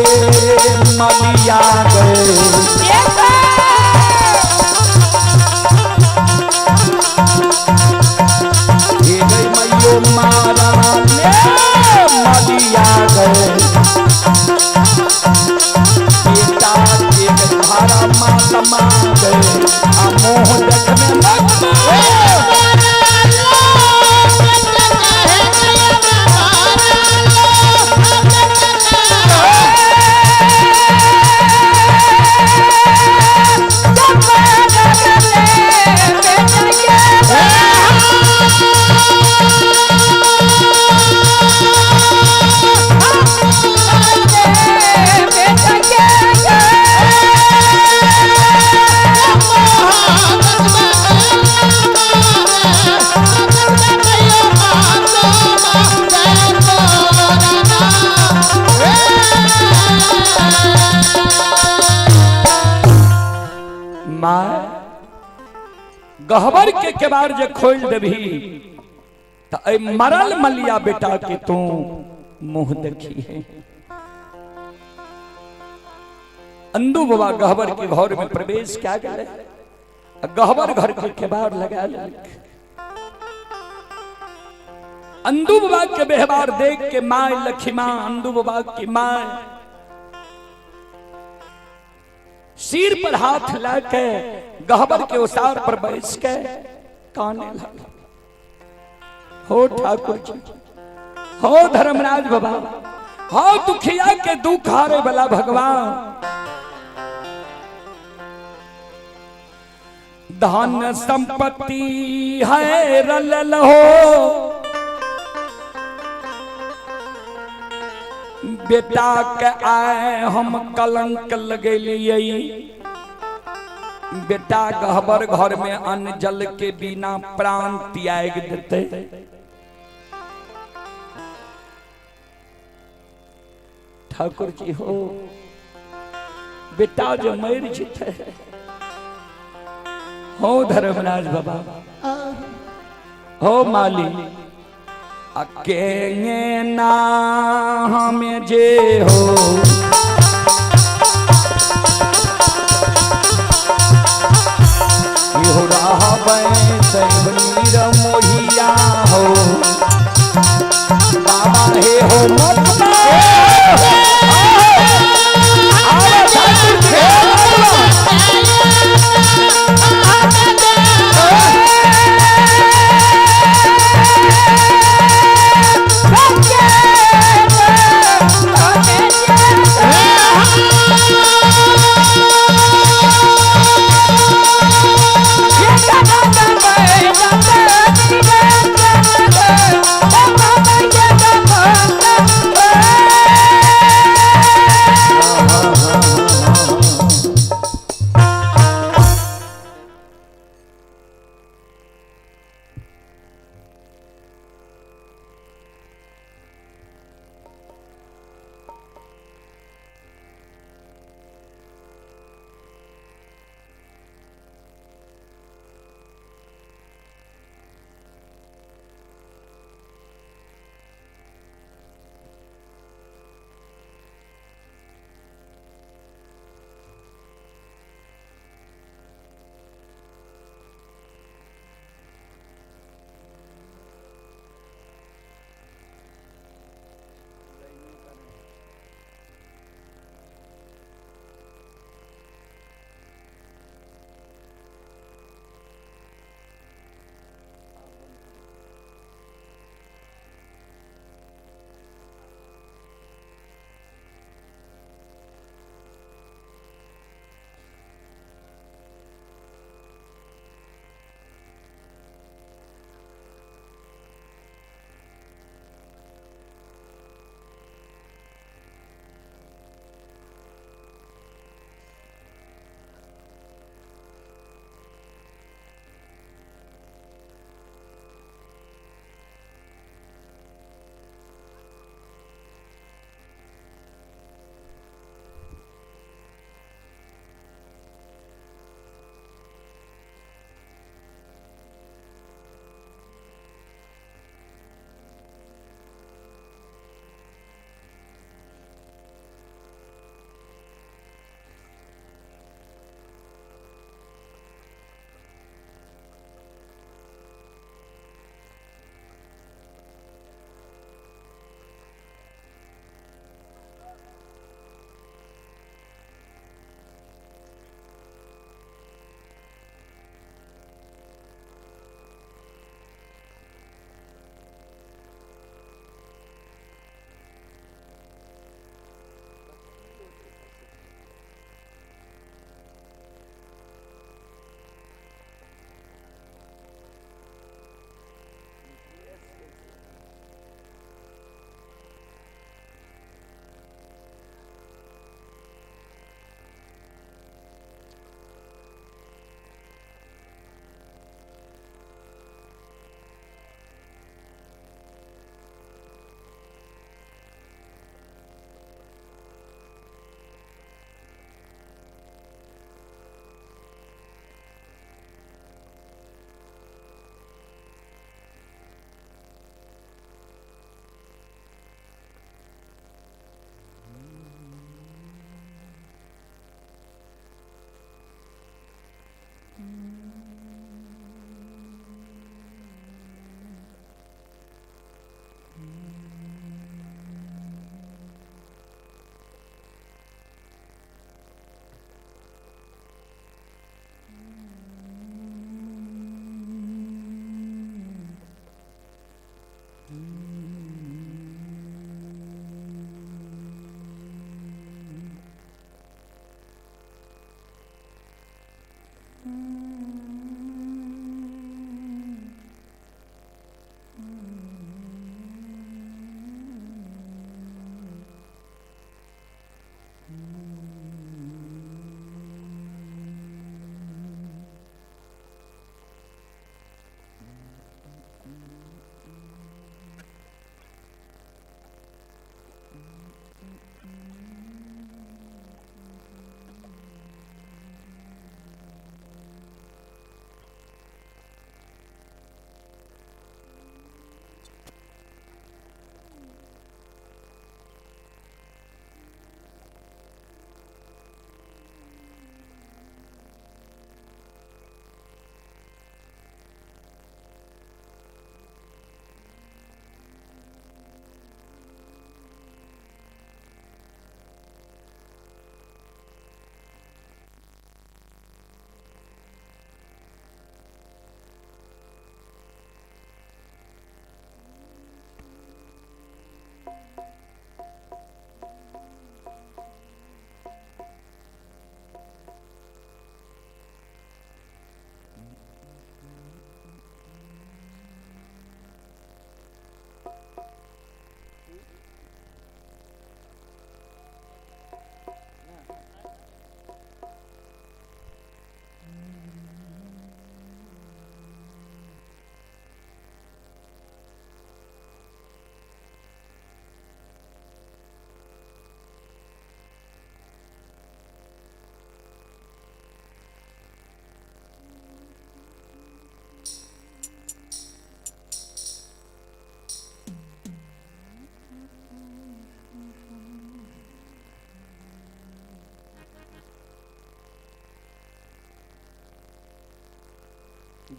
मलिया गए। ये गई मैयो मारा ले मलिया गए। बेटा के धारा माता मां गए, आ मोह देख में मत गहबर के केबाड़ जे खोल देबही त ए मरल मलिया बेटा के तू मुंह देखी है। अंदू बाबा गहबर के घर में प्रवेश क्या गए, गहबर घर के केबाड़ लगा लेलक। अंदू बाबा के व्यवहार देख के माय लखीमा अंदू बाबा की माय सिर पर हाथ लाके गहबर के उसार पर बैस के काने लगा। हो ठाकुर जी, हो धर्मराज बाबा, हो दुखिया के दुख हारे वाला भगवान, धन संपत्ति है रलल हो, बेटा के आए हम कलंक लगेलिए। बेटा गहबर घर में अन्न जल के बिना प्राण त्याग देते। ठाकुर जी हो, बेटा जो मर जिते हो धर्मराज बाबा हो माली अकेले ना हमें जे हो, हो मोहिया हो बाबा हे हो मत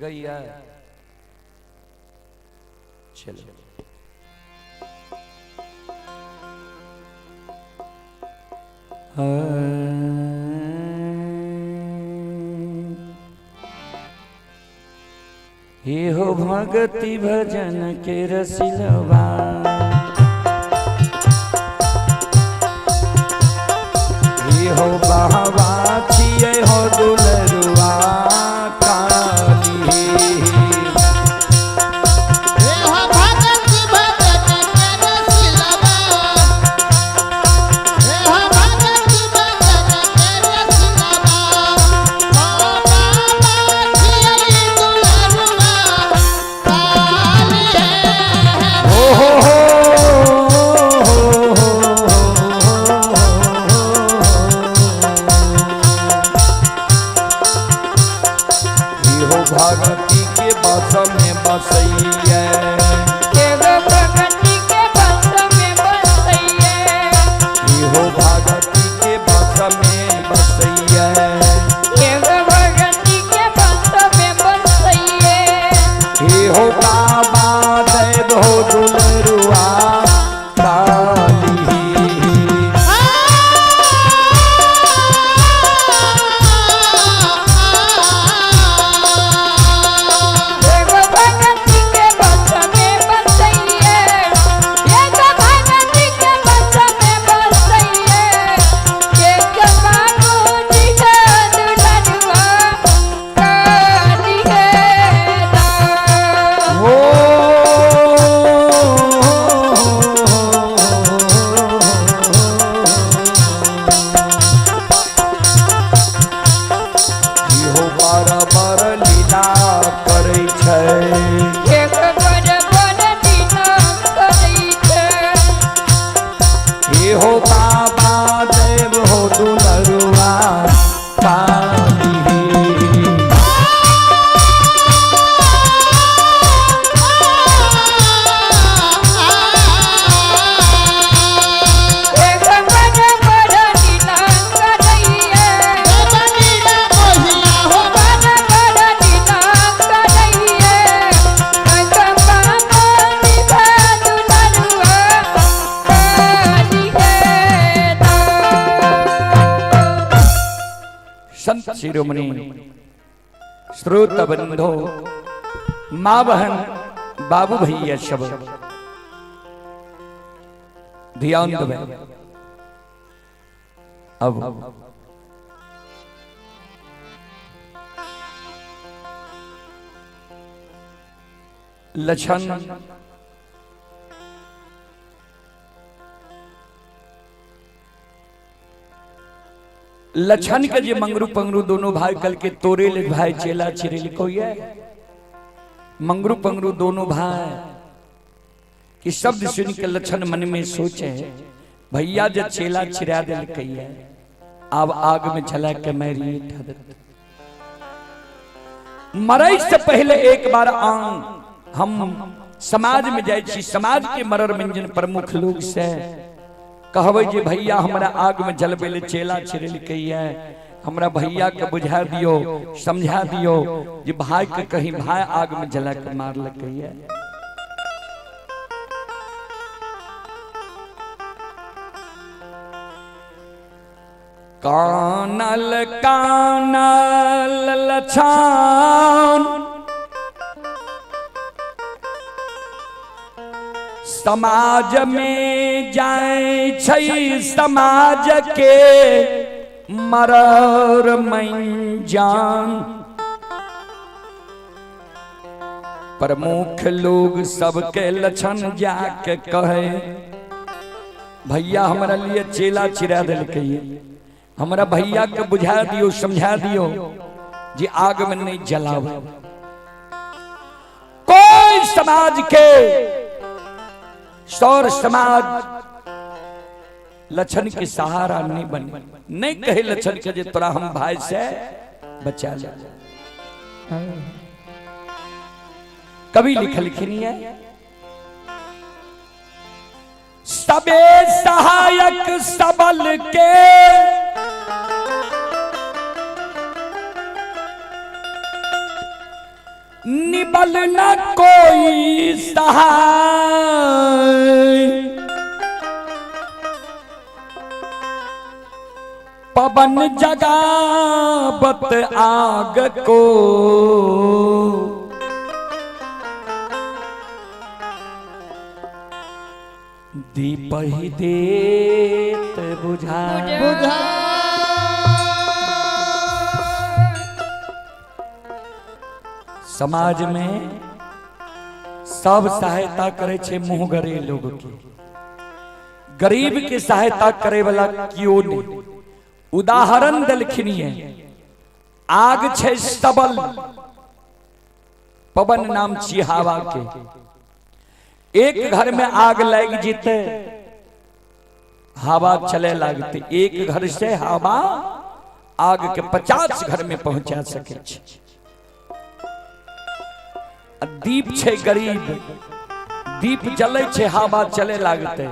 गैया चलो। हे हो भगति भजन के रसिलवा, हे हो बाबा छियै हो दुलरुआ काली। हे हो भगति भजन के रसिलवा, हे हो भगति भजन के रसिलवा, ओ बाबा छियै दुलरुआ काली। हो हो हो हो भगति के बस में बसैया, एगो भगति के बस में बसैया, हो भगति के बस में बसैया, एगो भगति के बस में बसैया। हे हो बाबा देव हो दुलरुआ काली। एगो भगति के बस में बसैया, एगो भगति के बस में बसैया, एक बाबूजी का दुलरुआ काली है। हो हो बार बार लीला करै छै, एगो बड़ बड़ लीला करै छै, हे हो बाबा देव हो दुलरुआ काली। एगो बड़ बड़ लीला करैया, बड़ बड़ लीला करैया, एगो बाबूजी का दुलरुआ काली है। संत शिरोमणि श्रोत बंधो माँ बहन बाबू भैया सब ध्यान देवे। अब लक्षण लछन के जे मंगरू पंगरू दोनों भाई कल के तोरे ले भाई चेला चिरेल को ये मंगरू पंगरू दोनों भाई कि शब्द सुन के लछन मन में सोचे, भैया जे चेला चिरा दिल कहिए अब आग में जला के मेरी मरे से पहले एक बार आंग हम समाज में जाए छी, समाज के मरर मंजन प्रमुख लोग से कहबै जे भैया हमरा आग में जलबे ले चेला छिड़ल कहिए, हमरा भैया के बुझा दियो समझा दियो जे भाई के कहीं भाई आग में जला के मार लकैया। कानल कानल लछान समाज में जाए छै समाज के मरर मंजान। प्रमुख लोग सबके लक्षण जाके कहे, भैया हमरा लिए चेला चिरा दिलकै, हमरा भैया के बुझा दियो समझा दियो जे आग में नहीं जलावे। कोई समाज के सौर समाज लक्षण के सहारा नहीं बने, नहीं कहे लक्षण के जे तोरा हम भाई से बचा ले। कभी लिखल नहीं है सबे सहायक सबल के निबल न कोई सहाय। पवन जगावत आग को दीप ही देत बुझा। समाज में सब सहायता करे छे मुंह गरे लोग के, गरीब के सहायता करे वाला क्यों नहीं। उदाहरण दलखिन है, आग छे सबल पवन नाम छी हवा के, एक घर में आग लग जीते हवा चले लगते, एक घर से हवा आग के 50 घर में पहुंचा सके। दीप छे गरीब, दीप जले छे हवा चले लगते,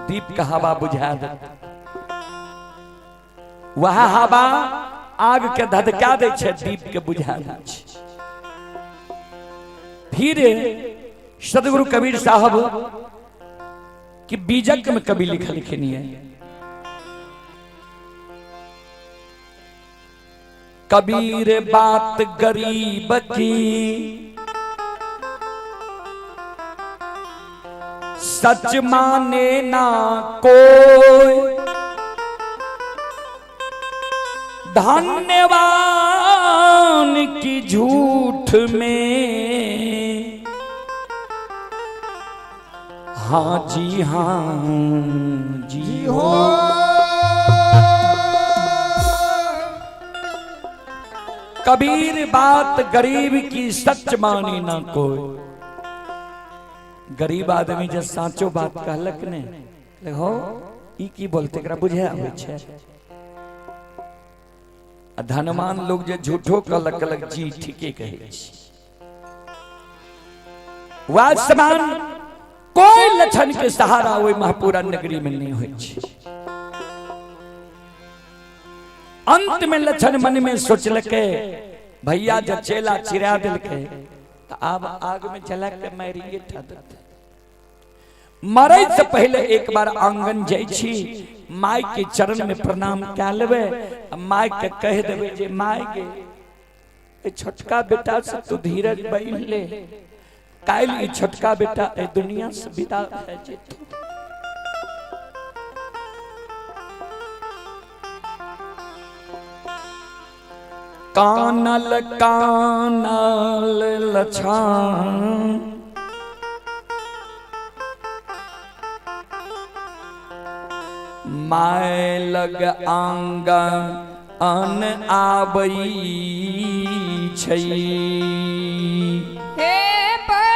दीप का हवा बुझा दे, वह हवा आग के धधका दे छे, दीप के बुझा दे छे। फिर सदगुरु कबीर साहब की बीजक में कभी लिखल नहीं है, कबीर बात गरीब की सच माने ना कोई, धन्यवान की झूठ में हाँ जी हाँ जी हो। कबीर बात गरीब की सच माने ना कोई। गरीब आदमी जब साचो बात कहलक ने हो ई की बोलते एकरा बुझे आबै छै। धनवान लोग जे झूठो कहलक कहलक जी ठीके कहै छी। वह समान कोई लक्षण के सहारा ओहि महपुरा नगरी में नहीं होइ छै। अंत में लक्षण मन में सोचलकै भैया जब चेला चिरा दिलकै तो अब आग में जला के मारिए ठदत। मरे से पहले एक बार आंगन जाइ छी, माय के चरण में प्रणाम कए लेबै, माय के कह देबै जे माय गे ए छोटका बेटा से तू धीरज बन ले, काल्हि ई छोटका बेटा ए दुनिया से विदा भए जेतौ। कानल कानल लछान My लग आंगन अन आबै छै। हे बाबू।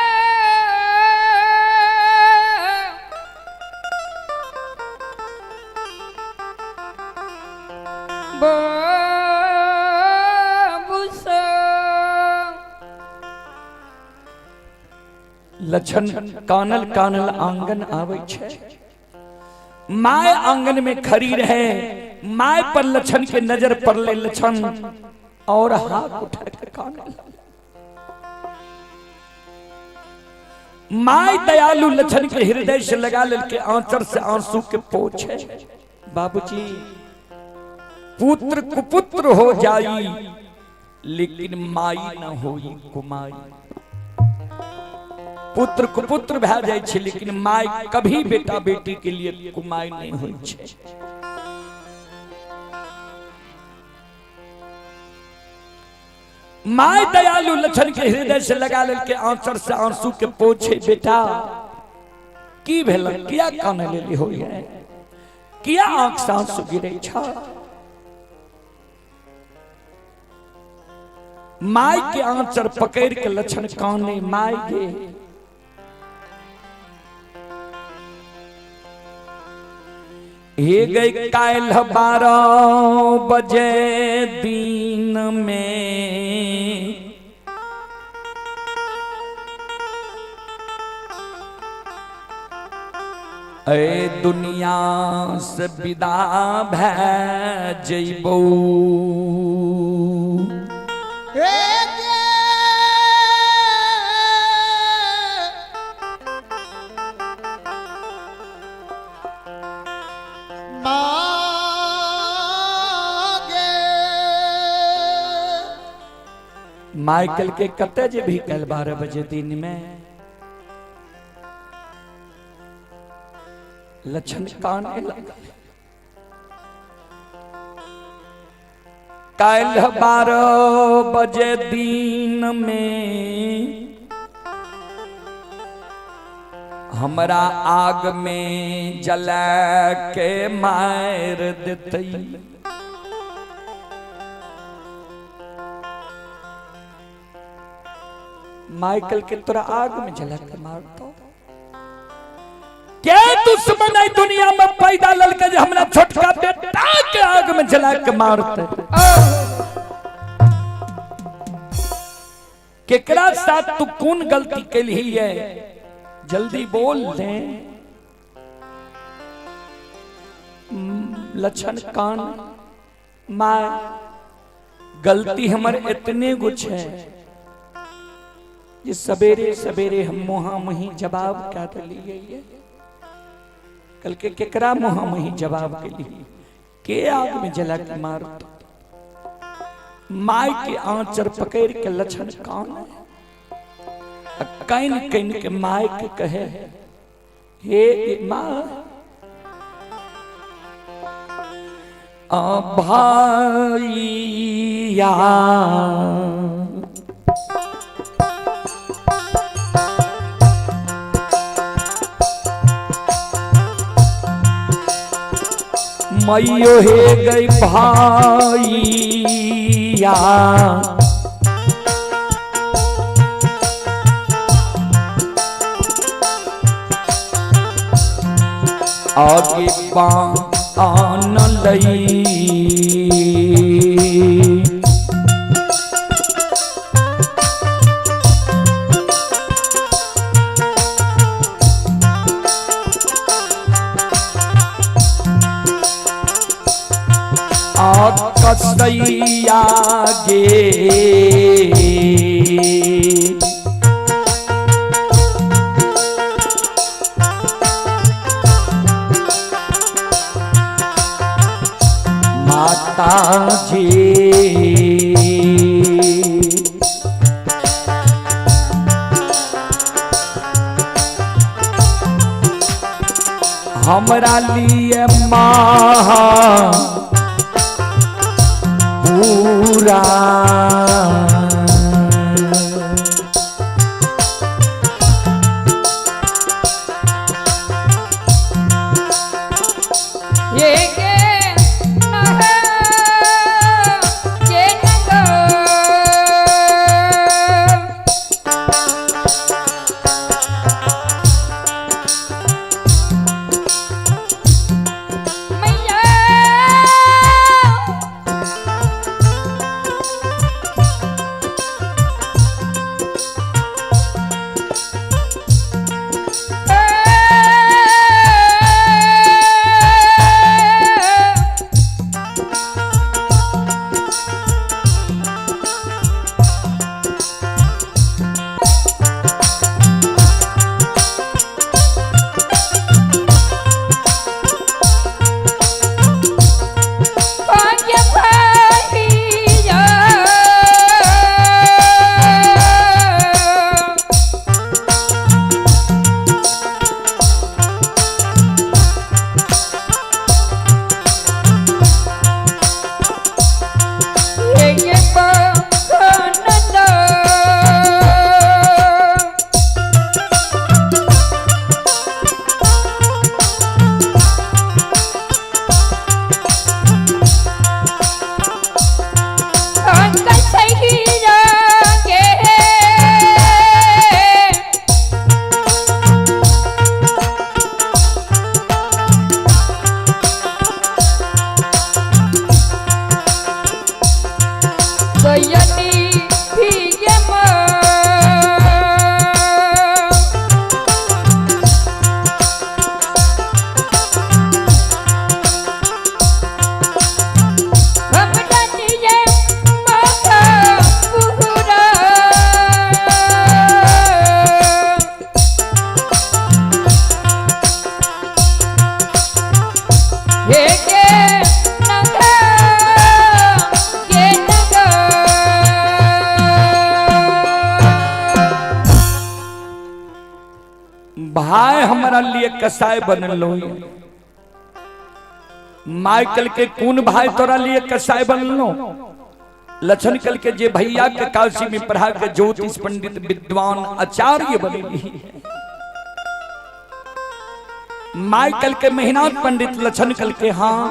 लक्षण कानल कानल आंगन आबै छै। My आंगन में खड़ी रहे, my पर लक्षण के नजर पड़ले, लक्षण और हाथ उठा के कानल। My दयालु लक्षण के हृदय से लगा लेल के आंचर से आंसू के पोछे। बाबूजी, पुत्र कुपुत्र हो जाई लेकिन माई न होई कुमाई। पुत्र कुपुत्र भए जाइ छै लेकिन my कभी बेटा बेटी के लिए कुमाई नहीं होइ छै। My दयालु लक्षण के हृदय से लगा लेल के आंचर से आंसू के पोछे। बेटा, की भेल? किया काने लेली होई है? किया आंख से आंसू गिरे छ? My के आंचर पकड़ के लक्षण काने, my गे, हे गई, काल्ह 12 बजे दिन में ए दुनिया से विदा भै जइबौ। हे गे मागे। माइकल के कते जे भी कल 12 बजे दिन में? लक्षण काने लगा, काल्ह 12 बजे दिन में हमरा आग में जला के मार देतई। माइकल के तोरा आग में जला के मारतो? के दुश्मन आई दुनिया में पैदा ललके जे हमरा छोटका बेटा के आग में जला के मारते? केकरा साथ तू कौन गलती कैलही है, जल्दी बोल दे। लक्षण कान, माँ, गलती हमर इतने कुछ है ये सवेरे सवेरे हम मुहा मुही जवाब क्या दिलिए ये। कल के केकरा मुहा मुही जवाब के लिए के आग में जला के मार? My के आंचर पकड़ के लक्षण कान है, can can के my के कहे, हे माँ, भाईया, मैयो, हे गई भाईया, आगे पान लई। कसैया गे, माता जी, हमरा लिए माँ पूरा। ये भाई हमरा लिए कसाई बनलो। माइकल के कोन भाई तोरा लिए कसाई बनलो? लक्षण कल के जे भैया के काशी में पढ़ा के ज्योतिष पंडित विद्वान आचार्य बनेली। माइकल के महिनाथ पंडित लक्षण कल के हाँ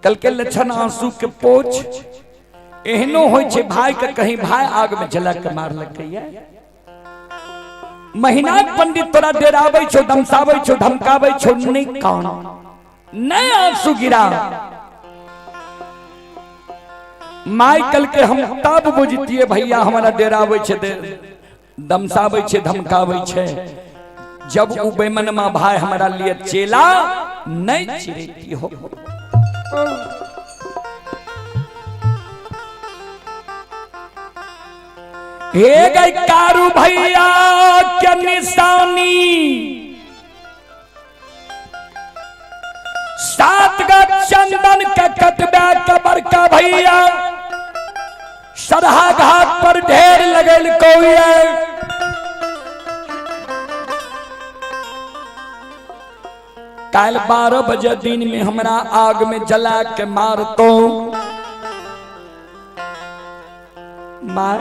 कल के लक्षण आंसू के पोछ एहनो होय छे भाई के कहीं भाई आग में जला के मारलकै। महिनाथ पंडित तोरा डेराबै छो, दमसाबै छो, धमकाबै छो, नहीं कान नहीं आंसू गिरा। माइकल के हम तब बुझतिए भैया हमारा डेराबै छे, दमसाबै छे, धमकाबै छे, जब उ बेमनमा भाई हमारा लिए चेला नहीं चिरेती हो। हे गई कारू भैया के निशानी सात गा चंदन के कटबा के बड़का भैया सरहा घाट पर ढेर लगल कौआ। काल 12 बजे दिन में हमरा आग में जला के मारतो। मार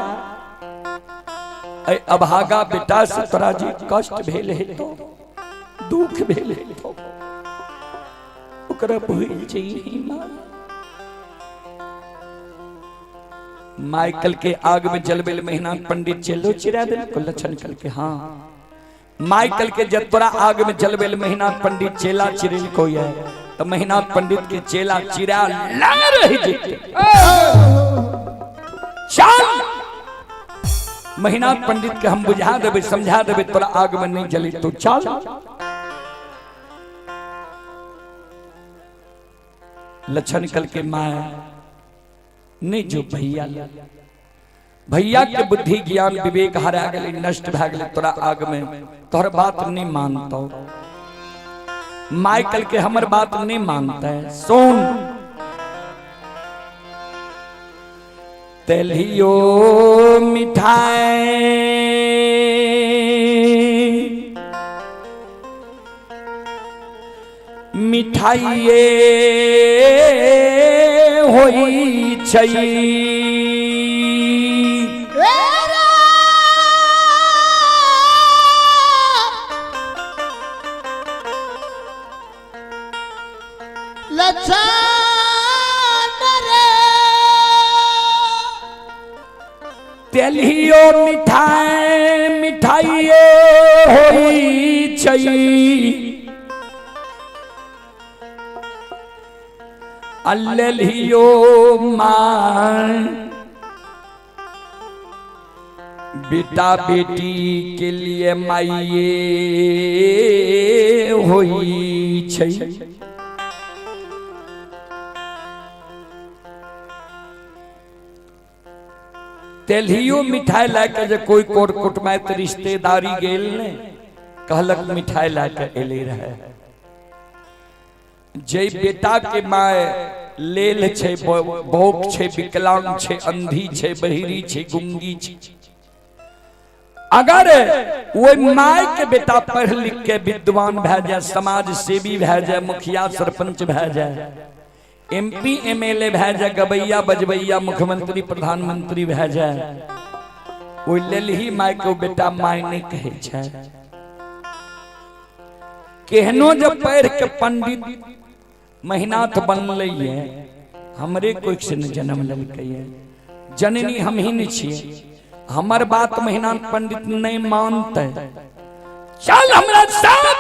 अभागा बेटा से तोरा जी कष्ट भेल है तो दुख भेल है तो ओकरा भूल जाइए। माइकल के आग में जलबेल महीना पंडित चेलो चिरा दे को लक्षण कल के हाँ माइकल के जब तोरा आग में जलबेल महीना पंडित चेला चिरेल को है तो महीना पंडित के चेला चिरा ला रह जेते। चल महीना पंडित के हम बुझा देबे समझा देबे तोरा आग में नहीं जली तो चल। लक्षण कल के मां नहीं जो भैया भैया के बुद्धि ज्ञान विवेक हरा गए नष्ट भा गए तोरा आग में तोहर बात नहीं मानतो। माइकल के हमर बात नहीं मानता है। सुन तेलियो मिठाई मिठाइये होई छै तेलियो मिठाई मिठाइये होई छै अल्लियो मान बेटा बेटी के लिए माइये होई छै। तेलियो मिठाई लाके जे कोई कोर कुटमैत रिश्तेदारी गेल ने कहलक मिठाई लाके एले रहे। जे बेटा के my लेल छे बौक छे विकलांग छे अंधी छे बहिरी छे गुंगी छे, अगर वो my के बेटा पढ़ लिख के विद्वान भै जाए, समाज सेवी भै जाए, मुखिया सरपंच भै जाए, एमपी एमएलए भै जाए, गबैया बजबैया मुख्यमंत्री प्रधानमंत्री भै जाए, वो लेल ही my के बेटा my नहीं कहै छै। केहनो जब पढ़ के पंडित महिनाथ बनलै है हमरे कोई से न जन्म लेलकै है, जननी हम ही नहीं छियै, हमर बात महिनाथ पंडित नहीं मानते। चल हमरा साथ।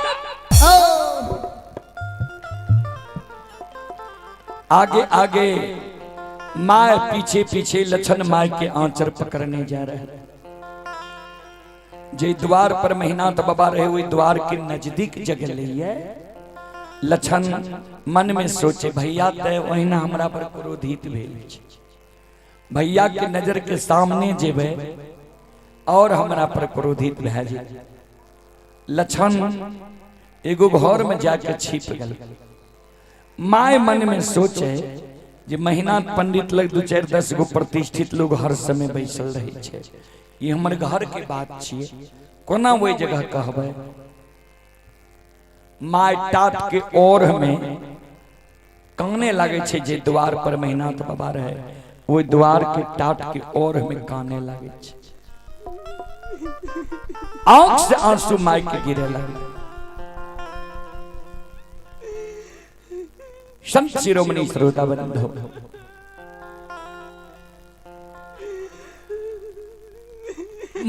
आगे आगे my पीछे पीछे लक्षण my के आंचर पकड़ने जा रहे हैं। जे द्वार पर महिनाथ बाबा रहे वही द्वार के नजदीक जगह लिए लक्षण मन में सोचे भैया ते वहीना हमरा पर क्रोधित भेल छै, भैया के नजर के सामने जेबे और हमरा पर क्रोधित भए जेतै। लक्षण एगो घर में जाके छिप गल। My मन में सोचे जे महिनाथ पंडित लग 2 4 10 गो प्रतिष्ठित लोग हर समय बैसल रहे छै, ये हमर घर के बात छियै, कोना ओहि जगह कहबै? My तात के ओर में काने लागे छै, जे द्वार पर महिनाथ बाबा रहे ओहि द्वार के टाट के ओर में काने लागे छै। आंख से आंसू my के गिरे लगे। संत शिरोमणि श्रोता बंधु,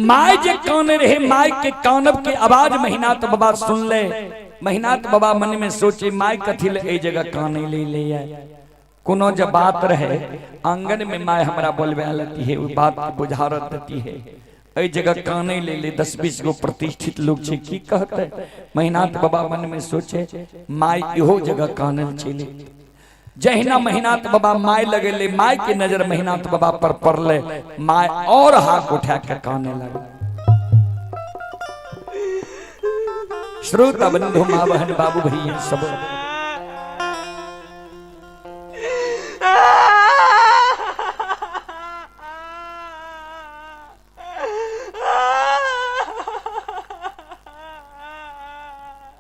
my जे कान रहे, my के कानब के आवाज महिनाथ बाबा सुन ले। महिनाथ बाबा मन में सोचे, my कथी ले एहि जगह काने ले ले है? कोनो जब बात रहे आंगन में my हमरा बोलबे लेती है, ओ बात के बुझारत देती है। एहि जगह काने ले ले, 10-20 गो प्रतिष्ठित लोग छै, की कहते? महिनाथ बाबा मन में सोचे, my इहो जगह काने चले। जहिना महिनाथ बाबा my लगेले, my के नजर महिनाथ बाबा पर पड़ले, my और हाथ उठा के काने लगे। श्रोता बंधु, माँ बहन, बाबू भैया सब,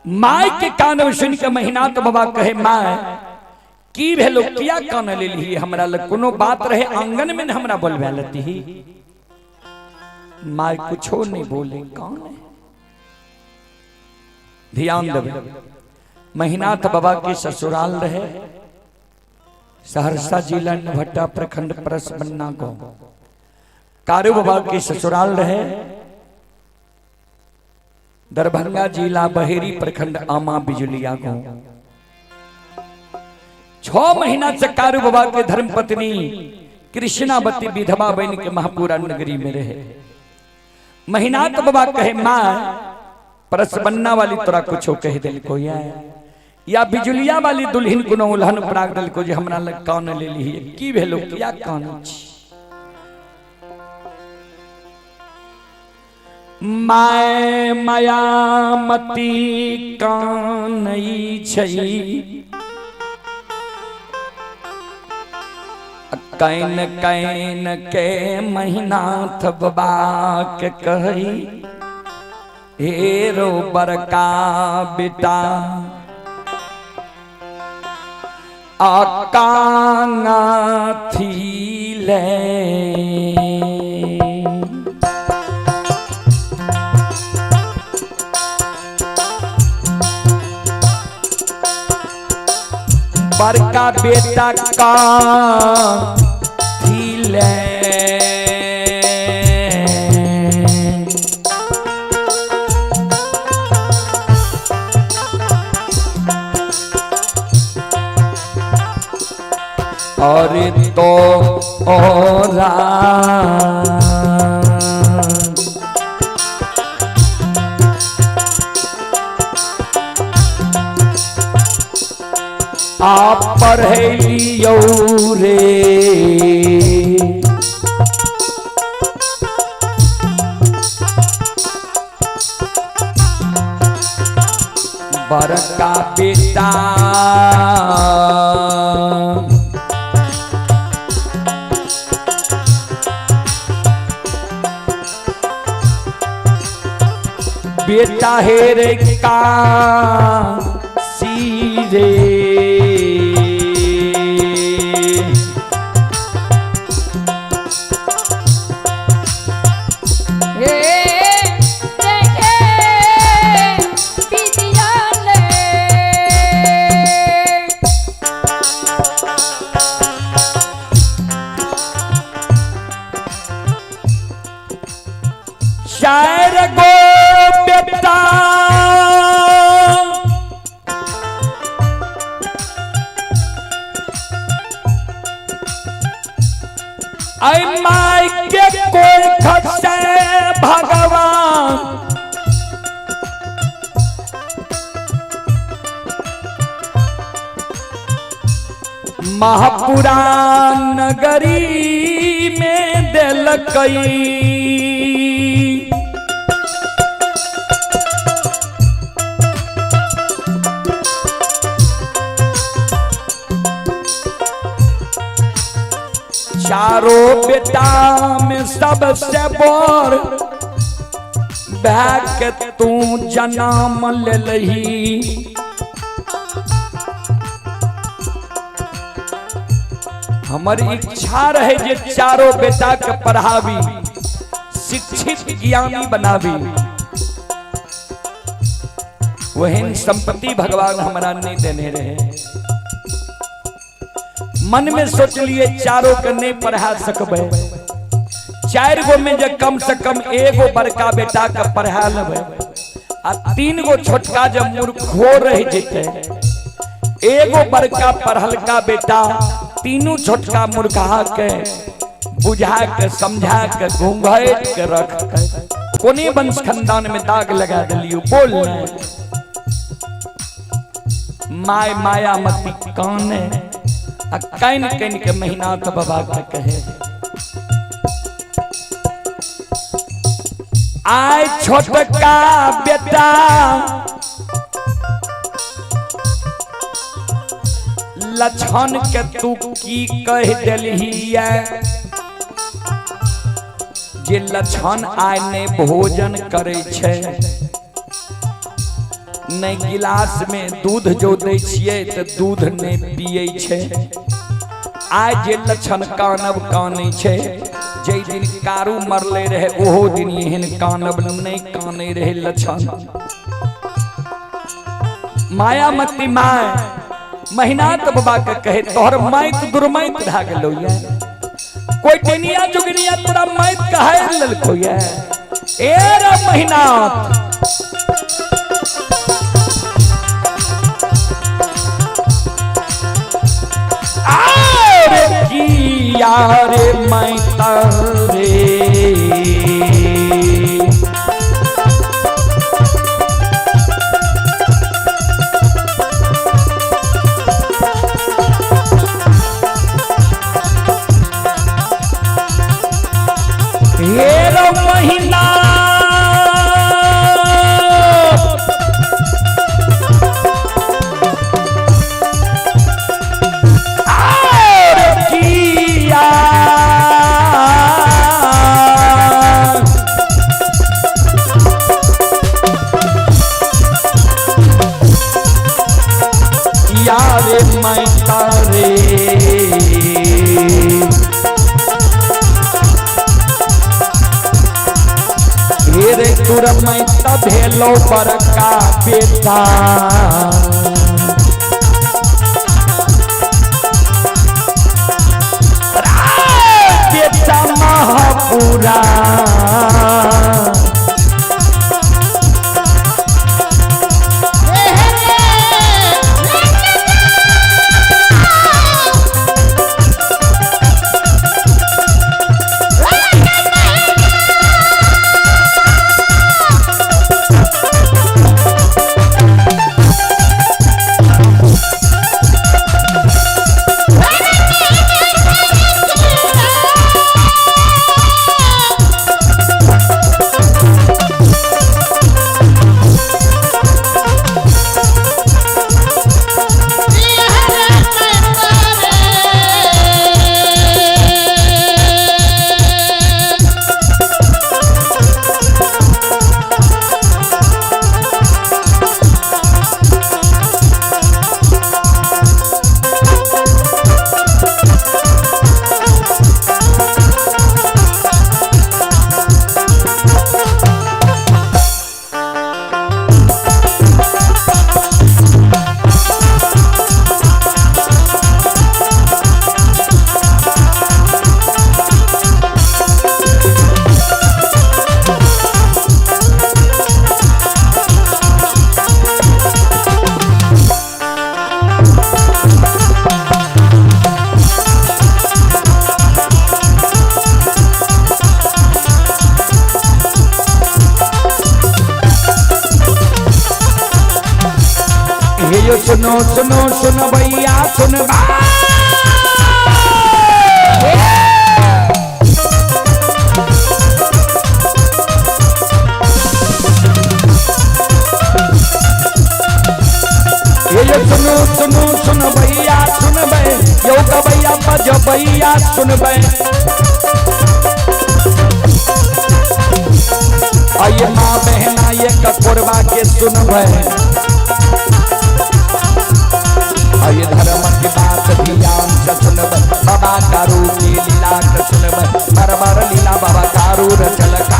my के कानब सुन के महिनाथ बाबा कहे, my की भेलो, किया कान लेली? हमरा लग कोनो बात रहे आंगन में न हमरा बोलबे लेती? My कुछो नहीं बोले, कौन है? ध्यान देवे, महिनाथ बाबा के ससुराल रहे सहरसा जिला नभट्टा प्रखंड परसबन्ना गांव। कारू बाबा के ससुराल रहे दरभंगा जिला बहेरी प्रखंड आमा बिजुलिया गांव। 6 महीना से कारू बाबा के धर्मपत्नी कृष्णावती विधवा बन के महापुरा नगरी में रहे। महिनाथ बाबा कहे, माँ परसबन्ना वाली तोरा कुछो कह दिल को या बिजुलिया वाली दुल्हन कोनो उल्हन प्राग दिल को जे हमरा लग कान ले ली? की भेलो, किया कान छी? My मायामती कानई छई, can can के महिनाथ बाबा के कही, हेरो बड़का बेटा आकाना थी ले। बड़का बेटा का थी ले, और तो ओरा आप पढ़े लियो रे, बड़का बेटा बेटा हेरे का सीधे। हे देखे विद्यालय। चार गो बेटा ऐ my के कोई खसे भगवान महापुराण नगरी में दिलकई। चारों बेटा में सबसे बड़ भए के तू जन्म लेलही। हमर इच्छा रहे जे चारों बेटा के पढ़ाबी, शिक्षित ज्ञानी बनाबी। वहन संपत्ति भगवान हमरा नहीं देने रहे। मन में सोचलिए चारों के नहीं पढ़ा सकबै, 4 गो में जे कम से कम एगो बड़का बेटा के पढ़ा लेबै आ 3 गो छोटका जब मूर्खो रह जेतै, एगो बड़का पढ़लका बेटा तीनों छोटका मूर्खा के बुझा के समझा के घूंघट के रख के कोने वंश खानदान में दाग लगा दिलियो। बोल my Mayamati काने आ can can के महीना तो बाबा के कहे आय छोटका बेटा लक्षण के तू की कह देलही जे लक्षण आय ने भोजन करे छै, नहीं गिलास में दूध जो दै छियै त दूध नहीं पियै छै। आय जे लक्षण कानब कानै छै, जै दिन कारू मरले रहे ओहो दिन एहन कानब नहीं कानै रहे लक्षण। मायामती my महिनाथ बाबा के कहे तोहर माइत दुर्माइत भए गेलौ ये, कोई टेनिया जुगनिया तोरा माइत कहे ललको ये। ए रे महिनाथ आरे किया रे माइत रे, महीना और किया यारे मैं तारे रे तुर मैं भेलो बड़का बेटा। बेटा महापुरा हे सुनो सुनो सुनो भैया सुन सुनो सुनो सुन भैया सुनबै यौ गबैया बजबैया सुनबै। आइए माँ बहन सुनबै। आइए धर्म की बात ध्यान से सुनबै, बाबा कारू की लीला के सुनबै, बार बार लीला बाबा कारू रचल का।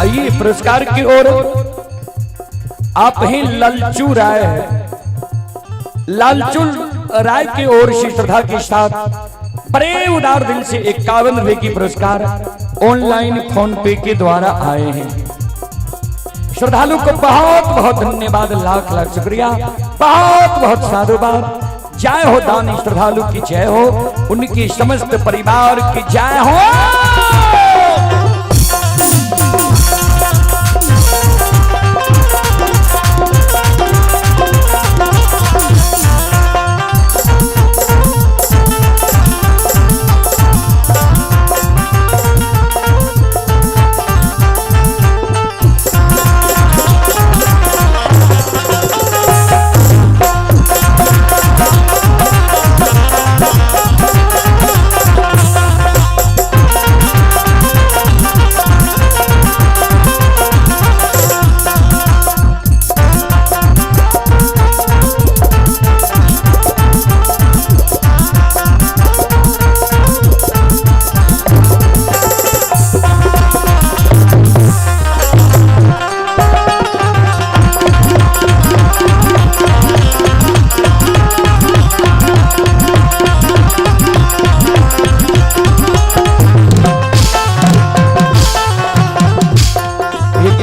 आइए पुरस्कार की ओर आप ही ललचू राय है, लालचू राय की ओर से श्रद्धा के साथ बड़े उदार दिल से 51 रुपए की पुरस्कार ऑनलाइन फोन पे के द्वारा आए हैं। श्रद्धालु को बहुत बहुत धन्यवाद, लाख लाख शुक्रिया, बहुत बहुत साधुवाद। जय हो दानी श्रद्धालु की जय हो, उनकी समस्त परिवार की जय हो।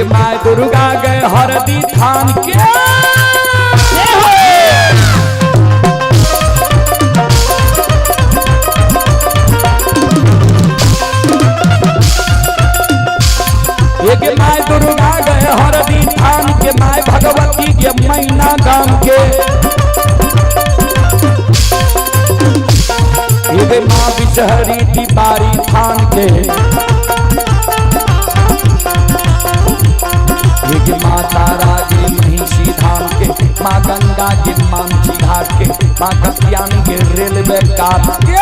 माय दुर्गा गए हरदी थान के, एक my Durga गए हरदी थान के, my Bhagwati के मैना गाम के, एक माँ बिचहरी तिवारी थान के, एक माँ तारा के महिषी धाम के, माँ गंगा के मांझी घाट के, माँ कत्यान के रेलवे काट के।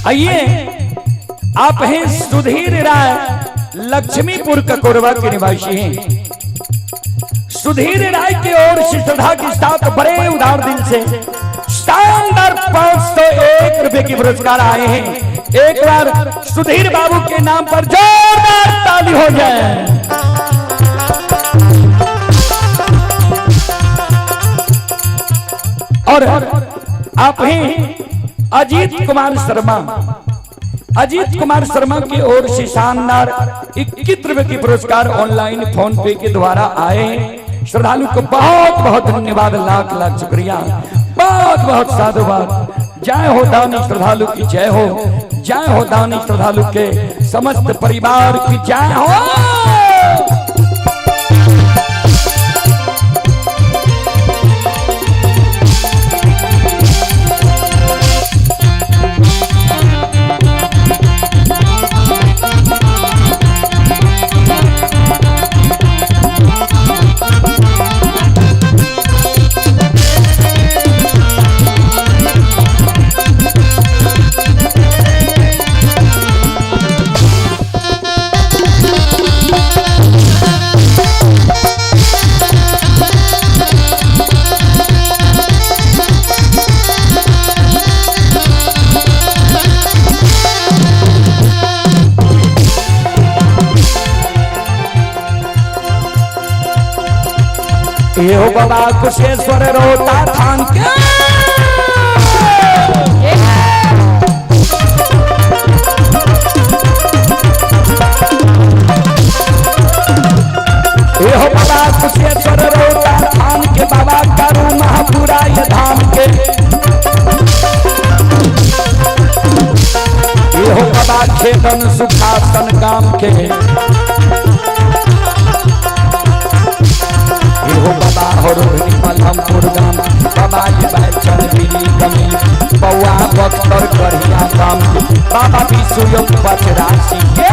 आइए आप हैं सुधीर राय, लक्ष्मीपुर ककोरवा के निवासी हैं। सुधीर राय की ओर से श्रद्धा के साथ बड़े उदार दिल से शानदार 501 रुपए की पुरस्कार आए हैं। एक बार सुधीर बाबू के नाम पर जोरदार ताली हो जाए। और आप ही अजीत कुमार शर्मा, अजीत कुमार शर्मा की ओर से शानदार 21 रुपए की पुरस्कार ऑनलाइन फोन पे के द्वारा आए हैं। श्रद्धालु को बहुत बहुत धन्यवाद, लाख लाख शुक्रिया, बहुत बहुत साधुवाद। जय हो दानी श्रद्धालु की जय हो, जय हो दानी श्रद्धालु के समस्त परिवार की जय हो। ये हो बाबा कुशेश्वर रोता थान के। ये हो बाबा कुशेश्वर रोता थान के, बाबा करू महापुरा ये धाम के। ये हो बाबा खेतन सुखासन काम के। हो बाबा हो रोहिणी मलहमपुर गाम, बाबा ये बैचन बिरी कमी बउआ बख्तर करिया काम, बाबा विश्वयोग पचरासी के।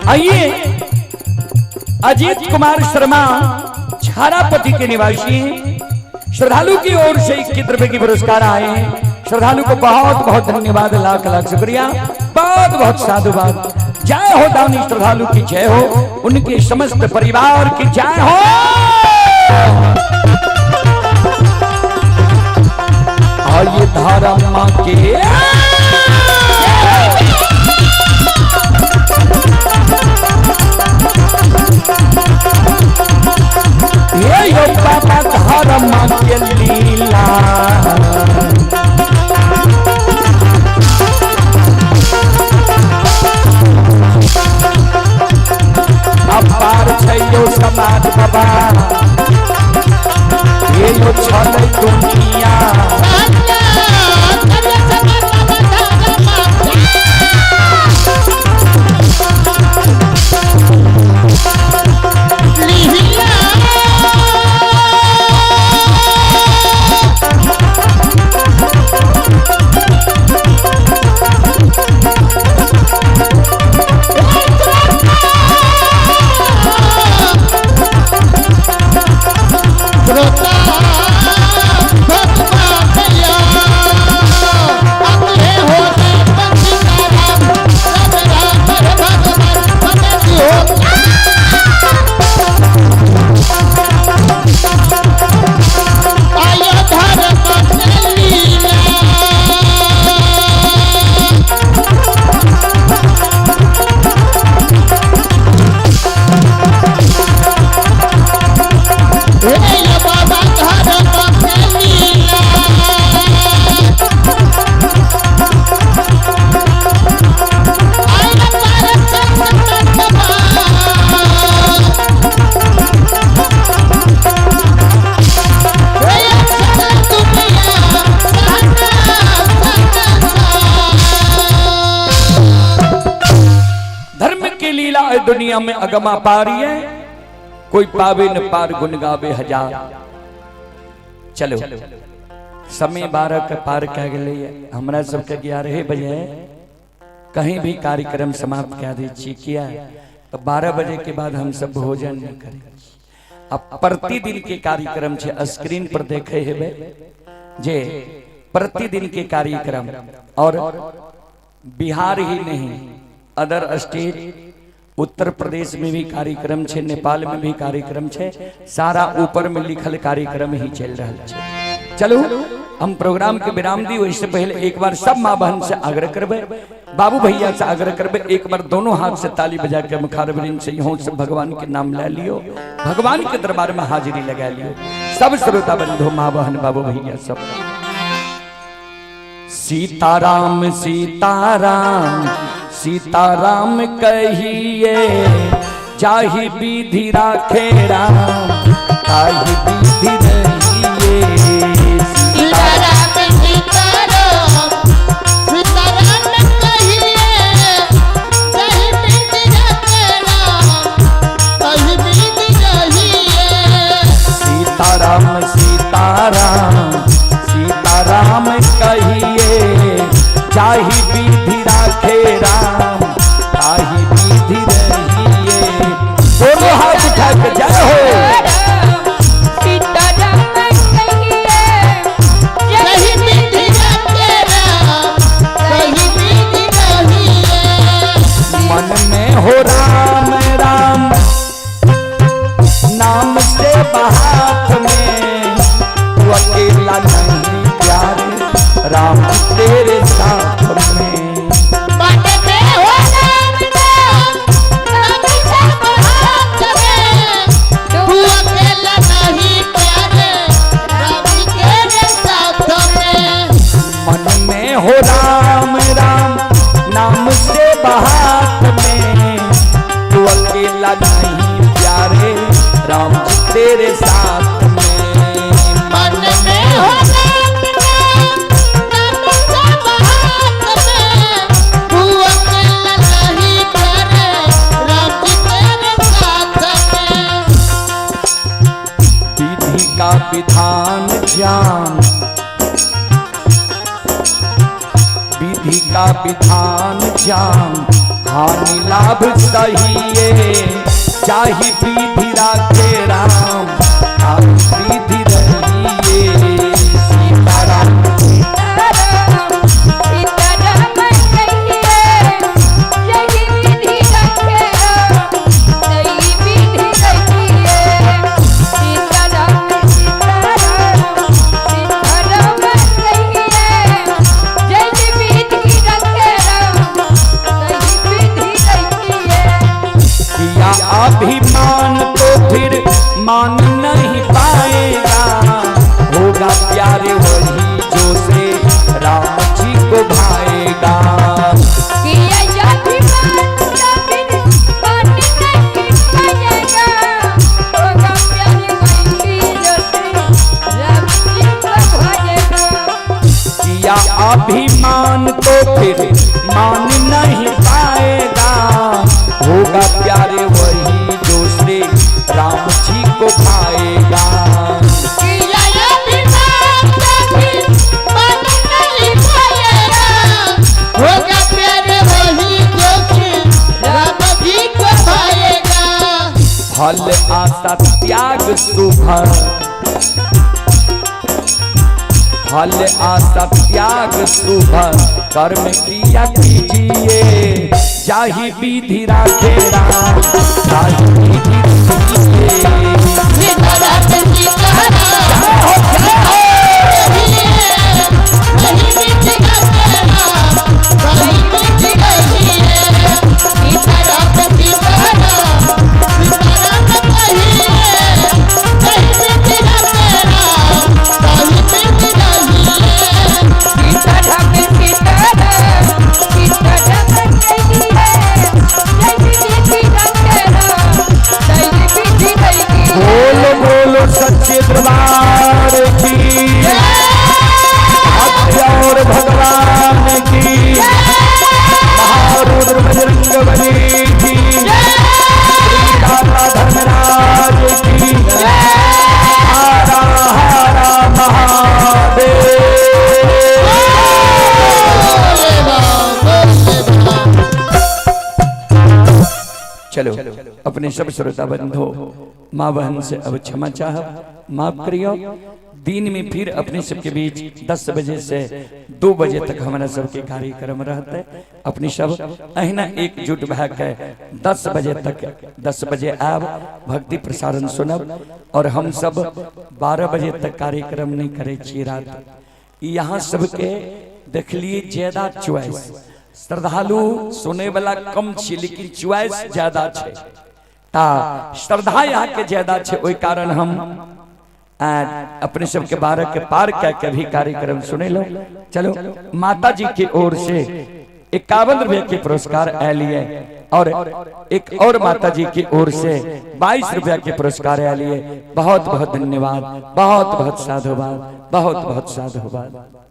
आइए अजीत कुमार शर्मा छारापति के निवासी हैं। श्रद्धालु की ओर से 21 रुपए की पुरस्कार आए हैं। श्रद्धालु को बहुत बहुत धन्यवाद, लाख लाख शुक्रिया, बहुत बहुत साधुवाद। जय हो दानी श्रद्धालु की जय हो, उनके समस्त परिवार की जय हो। आइए धारा मां के ये यो बाबा धर्म के लीला। अपार छै यो समाज बाबा, ये यो छलै दुनिया। लीला। दुनिया में अगमा पारी है, कोई पावे न पार गुण गावे हजार। चलो समय 12 के पार कह गए, हमरा सबके 11 बजे कहीं भी कार्यक्रम समाप्त कह दै छी, किया तो 12 बजे के बाद हम सब भोजन नहीं करें। अब प्रतिदिन के कार्यक्रम छे, स्क्रीन पर देखे हेबे जे प्रतिदिन के कार्यक्रम, और बिहार ही नहीं अदर स्टेट उत्तर प्रदेश में भी कार्यक्रम छे, नेपाल में भी कार्यक्रम छे, सारा ऊपर में लिखल कार्यक्रम ही चल रहा छे। चलू हम प्रोग्राम के विराम दी, उससे पहले एक बार सब माँ बहन से आग्रह करबे, बाबू भैया से आग्रह करबे, एक बार दोनों हाथ से ताली बजा के मुखारवृंद से यूं से भगवान के नाम ले लियो, भगवान के दरबार में हाजिरी लगा लियो। सब श्रोता बंधु माँ बहन बाबू भैया सब। सीताराम सीताराम सीताराम कहिए, जाहि विधि राखे राम ताहि विधि रहिए। सीताराम सीताराम सीताराम कहिए, जाहि विधि राखे राम ताहि विधि रहिए। सीताराम सीताराम सीताराम कहिए, जाहि विधि राखे राम ताहि विधि रहिए। दोनों हाथ उठा के जय हो। सीताराम कहिए, जाहि विधि राखे राम ताहि विधि रहिए। मन में हो राम राम नाम से हाथ में, तू अकेला नहीं प्यारे राम तेरे साथ में। मन में हो राम राम नाम से हाथ में, तू अकेला नहीं प्यारे राम तेरे साथ में। मन में हो राम राम नाम से हाथ में, तू अकेला नहीं प्यारे राम तेरे साथ में। मन में हो राम राम नाम से हाथ में, तू अकेला नहीं प्यारे राम तेरे साथ में। विधि का विधान जान, विधि का विधान जान, हानि लाभ सहिए, चाहे विधि राखे राम ताहि विधि रहिए। सीताराम सीताराम कहिए, यही विधि रखे राम ताहि विधि रहिए। सीताराम सीताराम सीताराम कहिए, यही विधि रखे राम ताहि विधि रहिए। किया अभिमान तो फिर मान नहीं पाएगा, होगा प्यारे वही जो से राम जी को भाएगा। किया अभिमान तो फिर मान नहीं पाएगा, होगा प्यारे वही जो से राम जी को भाएगा। किया अभिमान तो फिर मान नहीं पाएगा, होगा प्यारे वही जो श्री राम जी को भाएगा। किया अभिमान तो फिर मान नहीं पाएगा, होगा प्यारे वही जो श्री राम जी को भाएगा। फल आशा त्याग शुभ, फल आशा त्याग शुभ कर्म क्रिया कीजिए, जाहि विधि राखे राम ताहि विधि रहिए। सीताराम सीताराम यही विधि राखे राम ताहि विधि रहिए। सीताराम सीताराम सीताराम कहिए, यही विधि राखे राम ताहि विधि रहिए। सीताराम सीताराम सीताराम कहिए, यही विधि रखे राम ताहि विधि रहिए। बोलो बोलो सच्चे दरबार की, और भगवान की, महारुद्र बजरंग बली की। चलो अपने सब श्रोता बंधु माँ बहन से अब क्षमा चाह, माफ करियो। दिन में फिर अपने सबके बीच 10 बजे से 2 बजे तक हमारा सबके कार्यक्रम रहते। अपने सब अहिना एकजुट भए के 10 बजे तक, 10 बजे आब भक्ति प्रसारण सुनब। और हम सब 12 बजे तक कार्यक्रम नहीं करे छी रात। यहाँ सबके देखलिए ज्यादा चॉइस, श्रद्धालु सुने वाला कम छी लेकिन चॉइस ज्यादा छे, ता श्रद्धा यहाँ के ज्यादा छे, ओहि कारण हम अपने सबके 12 के पार कह के भी कार्यक्रम सुने लो। चलो माता जी की ओर से 51 रुपए के पुरस्कार आलिए और एक और माता जी की ओर से 22 रुपया के पुरस्कार आलिए। बहुत बहुत धन्यवाद, बहुत बहुत साधुवाद, बहुत बहुत साधुवाद।